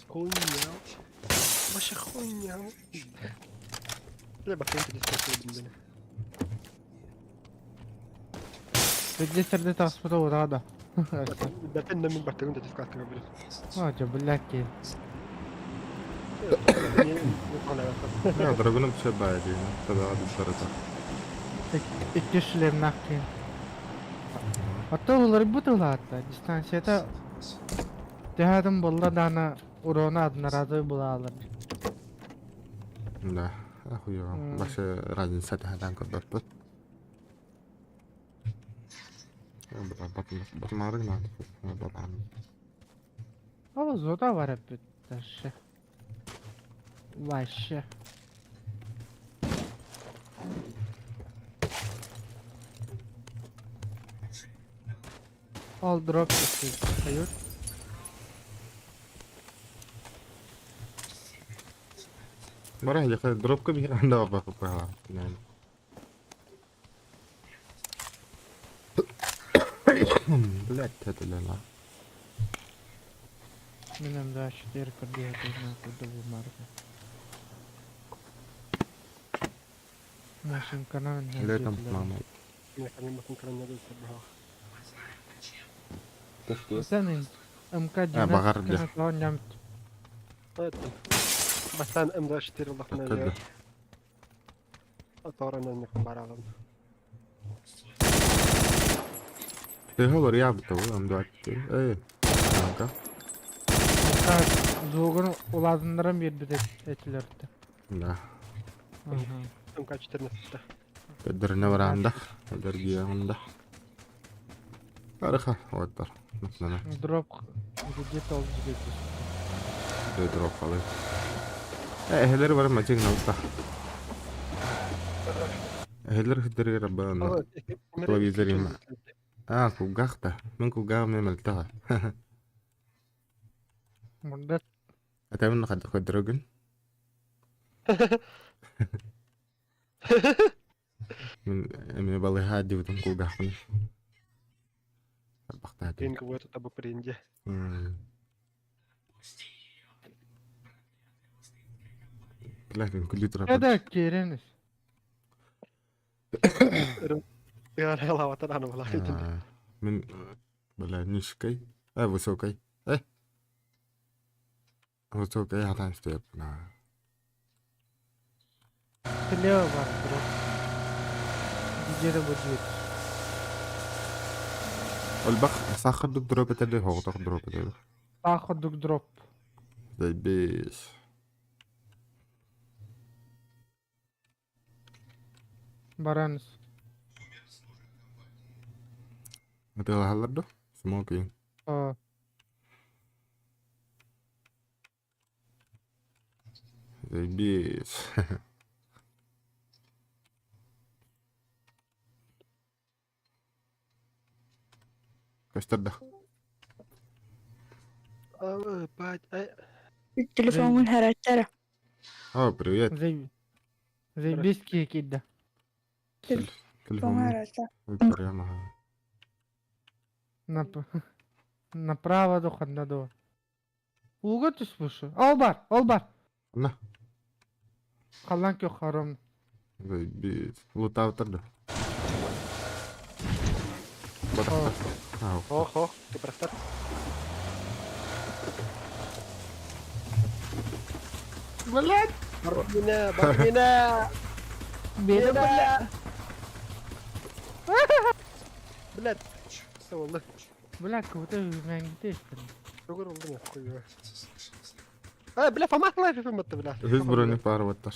Хуйня. Ваша хуйня. Бля, бахтен ты Пиздец, сердце спутал, рада. Бәтен мин бахтен дискаска блин. А, тебя, блядь, Я драгоном все бади, тогда ладно Икки шлем нахуй. А то улар бутылата, дистанцията Тэхадым болла дана урона одноразовый булаалар. Да, охуево. Вообще разница тэхадан көрбөппүт. Батмары надо. Ала зода бар эппит дальше. Вообще. All drop дают. Бара яха дропка бир анда бакып. Блять, это лена. Минем 24 пробегать нахуй до марка. Машинка на Летом мама. Сен МК А, багар где? Бастан М24 улахна Аторана баралым. Ты говори, я бы того, М24. Эй, ну-ка. Звугун улазындарым бербит этилерди. Да. МК-14. Көдөрүнө баранда, көдөргү Барыха, вот бар. مثلا Дроп где-то ол жигит. дроп алый. Эхелер бар мажиг налта. Эхелер хиддер рабана. Телевизор има. А, кугахта. Мен кугах мен мэлтага. Мурда Атамын хад көдөргүн. Мен эме балы хади бутун кугахпын. Бахта. Пинг вот это принде. Блядь, күлү Это керенис. Я лаватар аны була. Мен бля низкой, а высокой. Э. Высокой хатан стоит на. Слева бар дроп. Где-то будет. Олбах сахардык дроп этели хоғдақ дроп этели. Сахардык дроп. Заебись. Баранс. Это халлардо? Смоки. А. Заебись. Көстөр да. Телефоҥҥун хараттара. О, привет. Заебись киһи киирдэ. Телефоҥҥун Харата. прямо. Направо до ханна до. Ууга түспүшү. Ол бар, ол бар. На. Халлан көх харом. Заебись. Лутаутар да. Ох, ох, ты простар. Блять! Барбина, барбина! Беда, бля. Блять. Все, oldu. Бля, как будто мәңгите истин. Çok oldu ne koyuyor. Ha, бля, фамат лайф фамат, бля. Үһүс броник баар буолтар.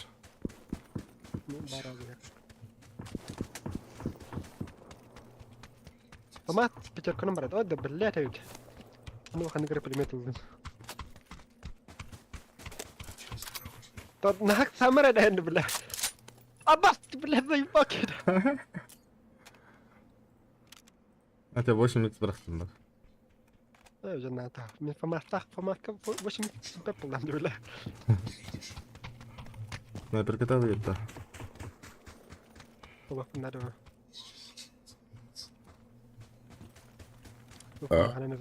Фамат пятерканы барат. Ой, да, блядь, ведь. Ну, ханы грепли метал. Тот нахак самара да бля. Абас, бля, заебал кида. Это 8 х бырахтым да. Жана мен фаматтах фаматка 8 пепл бля. Снайперката выйдет. Надо.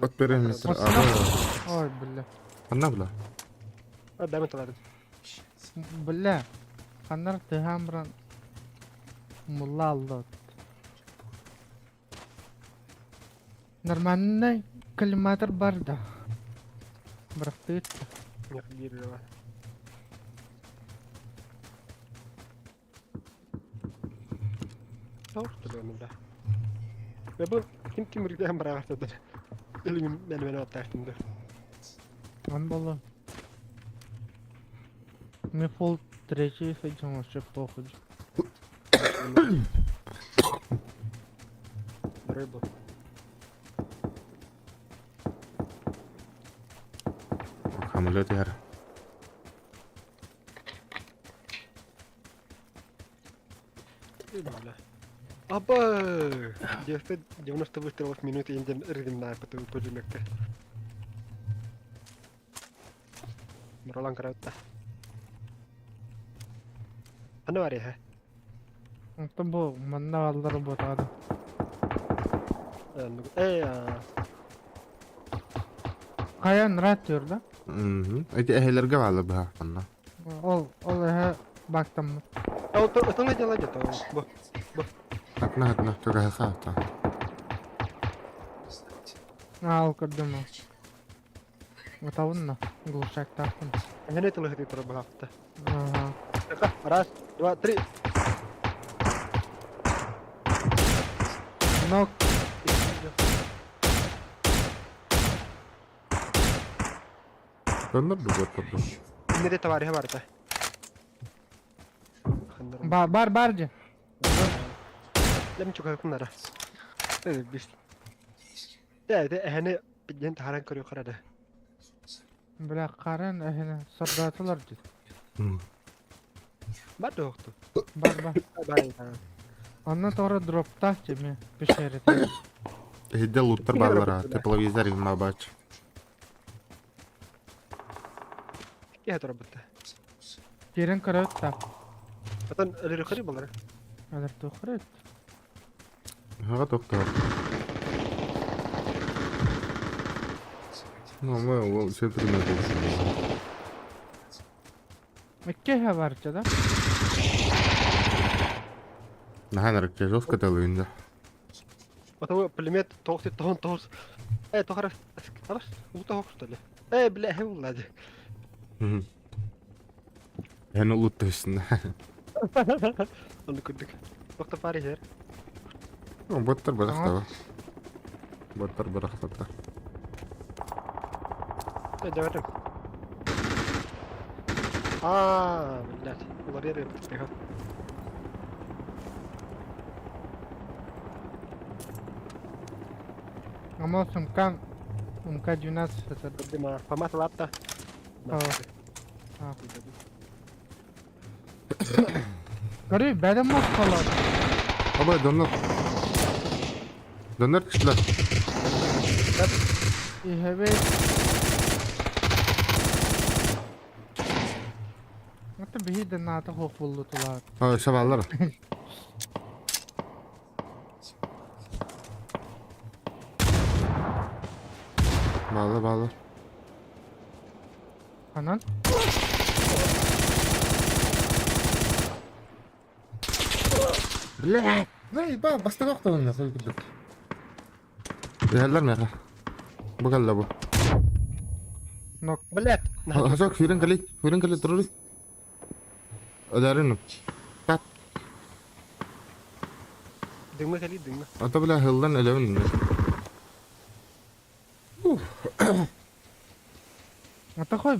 От периметр. Ой, бля. Ханна бля. Дай товарищ. Бля. Ханнар тыхамран мулла аллот. Нормальный коллиматор бар да. Бырахтыт. Бу ким ким үрдән барагатыдыр. Илим мен мен атташтым. Он было. Мне пол третий сидим вообще похуй. Рыбу. Хамылет яр. Аба! 90 выстрелов в минуту индем рыдым на потом пулемётка. Ролан караутта. Аны бар я. Онтон бу манна аллар ботады. Э, Каян рад да? Угу. Эти эхелерге баалы быха ханна. Ол ол эһэ бактам. А вот это дело где-то. Бу. Бу. Атна атна туга хаата. Ал көрдүм. Отавынна глушак тахтым. Эне тылы хити тура бахта. Ага. Раз, два, три. Нок. Тоннор бу боттор. Неде товарищ барда. Бар бар бар же. Лем чука кунара. Э, биш. Да, да, эне биден таран көрү карады. Бля, каран эһене сордатылар же. Бар докту. Бар бар. Бар. Анна тора дроптах теме пешерет. Эхидде луттар баалара. Тепловизор има бач. Я дропта. Терен көрөт та. Потом элери хори булар. Алар тухрет. Ага доктор. Ну, мы ол все пример Мекке барча да? Нахан жестко талыында. Потом пулемет тоқсы тон тос. Э, тохара. Алаш, ута хок что ли? Э, бля, хе улады. Эн улуттуйсын. Оны көрдүк. Доктор пари жер. Ну, боттар барахтаба. Боттар барахтата. Э, давай. А, блядь, улар ер бітті. Ама сумкан МК-12 это. Дима, фамат лапта. А. Көрүй, бәдем маскалар. Абай, донор. Донор кişiler. Иһэбит. Это биһи да наата хоох буллутулар. Ой, шабаллар. Bağlı bağlı. Ханан? Бля, ба, бастан охтон сыл курдук. Иһэллэр миэхэ. Бу кэллэ бу. Нок. Блядь! Хасок, сүүрэн кэлий, сүүрэн кэлий туруруй. Өлөрүн. Тат. Дыҥма кэлий, дыҥма. Ата бля хыллан өлөбүн. А такой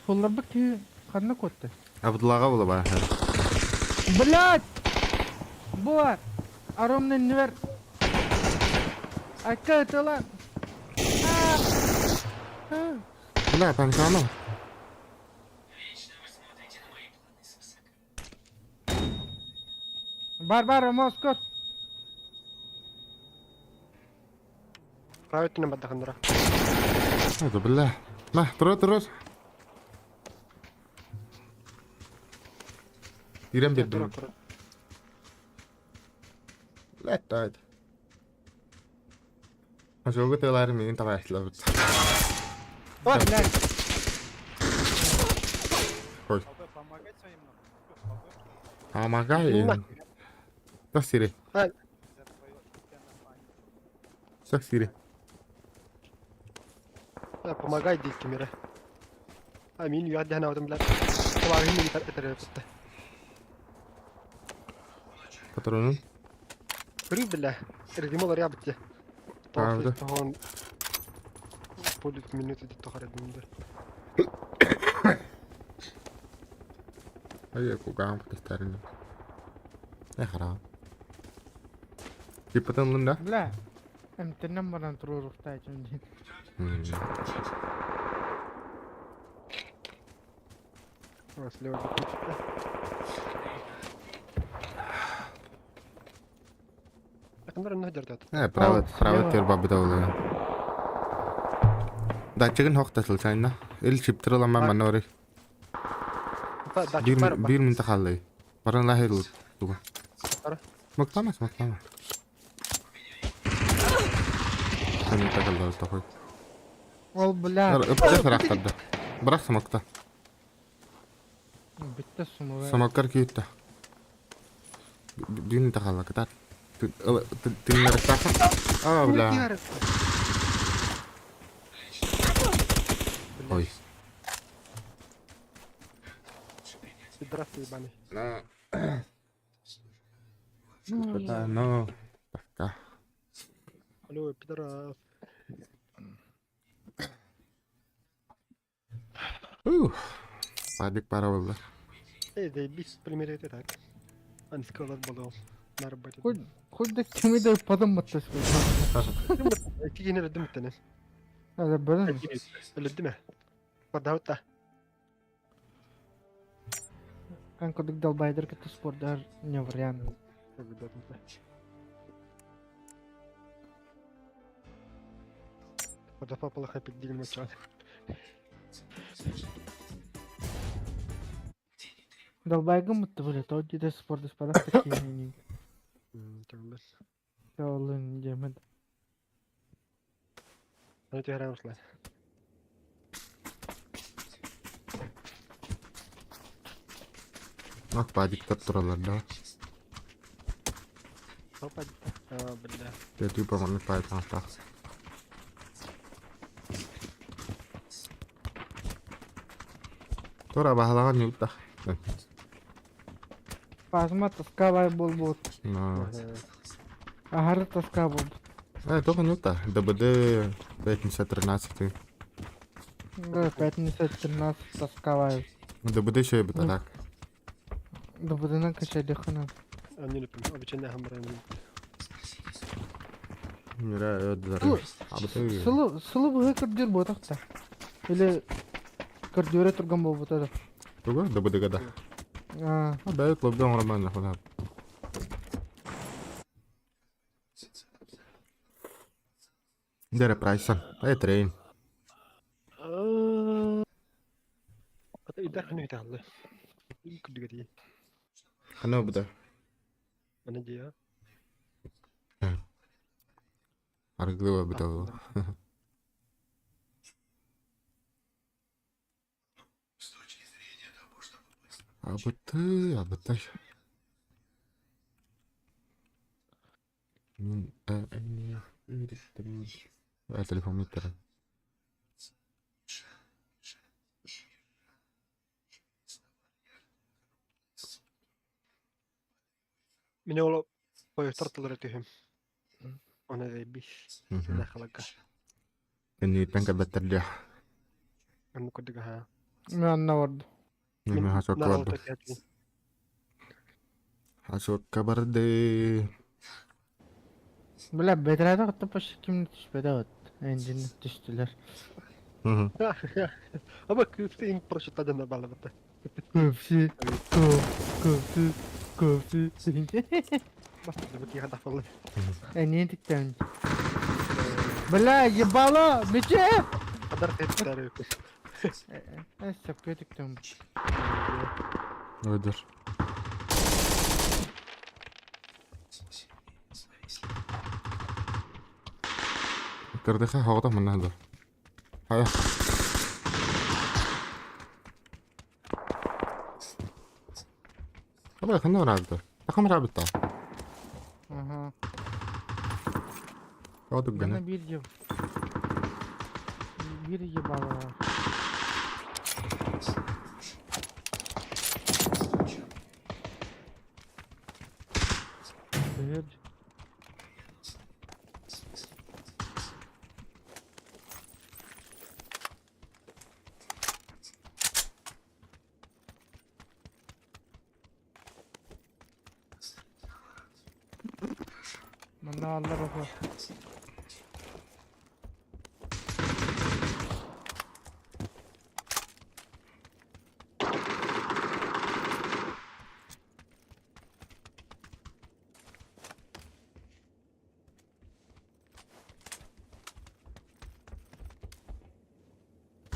хулларбыт киһи ханна куотта? Абдуллаҕа була баар. Блядь! Буар! Аромный нивер! Айка ытыла! Бля, панкана. Бар бар, Москва! Правый өттүнэн бардахыннара. Это бля. На, турур, турур. Ирем биэрдим. Let out. Хожугу тыалаары миигин табаайсылабыт. Блядь! Ой. Помогай. Так сири. Так сири. Помогай диир ким эрэ. А мин үөх дэһэн аҕытым блядь. Табаарыһым мин этэрэ кытта. Патронун. Көрүй бля. Режим олар ябытте. Правда. Тохон полит минуты дип тохар эдимдер. Ай, кугаам кытыстарын. Э, хараа. Типа да? Бля! Эмтэнэн баран туруоруохтаачым диэн. Слева Э, право, право тер бабыта болуя. Датчигин хохта случайно. Ил чиптырылама манори. Бир бир минут халлы. Баран лахир туга. Мактама, мактама. Минут халлы такой. Ол бля. Бырах рахтарды. Бырах смокта. Бүттэ сумуга. Смоккар киитта. Бир минут халлы кытар. Тиннер А, бля. Ой. Пидорас ты ебаный. No. No. Пока. Алло, пидорас. Ух. Садик пара болды. Эй, заебись, примеряй так. Анскалар болол. На работе. Хоть хоть да кими да падам баттас. Кигин өлдүм тенен. Ада барын. Өлдүм. Бардаутта. Кан кодук долбайдер кытты спордар не вариант. Барда папала хапит дигин мачан. Долбайгын мытты бля, то диде спорда спадах такие. Олын демед. Аны түһәрәм руслан. Ак падиктар туралар да. Опа. А, бля. Те типа манны пайт ах. Тура баһалаган юлта. Пазма тоскавай болбут. Но. Ахары тоска болбут. Э, только юлта. ДБД пятница 13. Да, пятница 13 тоскавай. ДБД еще и так. ДБД-на качай дыхана. Они не помню. Обычно хамран. Мира Сылы сылы быһы көрдүр ботакта. Или көрдүрө турган болбут ада. Туга ДБД гада. Аа. Бэйэ клубда оҥоромаан нахуй. Дere прайсан. Э трейн. Идэх нү таалла. Күдүгэтий. Хана буда. Аны дия. Арыгылыба бутал. Абыты, абытай. Мин телефон миттер. Мин ол поезтар тыллара түһүм. Оны бис. Дахалага. Инниттэн кэлбэттэр диэх. Онну курдук аһаа. Мен анна барды. Мен хасокка барды. Хасокка барды. Бля, бэдэрээдэ кытта почти ким түспэтэ вот. Энджин түстүлэр. Аба кыысты им прочитадына балабыта. Көпсү, көпсү, көпсү, көпсү. Бастырбыт яха дафалы. Энин тиктен. Бля, ебало, мече! Адар теттер. Э, сөпкө тиктен. Өйдөр. Кырдыха хоҕото манна да. Хайа. Абай ханна бараабыта? Тахам бараабыта. Ага. Тоҕо Гана гына. бир еб. Бир ебало. Бир. Манна аллар око.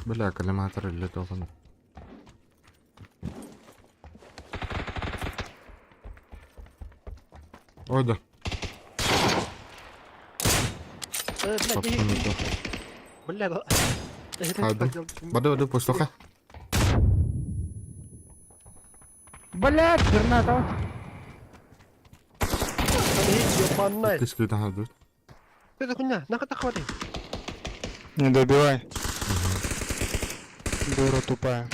Бля, коллиматор или тохан. Ой, да. Бля, Хайдым. Бады, бады, пустоха. Блядь, граната. Ёбаный. Ты скрыто хадут. Ты хуйня, нахуй так хватай. Не добивай. Дура тупая.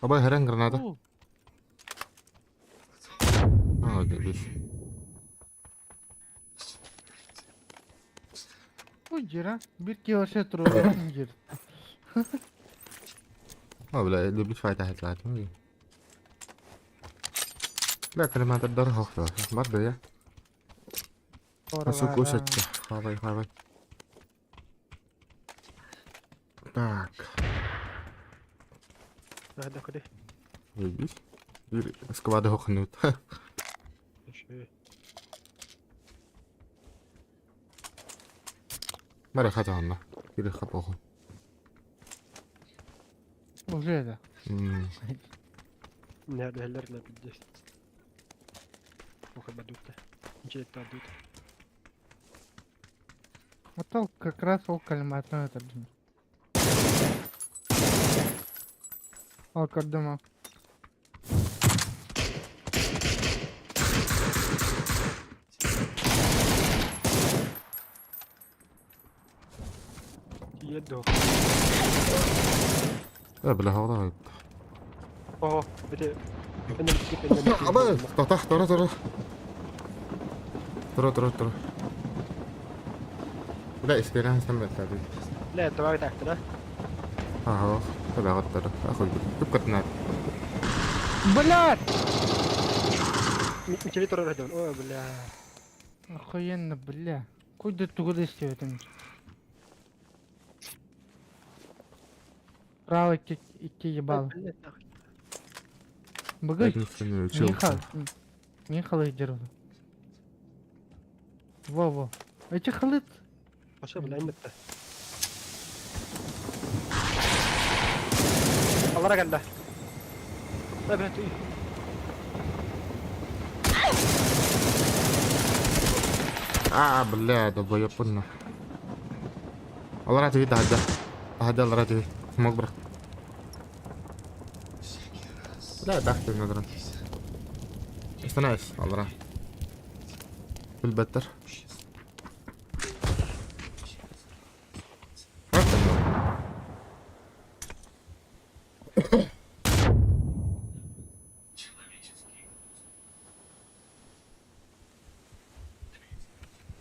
Абай харан граната. А, да, здесь. Ой, бир килоше туру жер. А, бля, люблю файта хетлат. Бля, коллиматор дорого. Барды я. Асу кушать. Хавай, хавай. Так. Нахуй куди. Заебись. Сквады хохнут. Бара хата онно. Кири хапоху. Уже да. Не, да, на пиздец. Ох, бадут-то. Ничего это дадут. Вот ол как раз ол коллиматор это. Ол көрдүм. Еду. Э, бля, хода. О, бите. Абай, тата, тора, тора. Тора, тора, тора. Бля, истеран сам это. Бля, давай так, да? Ага, тогда вот тогда. Охуй, тупка на. Блядь! Мичели тора родил. Ой, бля. Охуенно, бля. Куда тугуда истебетим. Справа икки ебало. Блядь, нахуй. Быгый. Разница не Не учился. хал. Не халы деру. Во-во. Эти халы. Пошел, бля, именно. Аллара кэллэ. Эй, блядь, үй. А, бля, долбоёб нах. Аллара тебе таһырдьа. Таһырдьа аллара тебе. Смог брат. Бля, дахты надран. Остановись, аллара. Билбэттэр.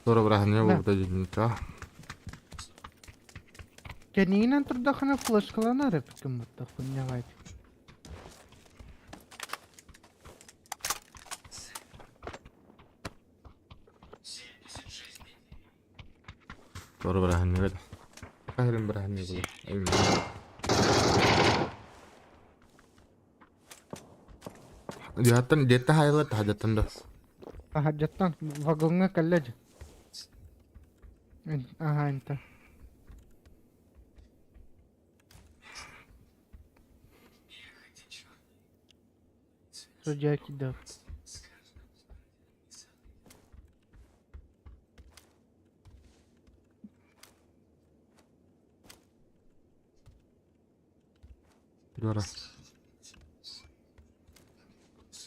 Тура быраханья Да. буолбута дьиҥнээх. Кэннигинэн турдахына флешкаланар эпикин бутта хуйнявайт. Тура быраханья бэт. Хаһырын быраханья буолар. Дьиэттэн дьиэттэн хаайыллар таһырдьаттан да. Таһырдьаттан вагоҥҥа кэллэ дьэ. Ага, инта. Судья кидал. Тура.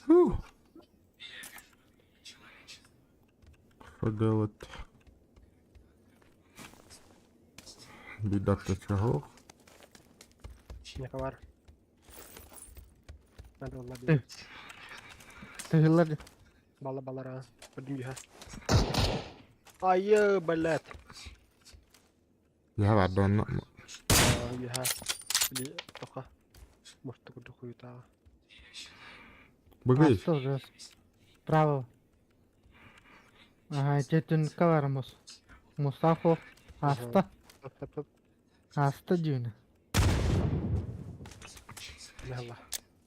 Фу. Что делать? Беда чего? Миэхэ баар. Надо было Ты. Тыһыллар дьэ. Бала балара. Көрдүм дьиһэ. Айы, блядь. Я бардон. Дьиһэ. Били, тоха. Может, курдук хуютаа. Быгый. Аста уже. Справа. Ага, эти бар мус. Мусахов. Аста. Хоп, хоп, хоп. Аста дьүнэ. Мехалла.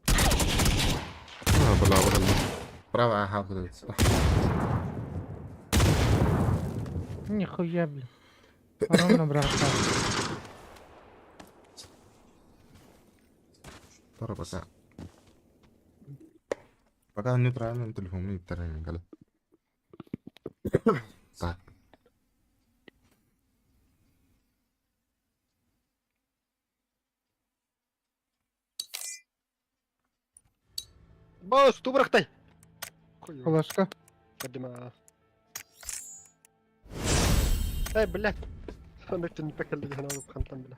А, бла бла. Право, ага, блядь. Нихуя, бля. Ровно бросал. Тора пока. Пока неправильно телефон не таран Так. Босс, ту бырахтай! Флешка. Көрдүм аа. Эй, блядь. Сонда түнүппэ кэллиги хана хантан бля.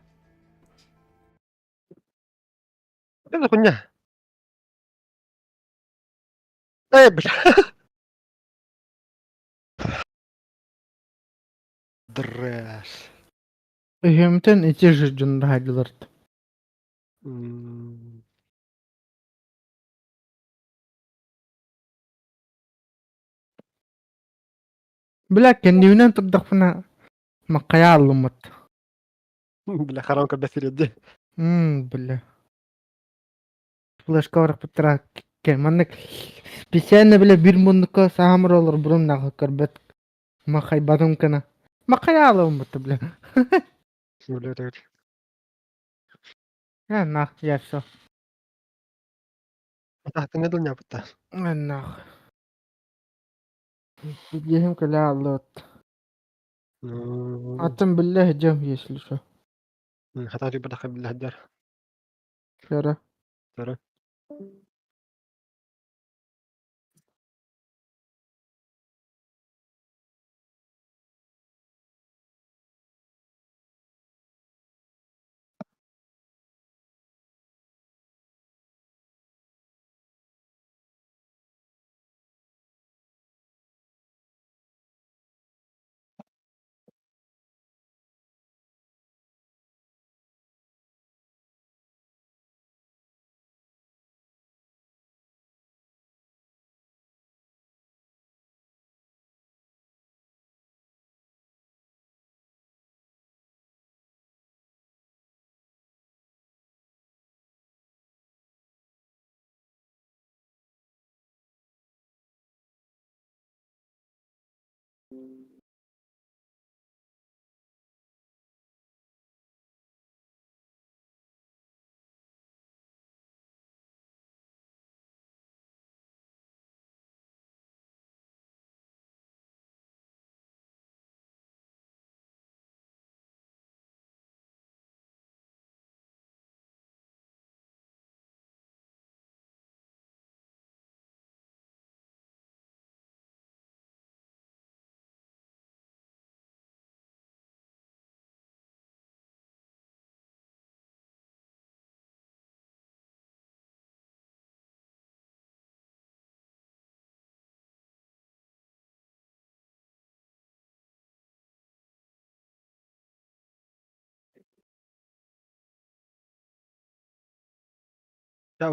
Это хуйня. Эй, бля. Драш. Үһүмтэн ити же дьоннаһадыларт. М, Бля, кэннибинэн турдахпына маккайа аллыммыт. Бля, харамка бэсиредди. Бля. Флешка барахпыттара маннык специально бля бир муннукка саамыр олор бурун нахы көрбөт. Махайбатым кына. Маккайа аллыммыт, бля. Бля, это Я нах, я все. Тахтыңа дылня бутта. Нах. Бидиһим кэлэ аллыт. Атын биллэ жем если что. Хата түбэ биллэ хаддар. Шара. Тара. Дьэ,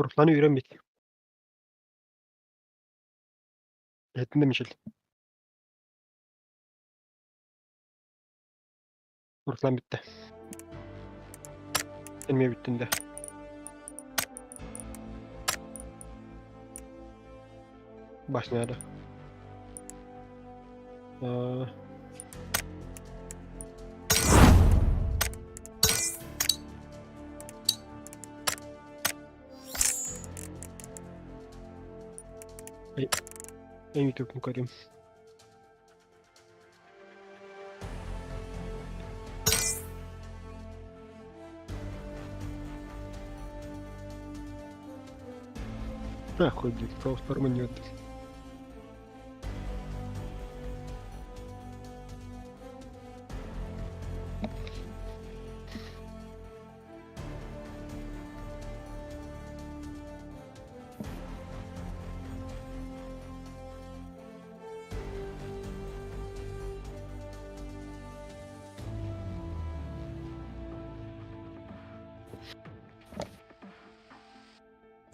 Русланы үүрэммит. Иһиттин да Мичил? Руслан бүттэ. Эмиэ бүттүн да. Башня да. Эн ютуб көрүм. Нахуй, блядь, просто нет.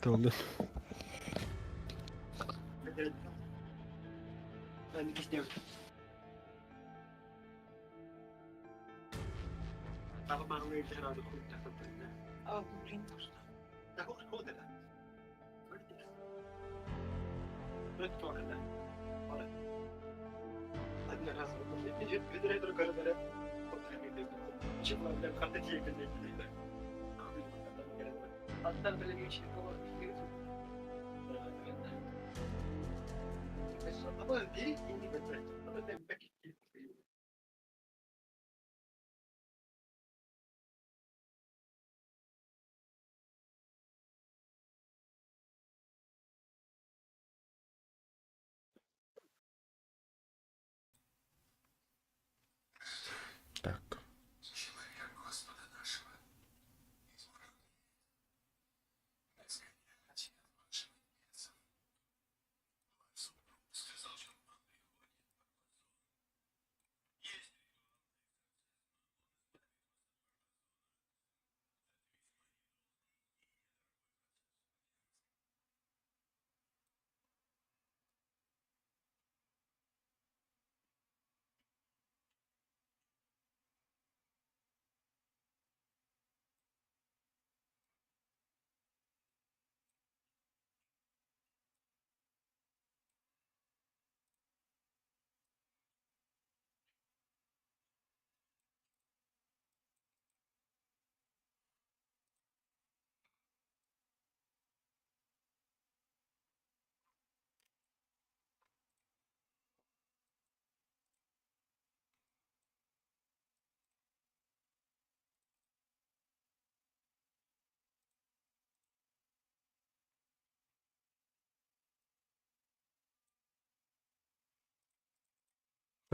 Туоллун. Так.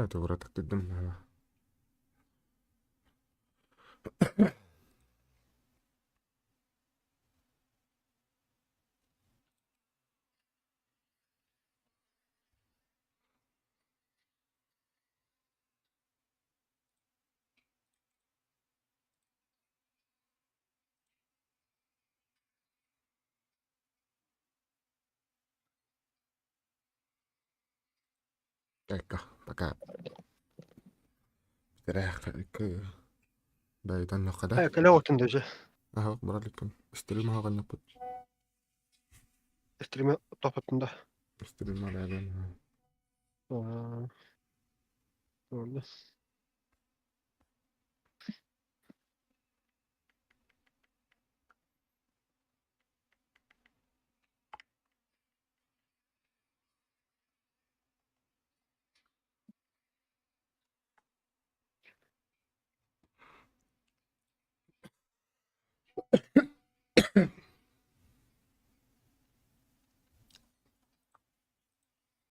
Тугура Ecco, пока. Бэйдэн Кэлэ отун даже. Аха, баралыккын. Стрим аҕаннаппыт. Стриме топотунда. Стрим аҕан. Онно.